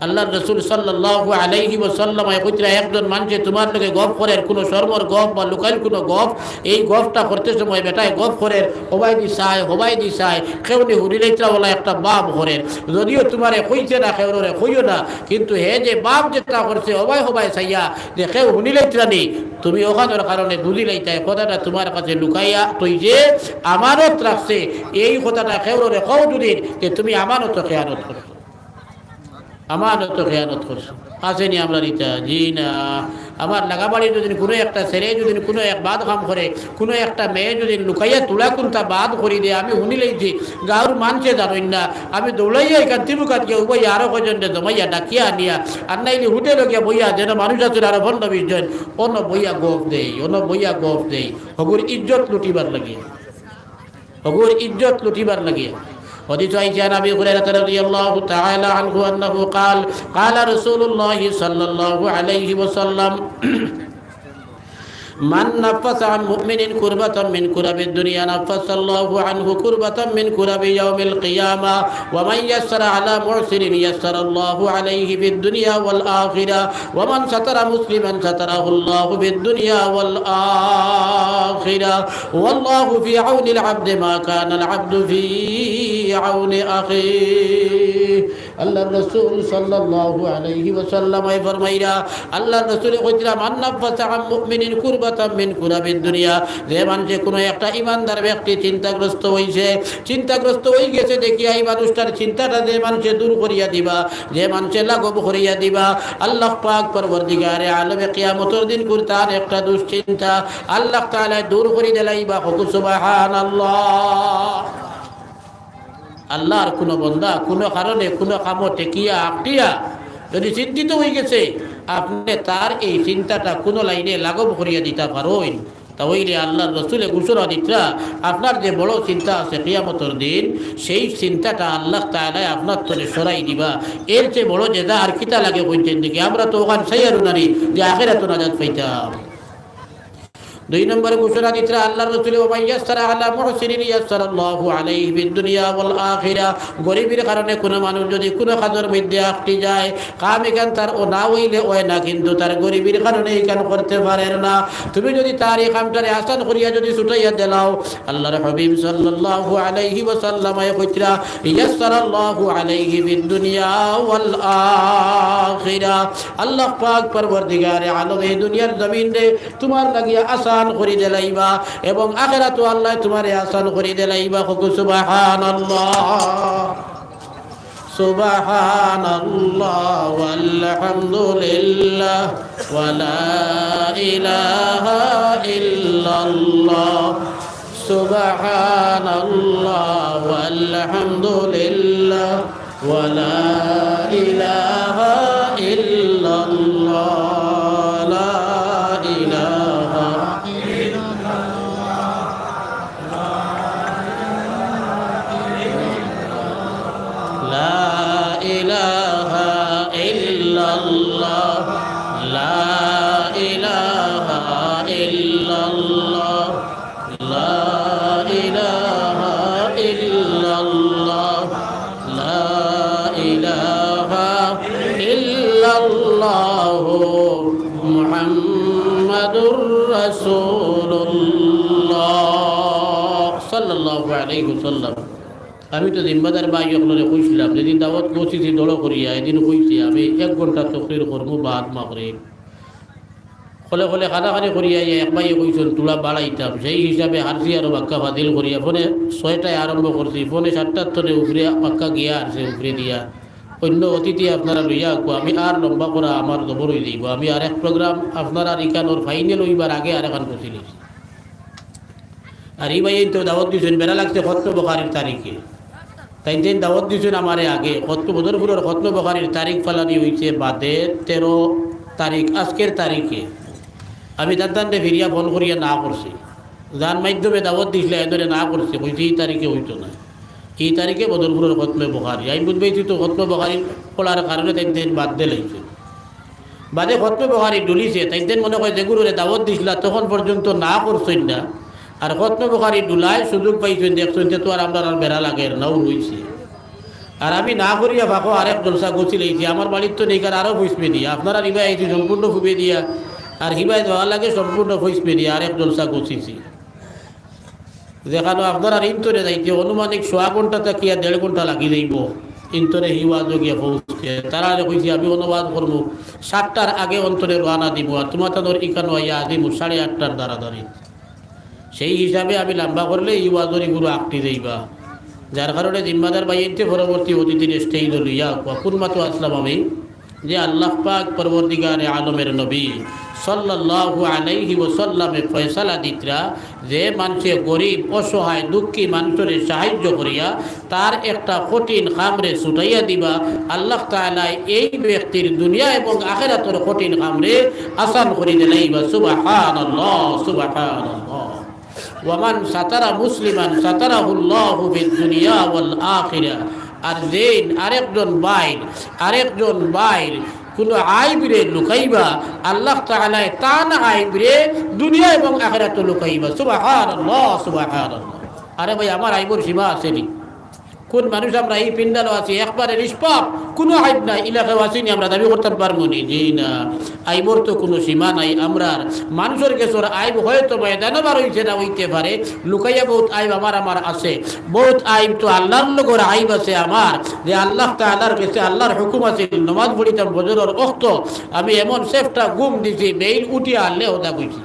আল্লার রসুল সাল্লাল্লাহু আলাইহি ওয়াসাল্লাম কইতরা, একজন মানষে তুমার লগে গফ করের, কুনু শরমর গফ বা লুকাইল কুনু গফ, এই গফটা করতে সময় বেটায় গফ করের, হবায়দি চায়, হবায়দি চায়, কেউ নি হুনিলাইতরা অলা একটা ভাব করের। যদিও তুমারে কইছে না, কেউরে কইও না, কিন্তু হে যে ভাব যেটা করছে, হবায় হবায় চাইয়া যে কেউ হুনিলাইতরা নি, তুমি অখানর কারণে বুঝিলাইতায় কথাটা তুমার কাছে লুকাইয়া থইছে, আমানত রাখছে, এই কথাটা কেউরে কও যুদি যে তুমি আমানতো খেয়ানত করছো। আমানতো খেয়ানত করছো। আছে নি আমরার ইতা? জি না। আমার লাগাবাড়ির যুদি কুনু একটা ছেলে যুদি কুনু এক বাদ কাম করে, কুনু একটা মেয়ে যুদি লুকাইয়া তুলা কুন্তা বাদ করি দেয়, আমি হুনিলাইছি, গাউর মানষে জানইন না, আমি দৌড়াইয়া ইখান তিবুকাত গিয়া উবাইয়া আরো কয়জনরে জমাইয়া ডাকিয়া আনিয়া, আর নাইলে হোটেলো গিয়া বইয়া, যেন মানুষ আছে আরো পনরো বিশ জন, অনো বইয়া গফ দেই, অনো বইয়া গফ দেই, হগুর ইজ্জত লুটিবার লাগি। হগুর ইজ্জত লুটিবার লাগি। হাদিস আইছে, عن أبي هريرة رضي الله تعالى عنه أنه قال: قال رسول الله صلى الله عليه وسلم: من نفس عن مؤمن كربة من كرب الدنيا نفس الله عنه كربة من كرب يوم القيامة، ومن يسر على معسر يسر الله عليه في الدنيا والآخرة، ومن ستر مسلما ستره الله في الدنيا والآخرة، والله في عون العبد ما كان العبد في عون أخيه. আল্লার রসুল সাল্লাল্লাহু আলাইহি ওয়াসাল্লাম ফরমাইরা, আল্লার রসুলে কইতরা, من نفس عن مؤمن كربة من كرب الدنيا, যে মানষে কুনু একটা ইমানদার ব্যক্তি চিন্তাগ্রস্ত অইছে, চিন্তাগ্রস্ত অইগেছে দেখিয়া ই মানুষটার চিন্তাটা যে মানষে দূর করিয়া দিবা, যে মানষে লাঘব করিয়া দিবা, আল্লাহ পাক পরওয়ারদিগারে আলমে কিয়ামতর দিন কুরতান একটা দুশ্চিন্তা আল্লাহ তাআলায় দূর করি দিলাইবা। কও সুবহানাল্লাহ। আল্লার কুনু বন্দা কুনু কারণে কুনু কামো ঠেকিয়া আটকিয়া যুদি চিন্তিত অইগেছে, আপনে তার এই চিন্তাটা কুনু লাইনে লাঘব করিয়া দিতা পারইন, তা অইলে আল্লাহর রসুলে ঘোষণা দিতরা, আপনার যে বড় চিন্তা আছে কিয়ামতর দিন, সেই চিন্তাটা আল্লাহ তাআলায় আপনার তনে সরাই দিবা। এর চেয়ে বড় জেজা আর কিতা লাগে কইতেন দেখি? আমরা তো অখান চাইয়ার নানি যে আখেরাতো নাজাত পাইতাম। দুই নম্বরে ঘোষণা দিতরা আল্লাহর রসুলে, "ওয়া মান ইয়াসসারা আলা মুহসিনিন ইয়াসসারাল্লাহু আলাইহি ফিদ দুনিয়া ওয়াল আখিরা।" গরিবের কারণে কোনো মানুষ যদি কোনো কাজর মধ্যে আটকি যায়, কাম ইখান তার ও না অইলে অয় না, কিন্তু তার গরিবের কারণে ইখান করতে পারের না। তুমি যদি তার ই কামটারে আসান করিয়া যদি ছুটাইয়া দিলাও, আল্লাহর হাবিব সাল্লাল্লাহু আলাইহি ওয়াসাল্লামে কইতরা, "ইয়াসসারাল্লাহু আলাইহি ফিদ দুনিয়া ওয়াল আখিরা।" আল্লাহ পাক পরওয়ারদিগারে আলম এই দুনিয়ার জমিনরে তুমার লাগিয়া আসান করি দিলাইবা এবং আখেরাতো আল্লাহ তুমারে আসান করি দিলাইবা। কও সুবহানাল্লাহ। سبحان الله والحمد لله ولا إله إلا الله. سبحان الله والحمد لله ولا إله إلا الله. لا إله إلا الله. لا إله إلا الله. لا إله إلا الله. لا إله إلا الله. لا إله إلا الله. محمد رسول الله. صلى الله عليه وسلم. আমি তো জিম্মাদার ভাই অকলরে কইছিলাম, যেদিন দাওয়াত পৌঁছিছি দল করিয়া, এদিন কইছি আমি এক ঘন্টা তকরির করমু বাদ মাগরিব। হকলে হকলে কানাকানি করিয়া আইয়া এক ভাইয়ে কইছইন, "তুলা বাড়াইতাম।" সেই হিসাবে হারছি আরো বাক্কা ফাদিল করিয়া, ফোনে ছয়টায় আরম্ভ করছি, ফোনে সাতটার তনে উপরে বাক্কা গিয়া হারছে উপরে দিয়া। অন্য অতিথি আপনারা লইয়া আউক্কা, আমি আর লম্বা করা আমার জবর অই যাইবো। আমি আরেক program আপনারার ইখানর final অইবার আগে আরেকখান করছি। আর ই ভাইয়ে তো দাওয়াত দিছইন, বেড়া লাগছে খতমে বুখারীর তারিখে। তাইন তাইন দাওয়াত দিছইন আমারে আগে। খতমে বদরপুরর খতমে বুখারীর তারিখ ফালানি অইছে বাদে তেরো তারিখ, আজকের তারিখে। আমি তান তানরে ফিরিয়া ফোন করিয়া না করছি। যার মাধ্যমে দাওয়াত দিছলা, এনরে না করছি, কইছি ই তারিখে অইতো না। ই তারিখে বদরপুরর খতমে বুখারী। আমি বুঝবাইছি তো খতমে বুখারী পড়ার কারণে তাইন তাইন বাদ দিলাইছে। বাদে খতমে বুখারী ডুলিছে, তাইন তাইন মনে কয় যেগুনরে দাওয়াত দিছলা তখন পর্যন্ত না করছইন না, আর খতমে বুখারী ডুলায় সুযোগ পাইছইন, দেখছইন, তে তো আর আমরার আর বেড়া লাগের না, অউ রইছে। আর আমি না করিয়া ফাঁকো আরেক জলসা গুছিলাইছি, আমার বাড়ির তো নেইকার আরো পশ্চিমে দিয়া, আপনারার ইবায় আইছি সম্পূর্ণ পূবে দিয়া, আর হিবায় যাওয়া লাগে সম্পূর্ণ পশ্চিমে দিয়া আরেক জলসা গুছিছি। যেখানো আপনারার ইন্তরে যাইতে আনুমানিক সোয়া ঘন্টা থাকিয়া দেড় ঘন্টা লাগি যাইবো, ইন্তরে হি ওয়াজো গিয়া পৌঁছতে। তারারে কইছি, "আমি অনো ওয়াজ করমু, সাতটার আগে অন্তরে রওয়ানা দিমু, আর তুমরা তানর ইখানো আইয়া আজিমু সাড়ে আটটার দাঁড়াদাঁড়ি।" সেই হিসাবে আমি লম্বা করলে ই ওয়াজর ইগুলো আটকি যাইবা। যার কারণে জিম্মাদার ভাইয়াইন্তে পরবর্তী অতিথির stage লইয়া আউক্কা। কোন মাতো আসলাম আমি? যে আল্লাহ পাক পরওয়ারদিগারে আলমের নবী সাল্লাল্লাহু আলাইহি ওয়াসাল্লামে ফয়সালা দিতরা, যে মানষে গরিব, অসহায়, দুঃখী মানষরে সাহায্য করিয়া তার একটা কঠিন কামরে ছুটাইয়া দিবা, আল্লাহ তাআলায় এই ব্যক্তির দুনিয়া এবং আখেরাতর কঠিন কামরে আসান করি দিলাইবা। সুবহানাল্লাহ, সুবহানাল্লাহ। ওয়ামান সাতারা মুসলিমান সাতারাহুল্লাহু ফিদ দুনিয়া ওয়াল আখিরা। আর যেইন আরেকজন ভাইর, আরেকজন ভাইর কুনু আইবরে লুকাইবা, আল্লাহ তাআলায় তান আইবরে দুনিয়া এবং আখিরাতো লুকাইবা। সুবহানাল্লাহ, সুবহানাল্লাহ। আরে ভাই, আমার আইবর সীমা আছে নি? কোন মানুষ আমরা এই পিন্ডালো আছি, একবারে নিষ্পাপ, কুনু আইব নাই, ইলা কেউ আছি নি, আমরা দাবি করতাম পারমু নি? জি না। আইবর তো কুনু সীমা নাই। আমরার মানষর গেছর আইব হয়তো ময়দানো বার অইছে না, অইতে পারে, লুকাইয়া বউত আইব আমার, আমার আছে। বউত আইব তো আল্লাহর লগর আইব আছে আমার, যে আল্লাহ তাআলার গেছে আল্লাহর হুকুম আছে, নমাজ পড়িতাম ফজরর অক্ত, আমি এমন সেফটা ঘুম দিছি, বেইল উঠিয়া আল্লে হতা কইছি।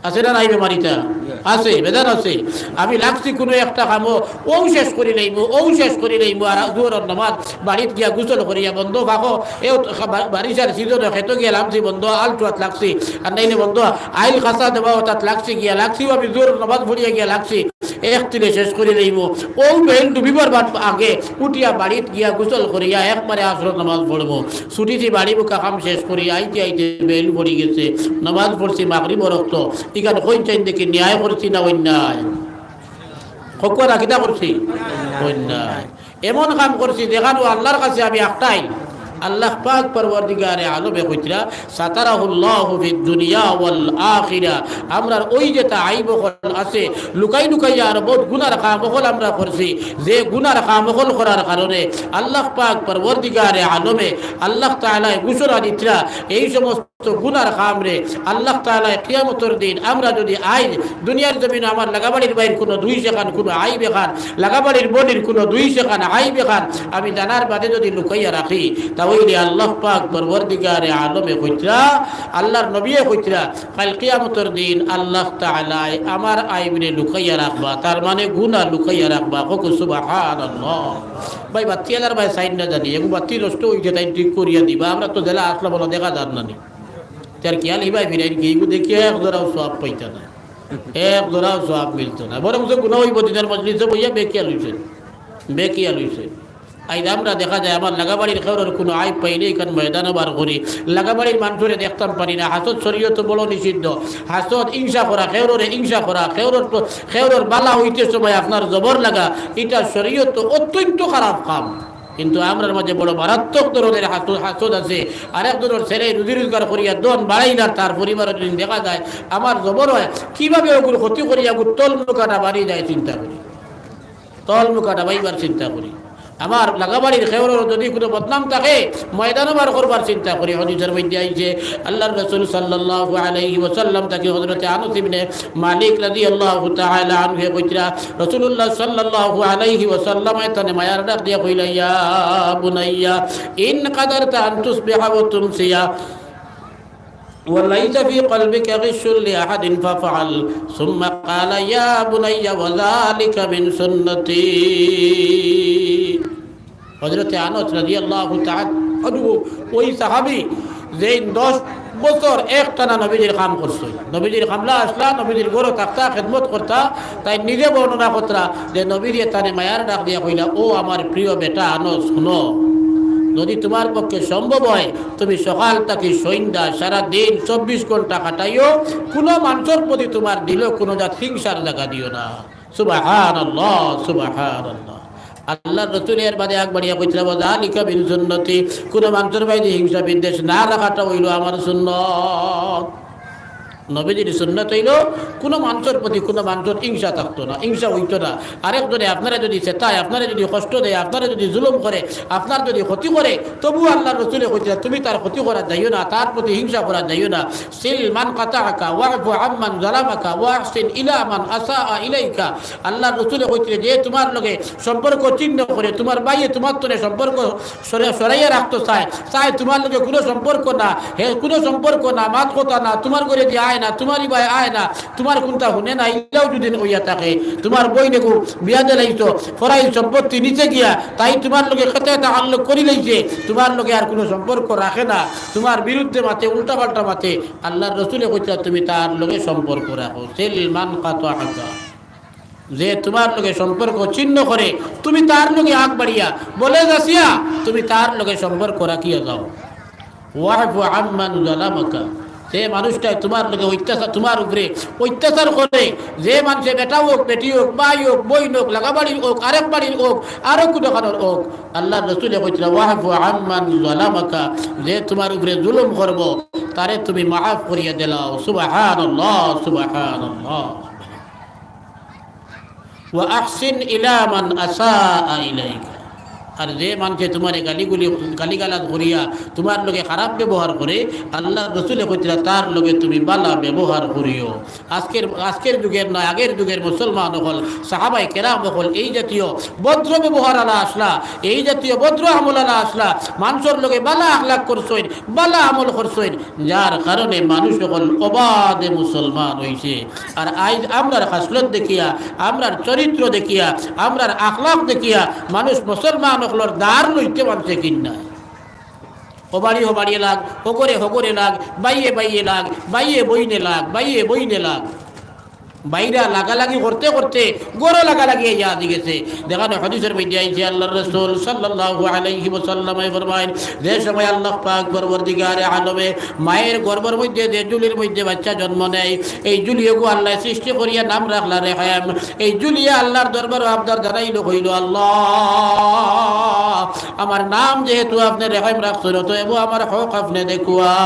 আছে না নাই বেমারিটা? আছে, বেজান আছে। আমি লাগছি কুনু একটা কামো, অউ শেষ করি লাইমু, অউ শেষ করি লাইমু, আর জোহরর নামাজ বাড়িত গিয়া গোসল করিয়া বন্দো ফাঁকো, এও তো বা-, বারিশার সিজনো খেতো গিয়া লামছি বন্দো, আলটুয়াত লাগছি, আর নাইলে বন্দো আইল খাসা দেওয়া অতাত লাগছি গিয়া, লাগছি আমি জোহরর নামাজ পড়িয়া গিয়া লাগছি, এক তিলে শেষ করি লাইমু। অউ বেইল ডুবিবার বাদ আগে উঠিয়া বাড়িত গিয়া গোসল করিয়া একবারে আসরর নামাজ পড়মু। ছুটিছি বাড়ি বুকা কাম শেষ করি আইতে আইতে বেইল পড়ি গেছে, নামাজ পড়ছি মাগরিবর অক্ত। ইখান কইন চাইন দেখি ন্যায় করছি না অন্যায়? কউক্কা না কিতা করছি? অন্যায়। এমন কাম করছি যেখানো আল্লাহর কাছে আমি আখতাই। আল্লাহ পাক পরওয়ারদিগারে আলমে কইতরা, "সাতারাহুল্লাহু ফিদ দুনিয়া ওয়াল আখিরা।" আমরার অউ যেতা আইব অকল আছে, লুকাই লুকাইয়া আর বউত গুনার কাম অকল আমরা করছি। যে গুনার কাম অকল করার কারণে আল্লাহ পাক পরওয়ারদিগারে আলমে, আল্লাহ তাআলায় ঘোষণা দিতরা, এই সমস্ত গুনার কামরে আল্লাহ তাআলায় কিয়ামতর দিন আমরা যুদি আইজ দুনিয়ার জমিনো আমার লাগাবাড়ির ভাইর কুনু দুষ এখান, কুনু আইব এখান, লাগাবাড়ির বইনর কুনু দুষ এখান, আইব এখান আমি জানার বাদে যুদি লুকাইয়া রাখি, তা অইলে আল্লাহ পাক পরওয়ারদিগারে আলমে কইতরা, আল্লাহর নবীয়ে কইতরা, কাইল কিয়ামতর দিন আল্লাহ তাআলায় আমার আইবরে লুকাইয়া রাখবা, তার মানে গুনা লুকাইয়া রাখবা। কউক্কা সুবহানাল্লাহ। ভাই, বাত্তি আলার ভাই সাইন না জানি, এগু বাত্তি নষ্ট অইছে, তাইন ঠিক করিয়া দিবা। আমরা তো যেলা আছলাম অলা দেখা যার না নি। তার খেয়াল হিবায় ফিরাইন কি, এগু দেখিয়া এক জরাও সওয়াব পাইতা না, এক জরাও সওয়াব মিলতো না, বরং যে গুনা অইব দিনর মজলিসো বইয়া বেখেয়াল অইছে, বেখেয়াল অইছে। আইজ আমরা দেখা যায় আমার লাগাবাড়ির খেউরর কুনু আইব পাইলে ইখান ময়দানো বার করি। লাগাবাড়ির মানষরে দেখতাম পারি না। হাসদ শরীয়তো বড় নিষিদ্ধ। হাসদ, হিংসা করা, খেউররে হিংসা করা, খেউরর, খেউরর বালা অইতে সময় আপনার জবর লাগা, ইটা শরীয়তো অত্যন্ত খারাপ কাম। কিন্তু আমরার মাঝে বড় মারাত্মক ধরনের হাসু-, হাসদ আছে। আরেকজনর ছেলে রুজি রোজগার করিয়া ধন বাড়াইলার, তার পরিবারো যুদি দেখা যায় আমার জবর অয়, কিভাবে অগুর ক্ষতি করিয়া অগুর তলমুকাটা বাড়ি যায় চিন্তা করি। তলমুকাটা বাইবার চিন্তা করি। আমার লাগাবাড়ির খেউরর যুদি কুনু বদনাম থাকে, ময়দানো বার করবার চিন্তা করি। হাদিসর মধ্যে আইছে, আল্লাহর রাসূল সাল্লাল্লাহু আলাইহি ওয়াসাল্লাম থাকি হযরতে আনাস ইবনে মালিক রাদিয়াল্লাহু তাআলা আনহু কইতরা, রাসূলুল্লাহ সাল্লাল্লাহু আলাইহি ওয়াসাল্লামে তানে মায়ার ডাক দিয়া কইলা, "ইয়া বুনাইয়া, ইন কাদারতা আন তুসবিহা ওয়া তুমসিয়া।" وليس في قلبك غش لأحد فافعل، ثم قال: يا بني، وذلك من سنتي। হযরতে আনাস রাদিয়াল্লাহু তাআলা আনহু, ওই সাহাবী, যেইন দশ বছর একটানা নবীজির কাম করছইন, নবীজির কামলা আছলা, নবীজির ঘরো থাকতা, খেদমত করতা, তাইন নিজে বর্ণনা করতরা যে নবীজিয়ে তানে মায়ার ডাক দিয়া কইলা, "ও আমার প্রিয় বেটা আনাস, হুনো, যুদি তুমার পক্ষে সম্ভব অয়, তুমি সকাল থাকি সন্ধ্যা সারা দিন চব্বিশ ঘন্টা কাটাইও, কুনু মানষর প্রতি তুমার দিলো কুনু জাত হিংসার জাগা দিও না।" সুবহানাল্লাহ, সুবহানাল্লাহ। আল্লাহর রাসূলে এর বাদে আগ বাড়িয়া কইতরা, "ওয়া যালিকা মিন সুন্নতি।" কুনু মানষর বায়দি হিংসা বিদ্বেষ না রাখাটা অইলো আমার সুন্নত। নবীজির সুন্নত অইলো কুনু মানষর প্রতি কুনু মানষর হিংসা থাকতো না, হিংসা অইতো না। আরেকজনে আপনারে যুদি চেতায়, আপনারে যুদি কষ্ট দেয়, আপনারে যুদি জুলুম করে, আপনার যুদি ক্ষতি করে, তবু আল্লাহর রাসূলে কইতরা, "তুমি তার ক্ষতি করা যাইও না, তার প্রতি হিংসা করা যাইও না।" সিল মান কাতাআকা, ওয়াফু আম্মান যালামাকা, ওয়া আহসিন ইলা মান আসাআ ইলাইকা। আল্লাহর রাসূলে কইতরা, যে তুমার লগে সম্পর্ক ছিন্ন করে, তুমার ভাইয়ে তুমার তনে সম্পর্ক সরে-, সরাইয়া রাখতো চায়, চায় তুমার লগে কুনু সম্পর্ক না, হে কুনু সম্পর্ক না, মাত কথা না, তুমার ঘরেদি আয় না, তুমার ইবায় আয় না, তুমার কুনতা হুনে না, ইলাও যুদি অইয়া থাকে, তুমার বইন এগু বিয়া দিলাইছো, ফরাইজ সম্পত্তি নিতে গিয়া, তাই তুমার লগে খেতে তাআল্লুক করিলাইছে, তুমার লগে আর কুনু সম্পর্ক রাখে না, তুমার বিরুদ্ধে মাতে, উল্টা পাল্টা মাতে, আল্লাহর রাসূলে কইতরা, "তুমি তার লগে সম্পর্ক রাখো।" সিল মান কাতাআকা। যে তুমার লগে সম্পর্ক ছিন্ন করে, তুমি তার লগে আগ বাড়িয়া, বলে যাসিয়া, তুমি তার লগে সম্পর্ক রাখিয়া যাও। ওয়াফু আম্মান যালামাকা, যে মানুষটায় তুমার লগে অত্যাচার, তুমার উপরে অত্যাচার করে, যে মানষে বেটা অউক, বেটি অউক, ভাই অউক, বইন অউক, লাগা বাড়ির অউক, আরেক বাড়ির অউক, আরো কুনুখানোর অউক, আল্লাহর রাসূলে কইতরা, "ওয়াফু আম্মান যালামাকা", যে তুমার উপরে জুলুম করবো, তারে তুমি মাফ করিয়া দিলাও। সুবহানাল্লাহ, সুবহানাল্লাহ। ওয়া আহসিন ইলা মান আসাআ ইলাইকা। আর যে মানষে তুমারে গালিগুলি, গালিগালাজ করিয়া তুমার লগে খারাপ ব্যবহার করে, আল্লার রসুলে কইতরা, তার লগে তুমি বালা ব্যবহার করিও। আজকের, আজকের যুগের নয়, আগের যুগের মুসলমান অকল, সাহাবায়ে কেরাম অকল এই জাতীয় ভদ্র ব্যবহার আলা আছলা, এই জাতীয় ভদ্র আমল আলা আছলা, মানষর লগে বালা আখলাক করছইন, বালা আমল করছইন, যার কারণে মানুষ অকল অবাধে মুসলমান অইছে। আর আইজ আমরার খাসলত দেখিয়া, আমরার চরিত্র দেখিয়া, আমরার আখলাক দেখিয়া মানুষ মুসলমান অকলর দার লইতে মানষে কিন নায়। অবাড়ি হবাড়িয়ে লাগ, হগরে হগরে লাগ, বাইয়ে বাইয়ে লাগ, বাইয়ে বইনে লাগ, বাইয়ে বইনে লাগ। বাইরা লাগালাগি করতে করতে ঘরো লাগালাগি আইয়া আজি গেছে। দেখইন হাদিসর মধ্যে আইছে, আল্লার রসুল সাল্লাল্লাহু আলাইহি ওয়াসাল্লামে ফরমাইন, যে সময় আল্লাহ পাক পরওয়ারদিগারে আলমে মায়ের গর্ভর মধ্যে যে জুলির মধ্যে বাচ্চা জন্ম নেয়, এই জুলিগু আল্লায় সৃষ্টি করিয়া নাম রাখলা রেহেম। এই জুলিয়ে আল্লার দরবারো আবদার জানাইলো, কইলো, "আল্লাহ, আমার নাম যেহেতু আপনে রেহেম রাখছইন, অতএব আমার হক আপনে দেখুয়া।"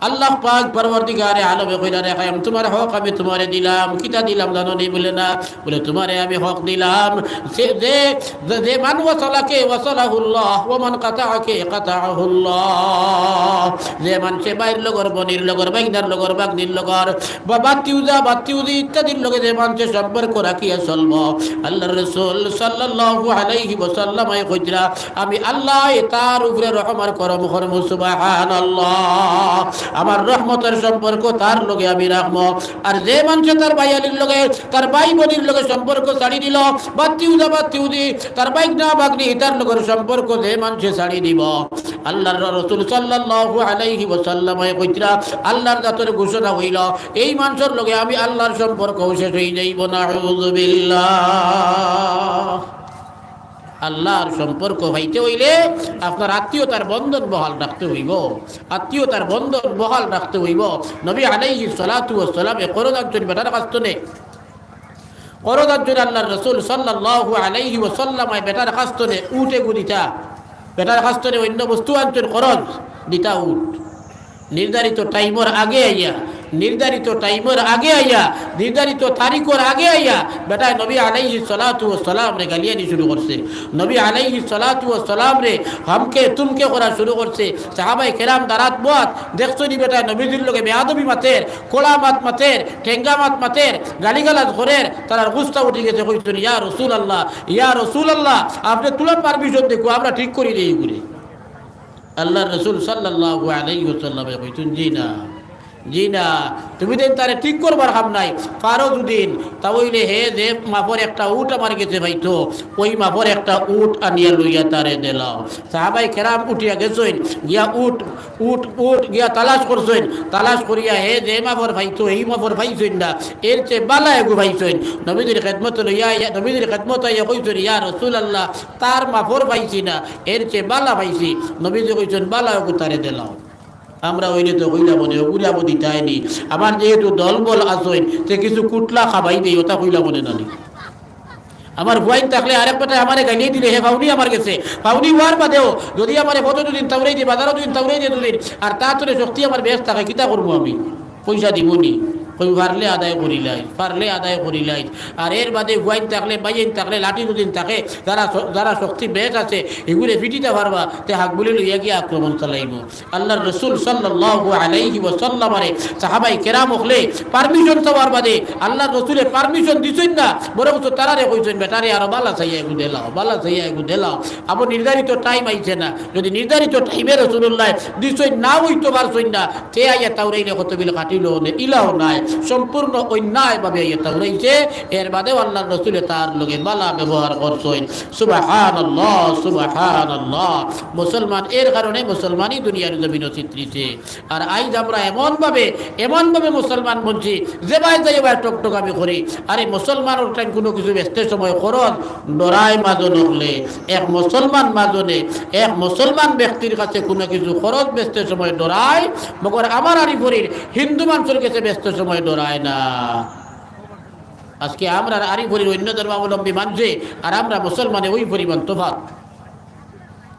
আল্লাহ পাক পরওয়ারদিগারে আলমে কইলা, "রেহেম, তুমার হক আমি তুমারে দিলাম।" কিতা দিলাম জানো নি? বলে, "না।" বলে, "তুমারে আমি হক দিলাম, যে, যে, যে মান ওয়াসালাকে ওয়াসালাহুল্লাহ, ওয়া মান কাতাআকে কাতাআহুল্লাহ।" যে মানষে বাইর লগর, বনির লগর, বাইগনার লগর, বাগনির লগর, বা বাতিউজা, বাতিউজি ইত্যাদির লগে যে মানষে সম্পর্ক রাখিয়া চলবো, আল্লার রসুল সাল্লাল্লাহু আলাইহি ওয়াসাল্লামে কইতরা, আমি আল্লায় তার উপরে রহম আর করম করমু, সুবহানাল্লাহ। আমার রহমতর সম্পর্ক তার লগে আমি রাখমু। আর যে মানষে তার ভাইয়ালির লগে, তার ভাই বনির লগে সম্পর্ক ছাড়ি দিলো, বাতিউজা বাতিউজি, তার বাইগনা বাগনি, তার লগর সম্পর্ক যে মানষে ছাড়ি দিবো, আল্লার রসুল সাল্লাল্লাহু আলাইহি ওয়াসাল্লামে কইতরা, আল্লার জাতর ঘোষণা অইলো, এই মানষর লগে আমি আল্লার সম্পর্ক শেষ অইযাইবো, নাউযুবিল্লাহ। আল্লার সম্পর্ক পাইতে অইলে আপনার আত্মীয়তার বন্ধন বহাল রাখতে অইবো, আত্মীয়তার বন্ধন বহাল রাখতে অইবো। নবী আলাইহিস সালাতু ওয়াস সালামে করজ আনছইন বেটার কাছ থনে, করজ আনছইন আল্লার রসুল সাল্লাল্লাহু আলাইহি ওয়াসাল্লামে বেটার কাছ থনে উট এগু দিতা, বেটার কাছ থনে অইন্য বস্তু আনছইন, করজ দিতা উট। নির্ধারিত টাইমর আগে আইয়া, নির্ধারিত টাইমর আগে আইয়া, নির্ধারিত তারিখর আগে আইয়া বেটায় নবী আলাইহিস সালাতু ওয়াস সালামরে গালিয়ানি শুরু করছে। নবী আলাইহিস সালাতু ওয়াস সালামরে হামকে তুমকে করা শুরু করছে। সাহাবায়ে কেরাম দারাত বওয়াত, দেখছো নি বেটায় নবীজির লগে বেয়াদবি মাতের, কড়া মাত মাতের, ঠেঙ্গা মাত মাতের, গালিগালাজ করের, তারার গুসা উঠি গেছে, কইছইন, "ইয়া রাসূলুল্লাহ, ইয়া রাসূলুল্লাহ, আপনে থুড়া permission দেখো, আমরা ঠিক করি দেই ইগুরে।" আল্লার রসুল সাল্লাল্লাহু আলাইহি ওয়াসাল্লামে কইছইন, "জি না, জি না, তুমি দেন তারে ঠিক করবার কাম নাই, পারো যুদি, তা অইলে হে যে মাপর একটা উট আমার গেছে পাইতো, ওই মাপর একটা উট আনিয়া লইয়া তারে দেলাও।" সাহাবায়ে কেরাম উঠিয়া গেছইন, গিয়া উট, উট, উট গিয়া তালাশ করছইন, তালাশ করিয়া হে যে মাপর পাইতো, এই মাপর পাইছইন না, এর চেয়ে বালা এগু পাইছইন। নবীজির খেদমত লইয়া আইয়া, নবীজির খেদমত আইয়া কইছইন, "ইয়া রাসূলুল্লাহ, তার মাপর পাইছি না, এর চেয়ে বালা পাইছি।" নবীজি কইছইন, "বালা এগু তারে দেলাও।" আমরা অইলে তো কইলাম অনে, "ওগুরে আবো দিতায় নি, আমার যেহেতু দলবল আছইন, তে কিছু কুটলা খাবাই দেই", ওটা কইলাম অনে নানি। আমার ফুয়াইন থাকলে আরেক বেটায় আমারে গালিয়ে দিলে, হে পাওনি আমার গেছে, পাওনি অওয়ার বাদেও যুদি আমারে পথো দুদিন তাউরাই দে, বাজারো দুদিন তাউরাই দে দুদিন, আর তার থনে শক্তি আমার বেশ থাকে, কিতা করমু আমি? পয়সা দিমু নি? কই, "পারলে আদায় করিলাই, পারলে আদায় করিলাই।" আর এর বাদে ফুয়াইন থাকলে, ভাইয়াইন থাকলে, লাঠি দুদিন থাকে, যারা শ-, যারা শক্তি বেশ আছে, ইগুরে ফিটিতা পারবা, তে হাকগুলি লইয়া গিয়া আক্রমণ চালাইমু। আল্লার রসুল সাল্লাল্লাহু আলাইহি ওয়াসাল্লামরে সাহাবায়ে কেরাম অকলে permission চাওয়ার বাদে আল্লার রসুলে permission দিছইন না, বরং তো তারারে কইছইন, "বেটারে আরো বালা চাইয়া এগু দেলাও, বালা চাইয়া এগু দেলাও।" আবো নির্ধারিত টাইম আইছে না, যুদি নির্ধারিত টাইমে রসুলুল্লায় দিছইন না, অইতো পারছইন না, তে আইয়া তাউরাইলে কতবিল কাটিলো অনে, ইলাও নায়, সম্পূর্ণ অন্যায়ভাবে আইয়া তাউরাইছে। এর বাদেও আল্লার রসুলে তার লগে বালা ব্যবহার করছইন। সুবহানাল্লাহ, সুবহানাল্লাহ। মুসলমান, এর কারণে মুসলমানি দুনিয়ার জমিনো ছিত্রিছে। আর আইজ আমরা এমনভাবে, এমনভাবে মুসলমান বনছি, যেবায় যাই ওবায় টকটকামি করি। আরে মুসলমানর টাইম কুনু কিছু বেচতে সময় খরচ ডরায় মাজন অকলে। এক মুসলমান মাজনে, এক মুসলমান ব্যক্তির কাছে কুনু কিছু খরচ বেচতে সময় ডরায়, মগর আমার আরিফুরির হিন্দু মানষর গেছে বেচতে সময় ডরায় না। আজকে আমরার আরিফুরির অইন্য ধর্মাবলম্বী মানষে আর আমরা মুসলমানে ওই পরিমাণ তফাত,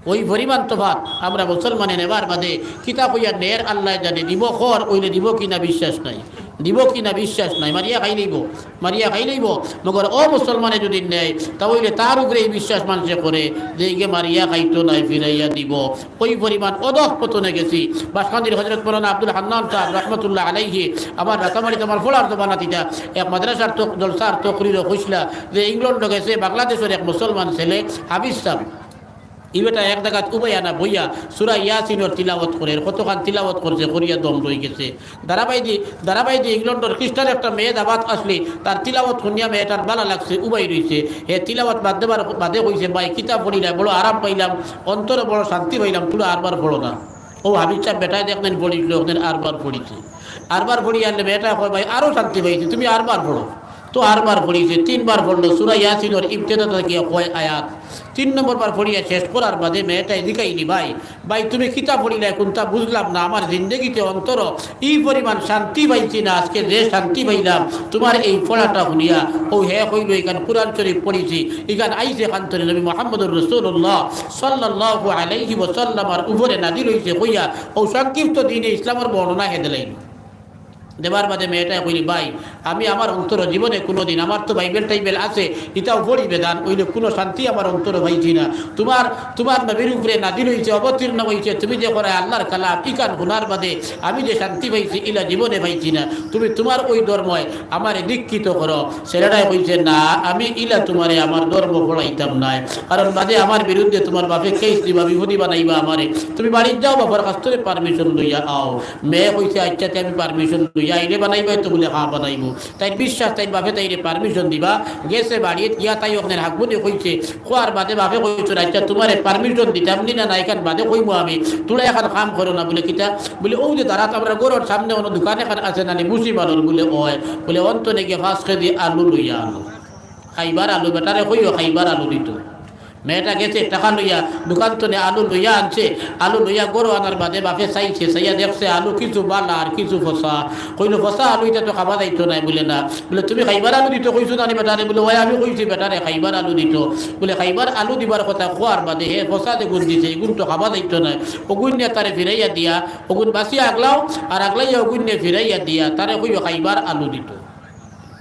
ওই পরিমাণ তফাত। আমরা মুসলমানে নেবার বাদে কিতা কইয়া নের আল্লায় জানে, দিবো খর অইলে দিবো কিনা বিশ্বাস নাই। দিব কি না বিশ্বাস নাই, মারিয়া খাইলাইবো, মারিয়া খাইলাইবো। মগর অউ মুসলমানে যুদি নেয়, তা অইলে তার উপরে ই বিশ্বাস মানষে করে যে ইগে মারিয়া খাইতো নায়, ফিরাইয়া দিবো। অউ পরিমাণ অধঃপতনে গেছি। বাঁশকান্দির হজরত মৌলানা আব্দুল হান্নান সাব রহমতুল্লাহ আলাইহি, আমার রাতামারিত আমার ফলার জমানাত ইতা এক মাদ্রাসার তক-, জলসার তকরিরো কইছলা যে ইংল্যান্ডো গেছে বাংলাদেশর এক মুসলমান ছেলে হাফিজ সাব। ই বেটা এক জাগাত উবাইয়া না বইয়া সূরা ইয়াসিনর তিলাওয়াত করের, কতখান তিলাওয়াত করছে, করিয়া দম রইগেছে। ধারাবাহিক দি-, ধারাবাহিক দি ইংল্যান্ডর খ্রিস্টান একটা মেয়ে দাবাত আসলে তার তিলাওয়াত হুনিয়া মেয়েটার ভালা লাগছে, উবাই রইছে। হে তিলাওয়াত বাদ দেবার বাদে কইছে, "ভাই, কিতা পড়িলায়, বড় আরাম পাইলাম, অন্তরে বড় শান্তি পাইলাম, তুলা আরবার পড়ো না।" অউ হাফিজ সাব বেটায় দেখলেন পড়িছিল, ওখানে আরবার পড়িছে। আরবার পড়িয়া আনলে মেয়েটায় কয়, "ভাই, আরো শান্তি পাইছি, তুমি আরবার পড়ো।" তো আরবার পড়িছে, তিনবার পড়লো, সূরা ইয়াসিনর ইবতেদা থাকিয়া কয় আয়াত। তিন নম্বর বার পড়িয়া শেষ করার বাদে মেয়েটায় জিকাইলি, "ভাই, ভাই, তুমি কিতা পড়িলায়, কুনতা বুঝলাম না, আমার জিন্দেগিতে অন্তরো ই পরিমাণ শান্তি পাইছি না, আজকে যে শান্তি পাইলাম তুমার এই পড়াটা হুনিয়া।" অউ হে কইলো, "ইখান কুরআন শরীফ পড়িছি, ইখান আইছে কান্তরে নবী মুহাম্মদুর রাসূলুল্লাহ সাল্লাল্লাহু আলাইহি ওয়াসাল্লামর উপরে নাজিল অইছে" কইয়া অউ সংক্ষিপ্ত দ্বীনে ইসলামর বর্ণনা হে দিলাইলো। দেবার বাদে মেয়েটায় কইলি, "ভাই, আমি আমার অন্তরো জীবনে কুনুদিন, আমার তো বাইবেল টাইবেল আছে, ইতাও পড়ি বেদান, অইলে কুনু শান্তি আমার অন্তরো পাইছি না। তুমার, তুমার নবীর উপরে নাজিল অইছে, অবতীর্ণ অইছে, তুমি যে করায় আল্লার কালাম, ইখান হুনার বাদে আমি যে শান্তি পাইছি, ইলা জীবনে পাইছি না। তুমি তুমার অউ ধর্ময় আমারে দীক্ষিত করো।" ছেলেটায় কইছে, "না, আমি ইলা তুমারে আমার ধর্ম পড়াইতাম নায়, কারণ বাদে আমার বিরুদ্ধে তুমার বাপে কেস দিবা, বিপদি বানাইবা আমারে। তুমি বাড়িত যাও, বাপর কাছ থাকি পারমিশন লইয়া আও।" মেয়ে কইছে, "আইচ্ছা, তে আমি পারমিশন লইয়া আইলে বানাইবায় তো?" বুলে, "হ্যাঁ, বানাইমু।" তাইর বিশ্বাস, তাইর বাপে তাইরে পারমিশন দিবা। গেছে বাড়িত গিয়া তাই অখানর হাকবুনি কইছে, কওয়ার বাদে বাপে কইছইন, "আইচ্ছা, তুমারে পারমিশন দিতাম নি না, না, ইখান বাদে কইমু আমি, তুরা এখান কাম করো না।" বুলে, "কিতা?" বুলে, "অউ যে দারাত আমরার ঘরর সামনে অনো দোকান এখান আছে না নি, মুসি মালর?" বুলে, "অয়।" বুলে, "অন থনে গিয়া পাঁচ কেজি আলু লইয়া আনো, খাইবার আলু, বেটারে কইও খাইবার আলু দিতো।" মেয়েটা গেছে, টেকা লইয়া দোকান থনে আলু লইয়া আনছে। আলু লইয়া ঘরো আনার বাদে বাপে চাইছে, চাইয়া দেখছে আলু কিছু বালা আর কিছু ফসা। কইলো, "ফসা আলু, ইতা তো খাবা যাইতো নায়।" বুলে, "না।" বুলে, "তুমি খাইবার আলু দিতো কইছো না নি বেটারে?" বুলে, "অয় আমি কইছি বেটারে খাইবার আলু দিতো।" বুলে, "খাইবার আলু দিবার কথা কওয়ার বাদে হে ফসা যেগুন দিছে, ইগুন তো খাবা যাইতো নায়। অগুইন্নে তারে ফিরাইয়া দিয়া, অগুন বাছিয়া আগলাও, আর আগলাইয়া অগুইন্নে ফিরাইয়া দিয়া তারে কইও খাইবার আলু দিতো।"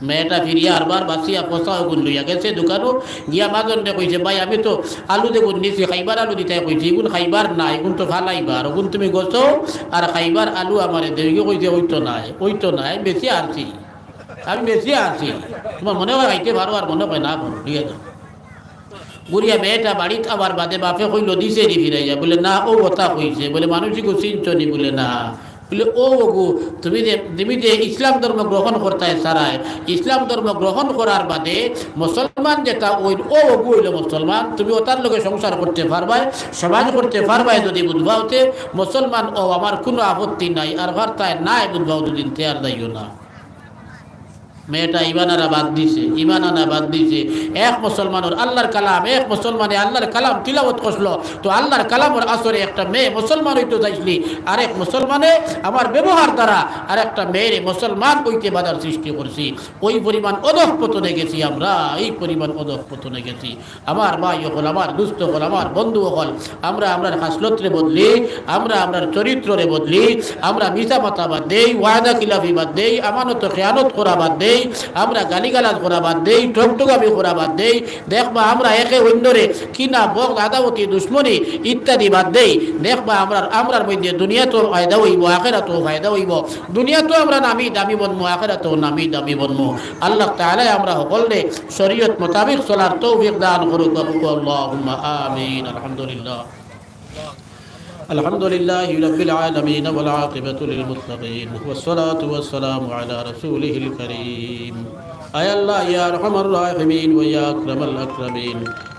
মেয়েটা ফিরিয়া আরবার বাছিয়া ফসা অগুন লইয়া গেছে দোকানো, গিয়া মাজনরে কইছে, "ভাই, আমি তো আলু যেগুন নিছি, খাইবার আলু দিতায় কইছি, ইগুন খাইবার নায়, ইগুন তো ফালাইবার, অগুন তুমি গছো আর খাইবার আলু আমারে দেও।" ইগু কইছে, "অইতো নায়, অইতো নায়, বেশি আনছি, আমি বেশি আনছি, তুমার মনে অয় খাইতে পারো আর মনে অয় না পারো, ঠিক আছে।" ঘুরিয়া মেয়েটা বাড়িত আওয়ার বাদে বাপে কইলো, "দিছে নি ফিরাইয়া?" বুলে, "না, অউ কথা কইছে।" বুলে, "মানুষ ইগু চিনছো নি?" বুলে, "না।" বুলে, "অউ অগু, তুমি যে, তুমি যে ইসলাম ধর্ম গ্রহণ করতায় সারায়, ইসলাম ধর্ম গ্রহণ করার বাদে মুসলমান যেটা অইল, অউ অগু অইলো মুসলমান, তুমি অতার লগে সংসার করতে পারবায়, সমাজ করতে পারবায় যুদি বুঝবাওতে, মুসলমান অও আমার কুনু আপত্তি নাই, আর পারতায় নায় বুঝবাও যুদি তে আর যাইও না।" মেয়েটা ইমান আনা বাদ দিছে, ইমান আনা বাদ দিছে। এক মুসলমানর আল্লার কালাম, এক মুসলমানে আল্লার কালাম তিলাওয়াত করলো, তো আল্লার কালামর আসরে একটা মেয়ে মুসলমান অইতো চাইছলি, আরেক মুসলমানে আমার ব্যবহার দ্বারা আরেকটা মেয়েরে মুসলমান অইতে বাধার সৃষ্টি করছি। অউ পরিমাণ অধঃপতনে গেছি আমরা, এই পরিমাণ অধঃপতনে গেছি। আমার ভাই অকল, আমার দোস্ত অকল, আমার বন্ধু অকল, আমরা আমরার খাসলতরে বদলি, আমরা আমরার চরিত্ররে বদলি, আমরা মিছা মাতা বাদ দেই, ওয়াদা খিলাফি বাদ দেই, আমানত খেয়ানত করা বাদ দেই, আমরা গালিগালাজ করা বাদ দেই, ঠকঠকামি করা বাদ দেই। দেখবা আমরা একে অইন্যরে কিনা, বগদ, আদাওতি, দুশমনি ইত্যাদি বাদ দেই। দেখবা আমরার, আমরার মধ্যে দুনিয়াতও ফায়দা অইবো, আখেরাতও ফায়দা অইবো। দুনিয়াতও আমরা নামি দামি বনমু, আখেরাতও নামি দামি বনমু। আল্লাহ তাআলায় আমরা হকলরে শরীয়ত মোতাবেক চলার তৌফিক দান করুক। আল্লাহুম্মা আমিন। আলহামদুলিল্লাহ। الحمد لله رب العالمين والعاقبة للمتقين والصلاة والسلام على رسوله الكريم. আয় আল্লাহ, ইয়া আরহামার রাহিমিন ওয়া ইয়া আকরামাল আকরামিন,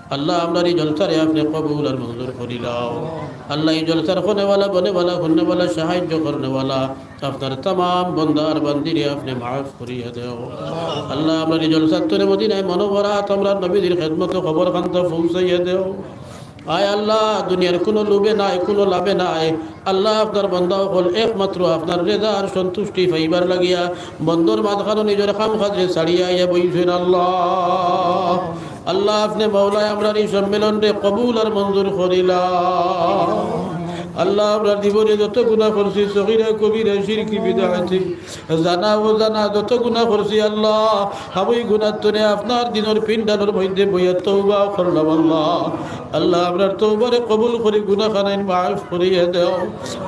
আল্লাহ, আমরার ই জলসারে আপনে কবুল আর মঞ্জুর করি লও। আল্লাহ, ই জলসার হুননেওয়ালা, বনেওয়ালা, হুননেওয়ালা, সাহায্য করনেওয়ালা, আপনার তামাম বন্দা আর বান্দিরে আপনে মাফ করিয়া দেও। আল্লাহ, আমরার ই জলসার তরে মদিনায় মুনাওয়ারাত আমরার নবীজির খেদমতো কবরখানটা পৌঁছাইয়া দেও। আয় আল্লাহ, দুনিয়ার কুনু লোভে নায়, কুনু লাভে নায়। আল্লাহ, আপনার বন্দা অকল একমাত্র আপনার রেজা আর সন্তুষ্টি পাইবার লাগিয়া বন্দর মাঝখানো নিজর কাম কাজরে ছাড়িয়া আইয়া বইছইন আল্লাহ। আল্লাহ, আপনে মাওলায় আমরার ই সম্মেলনরে কবুল আর মঞ্জুর করি লও। আল্লাহ, আমরার জীবনে যত গুনাহ করছি, সগীরা কবিরা, শিরকি বিদআতি, জানা অজানা যত গুনাহ করছি, আল্লাহ, হাবি গুনাহ তনে আপনার দিনর পিন্ডালর মধ্যে বইয়া তওবা করলাম, আল্লাহ। আল্লাহ, আমরার তওবারে কবুল করি গুনাহ খানাইন মাফ করিয়া দেও।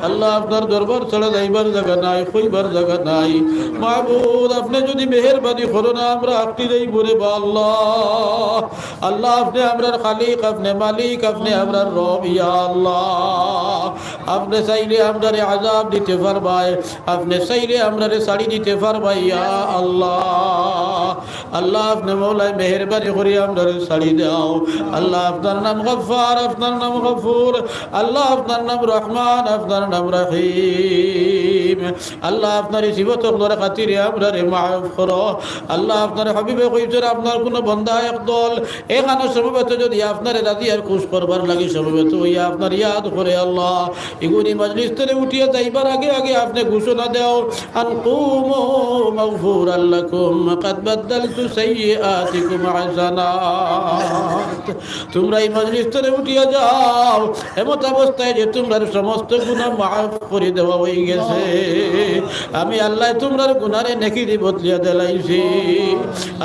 আল্লাহ, আপনার দরবার ছাড়া যাইবার জাগা নাই, কইবার জাগা নাই। মাবুদ, আপনে যদি মেহেরবানি করো না, আমরা আটকি যাইমু রে বা আল্লাহ। আল্লাহ, আপনে আমরার খালিক, আপনে মালিক, আপনে আমরার রব, ইয়া আল্লাহ। আপনে চাইলে আমরারে আজাব দিতে পারবায়, আপনে চাইলে আমরারে ছাড়ি দিতে পারবায়, ইয়া আল্লাহ। আল্লাহ, আপনে মওলায় মেহেরবানি করি আমরারে ছাড়ি দেও। আল্লাহ, আপনার নাম গফফার, আপনার নাম গফুর। আল্লাহ, আপনার নাম রহমান, আপনার নাম রহিম। আল্লাহ, আপনার এই সিফত অকলর খাতিরে আমরারে মাফ করো। আল্লাহ, আপনার হাবিবে কইছইন, আপনার কুনু বান্দা একদল এখানো সমবেত যদি আপনারে রাজি আর খুশ করবার লাগি সমবেত অইয়া আপনার ইয়াদ করে, আল্লাহ, ইগুনি মজলিস তনে উঠিয়া যাইবার আগে আগে আপনে ঘোষণা দেও, আন কুমু মাগফুরাল লাকুম, কাদ বাদদালতু সাইয়্যিআতিকুম হাসানাত। তুমরা এই মজলিস তনে উঠিয়া যাও, এমত অবস্থায় যে তুমরার সমস্ত গুনাহ মাফ করি দেওয়া অইগেছে। আমি আল্লায় তুমরার গুনারে নেকি দি বদলিয়া দিলাইছি।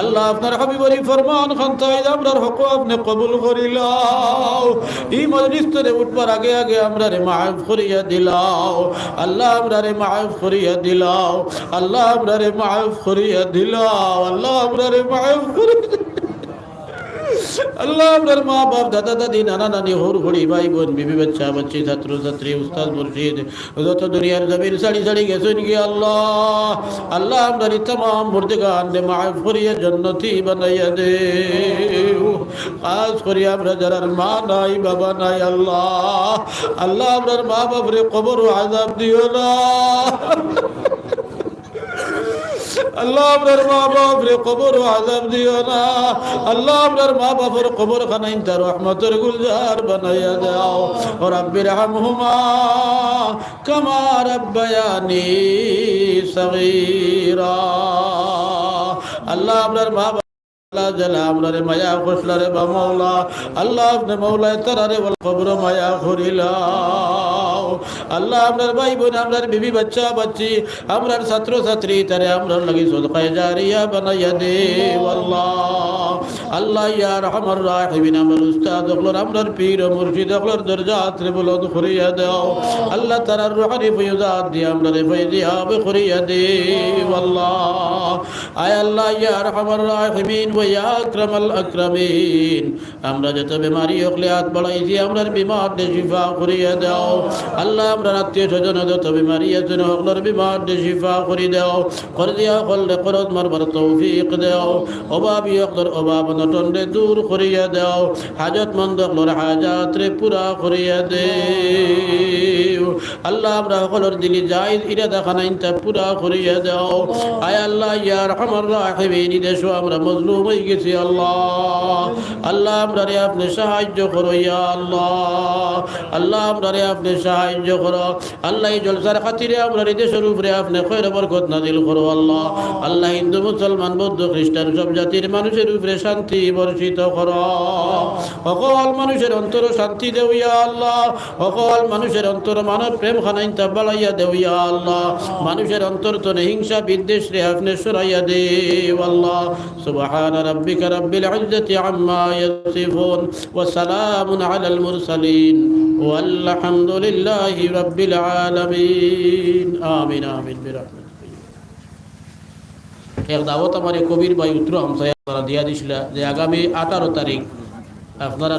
আল্লাহ, আপনার হাবিবর ই ফরমান খান তাই আমরার হক আপনে কবুল করিলাও। ই মজলিস তনে উঠবার আগে আগে আমরারে মাফ করিয়া দিলাও। আল্লাহ, আমরারে মাফ করিয়া দিলাও। আল্লাহ, আমরারে মাফ করিয়া দিলাও। আল্লাহ, আমরারে মাফ করিয়া দিলাও। আল্লাহ, আমরার মা বাপ, দাদা দাদি, নানা নানি, হউর হড়ি, ভাই বোন, বিবি বাচ্চা বাচ্চি, ছাত্র ছাত্রী, উস্তাদ মুর্শিদ, যত দুনিয়ার জমিন ছাড়ি ছাড়ি গেছইন গি আল্লাহ, আল্লাহ, আমরার ই তামাম মুর্দেগানরে মাফ করিয়া জন্নতি বানাইয়া দেও। খাস করি আমরা যারার মা নাই, বাবা নাই আল্লাহ, আল্লাহ, আমরার মা বাপরে কবরো আজাব দিও না। আল্লাহ, আমরার মা বাপরে কবরো আজাব দিও না। আল্লাহ, আমরার মা বাপর কবর খানাইনতা রহমতর গুলজার বানাইয়া দেও। রাব্বির হামহুমা কামা রাব্বায়ানি সগীরা। আল্লাহ, আমরার মা বাপ আল্লাহ, যারা আমরারে মায়া করছলা রে বা মওলা, আল্লাহ, আপনে মওলায় তারারে ওলা কবরো মায়া করিলাও। আল্লাহ, আমরার ভাই বোন, আমরার বিবি বাচ্চা বাচ্চি, আমরার ছাত্র ছাত্রী, তারে আমরার লাগি সদকায়ে জারিয়া বানাইয়া দেও আল্লাহ। আল্লাহ, ইয়া আরহামার রাহিমিন, আমরার উস্তাদ অকলর, আমরার পীর ও মুর্শিদ অকলর দরজাতরে বুলন্দ করিয়া দেও আল্লাহ। তারার রুহানি ফয়ুজাত দিয়া আমরারে ফয়জিয়াব করিয়া দেও আল্লাহ। আয় আল্লাহ, ইয়া আরহামার রাহিমিন ওয়া ইয়া আকরামাল আকরামিন, আমরা যত বেমারি অকলে আত বাড়াইছি, আমরার বিমাররে শিফা করিয়া দেও আল্লাহ। আমরার আত্মীয় স্বজন যত বেমারি আছইন, হকলর বিমাররে শিফা করি দেও। করজি অকলরে করজ মারবার তৌফিক দেও। অভাবী অকলর অভাব অনটনরে দূর করিয়া দেও। হাজতমন্দ অকলর হাজাতরে পুরা করিয়া দেও। আল্লাহ, আমরা হকলর দিলি জায়েজ ইরাদা খানাইনতা পুরা করিয়া দেও। আয় আল্লাহ, ইয়া আরহামার রাহিমিন, ই দেশো আমরা মজলুম অইগেছি আল্লাহ। আল্লাহ, আমরারে আপনে সাহায্য করো ইয়া আল্লাহ। আল্লাহ, আমরারে আপনে সাহায্য করো। আল্লাহ, ই জলসার খাতিরে আমরার ই দেশর উপরে আপনে খয়র বরকত নাজিল করো আল্লাহ। আল্লাহ, হিন্দু, মুসলমান, বৌদ্ধ, খ্রিস্টান সব জাতির মানুষর উপরে শান্তি বর্ষিত করো। হকল মানুষর অন্তরো শান্তি দেও ইয়া আল্লাহ। হকল মানুষর অন্তরো মানব প্রেম খানাইনতা বাড়াইয়া দেও ইয়া আল্লাহ। মানুষর অন্তর তনে হিংসা বিদ্বেষরে আপনে সরাইয়া দেও আল্লাহ। سبحان ربك رب العزة عما يصفون وسلام على المرسلين والحمد لله رب العالمين. آمين، آمين برحمتك. এক দাওয়াত আমার এক কবির ভাই উত্তর হামসায়া তারা দিয়া দিছলা যে আগামী আঠারো তারিখ আপনারা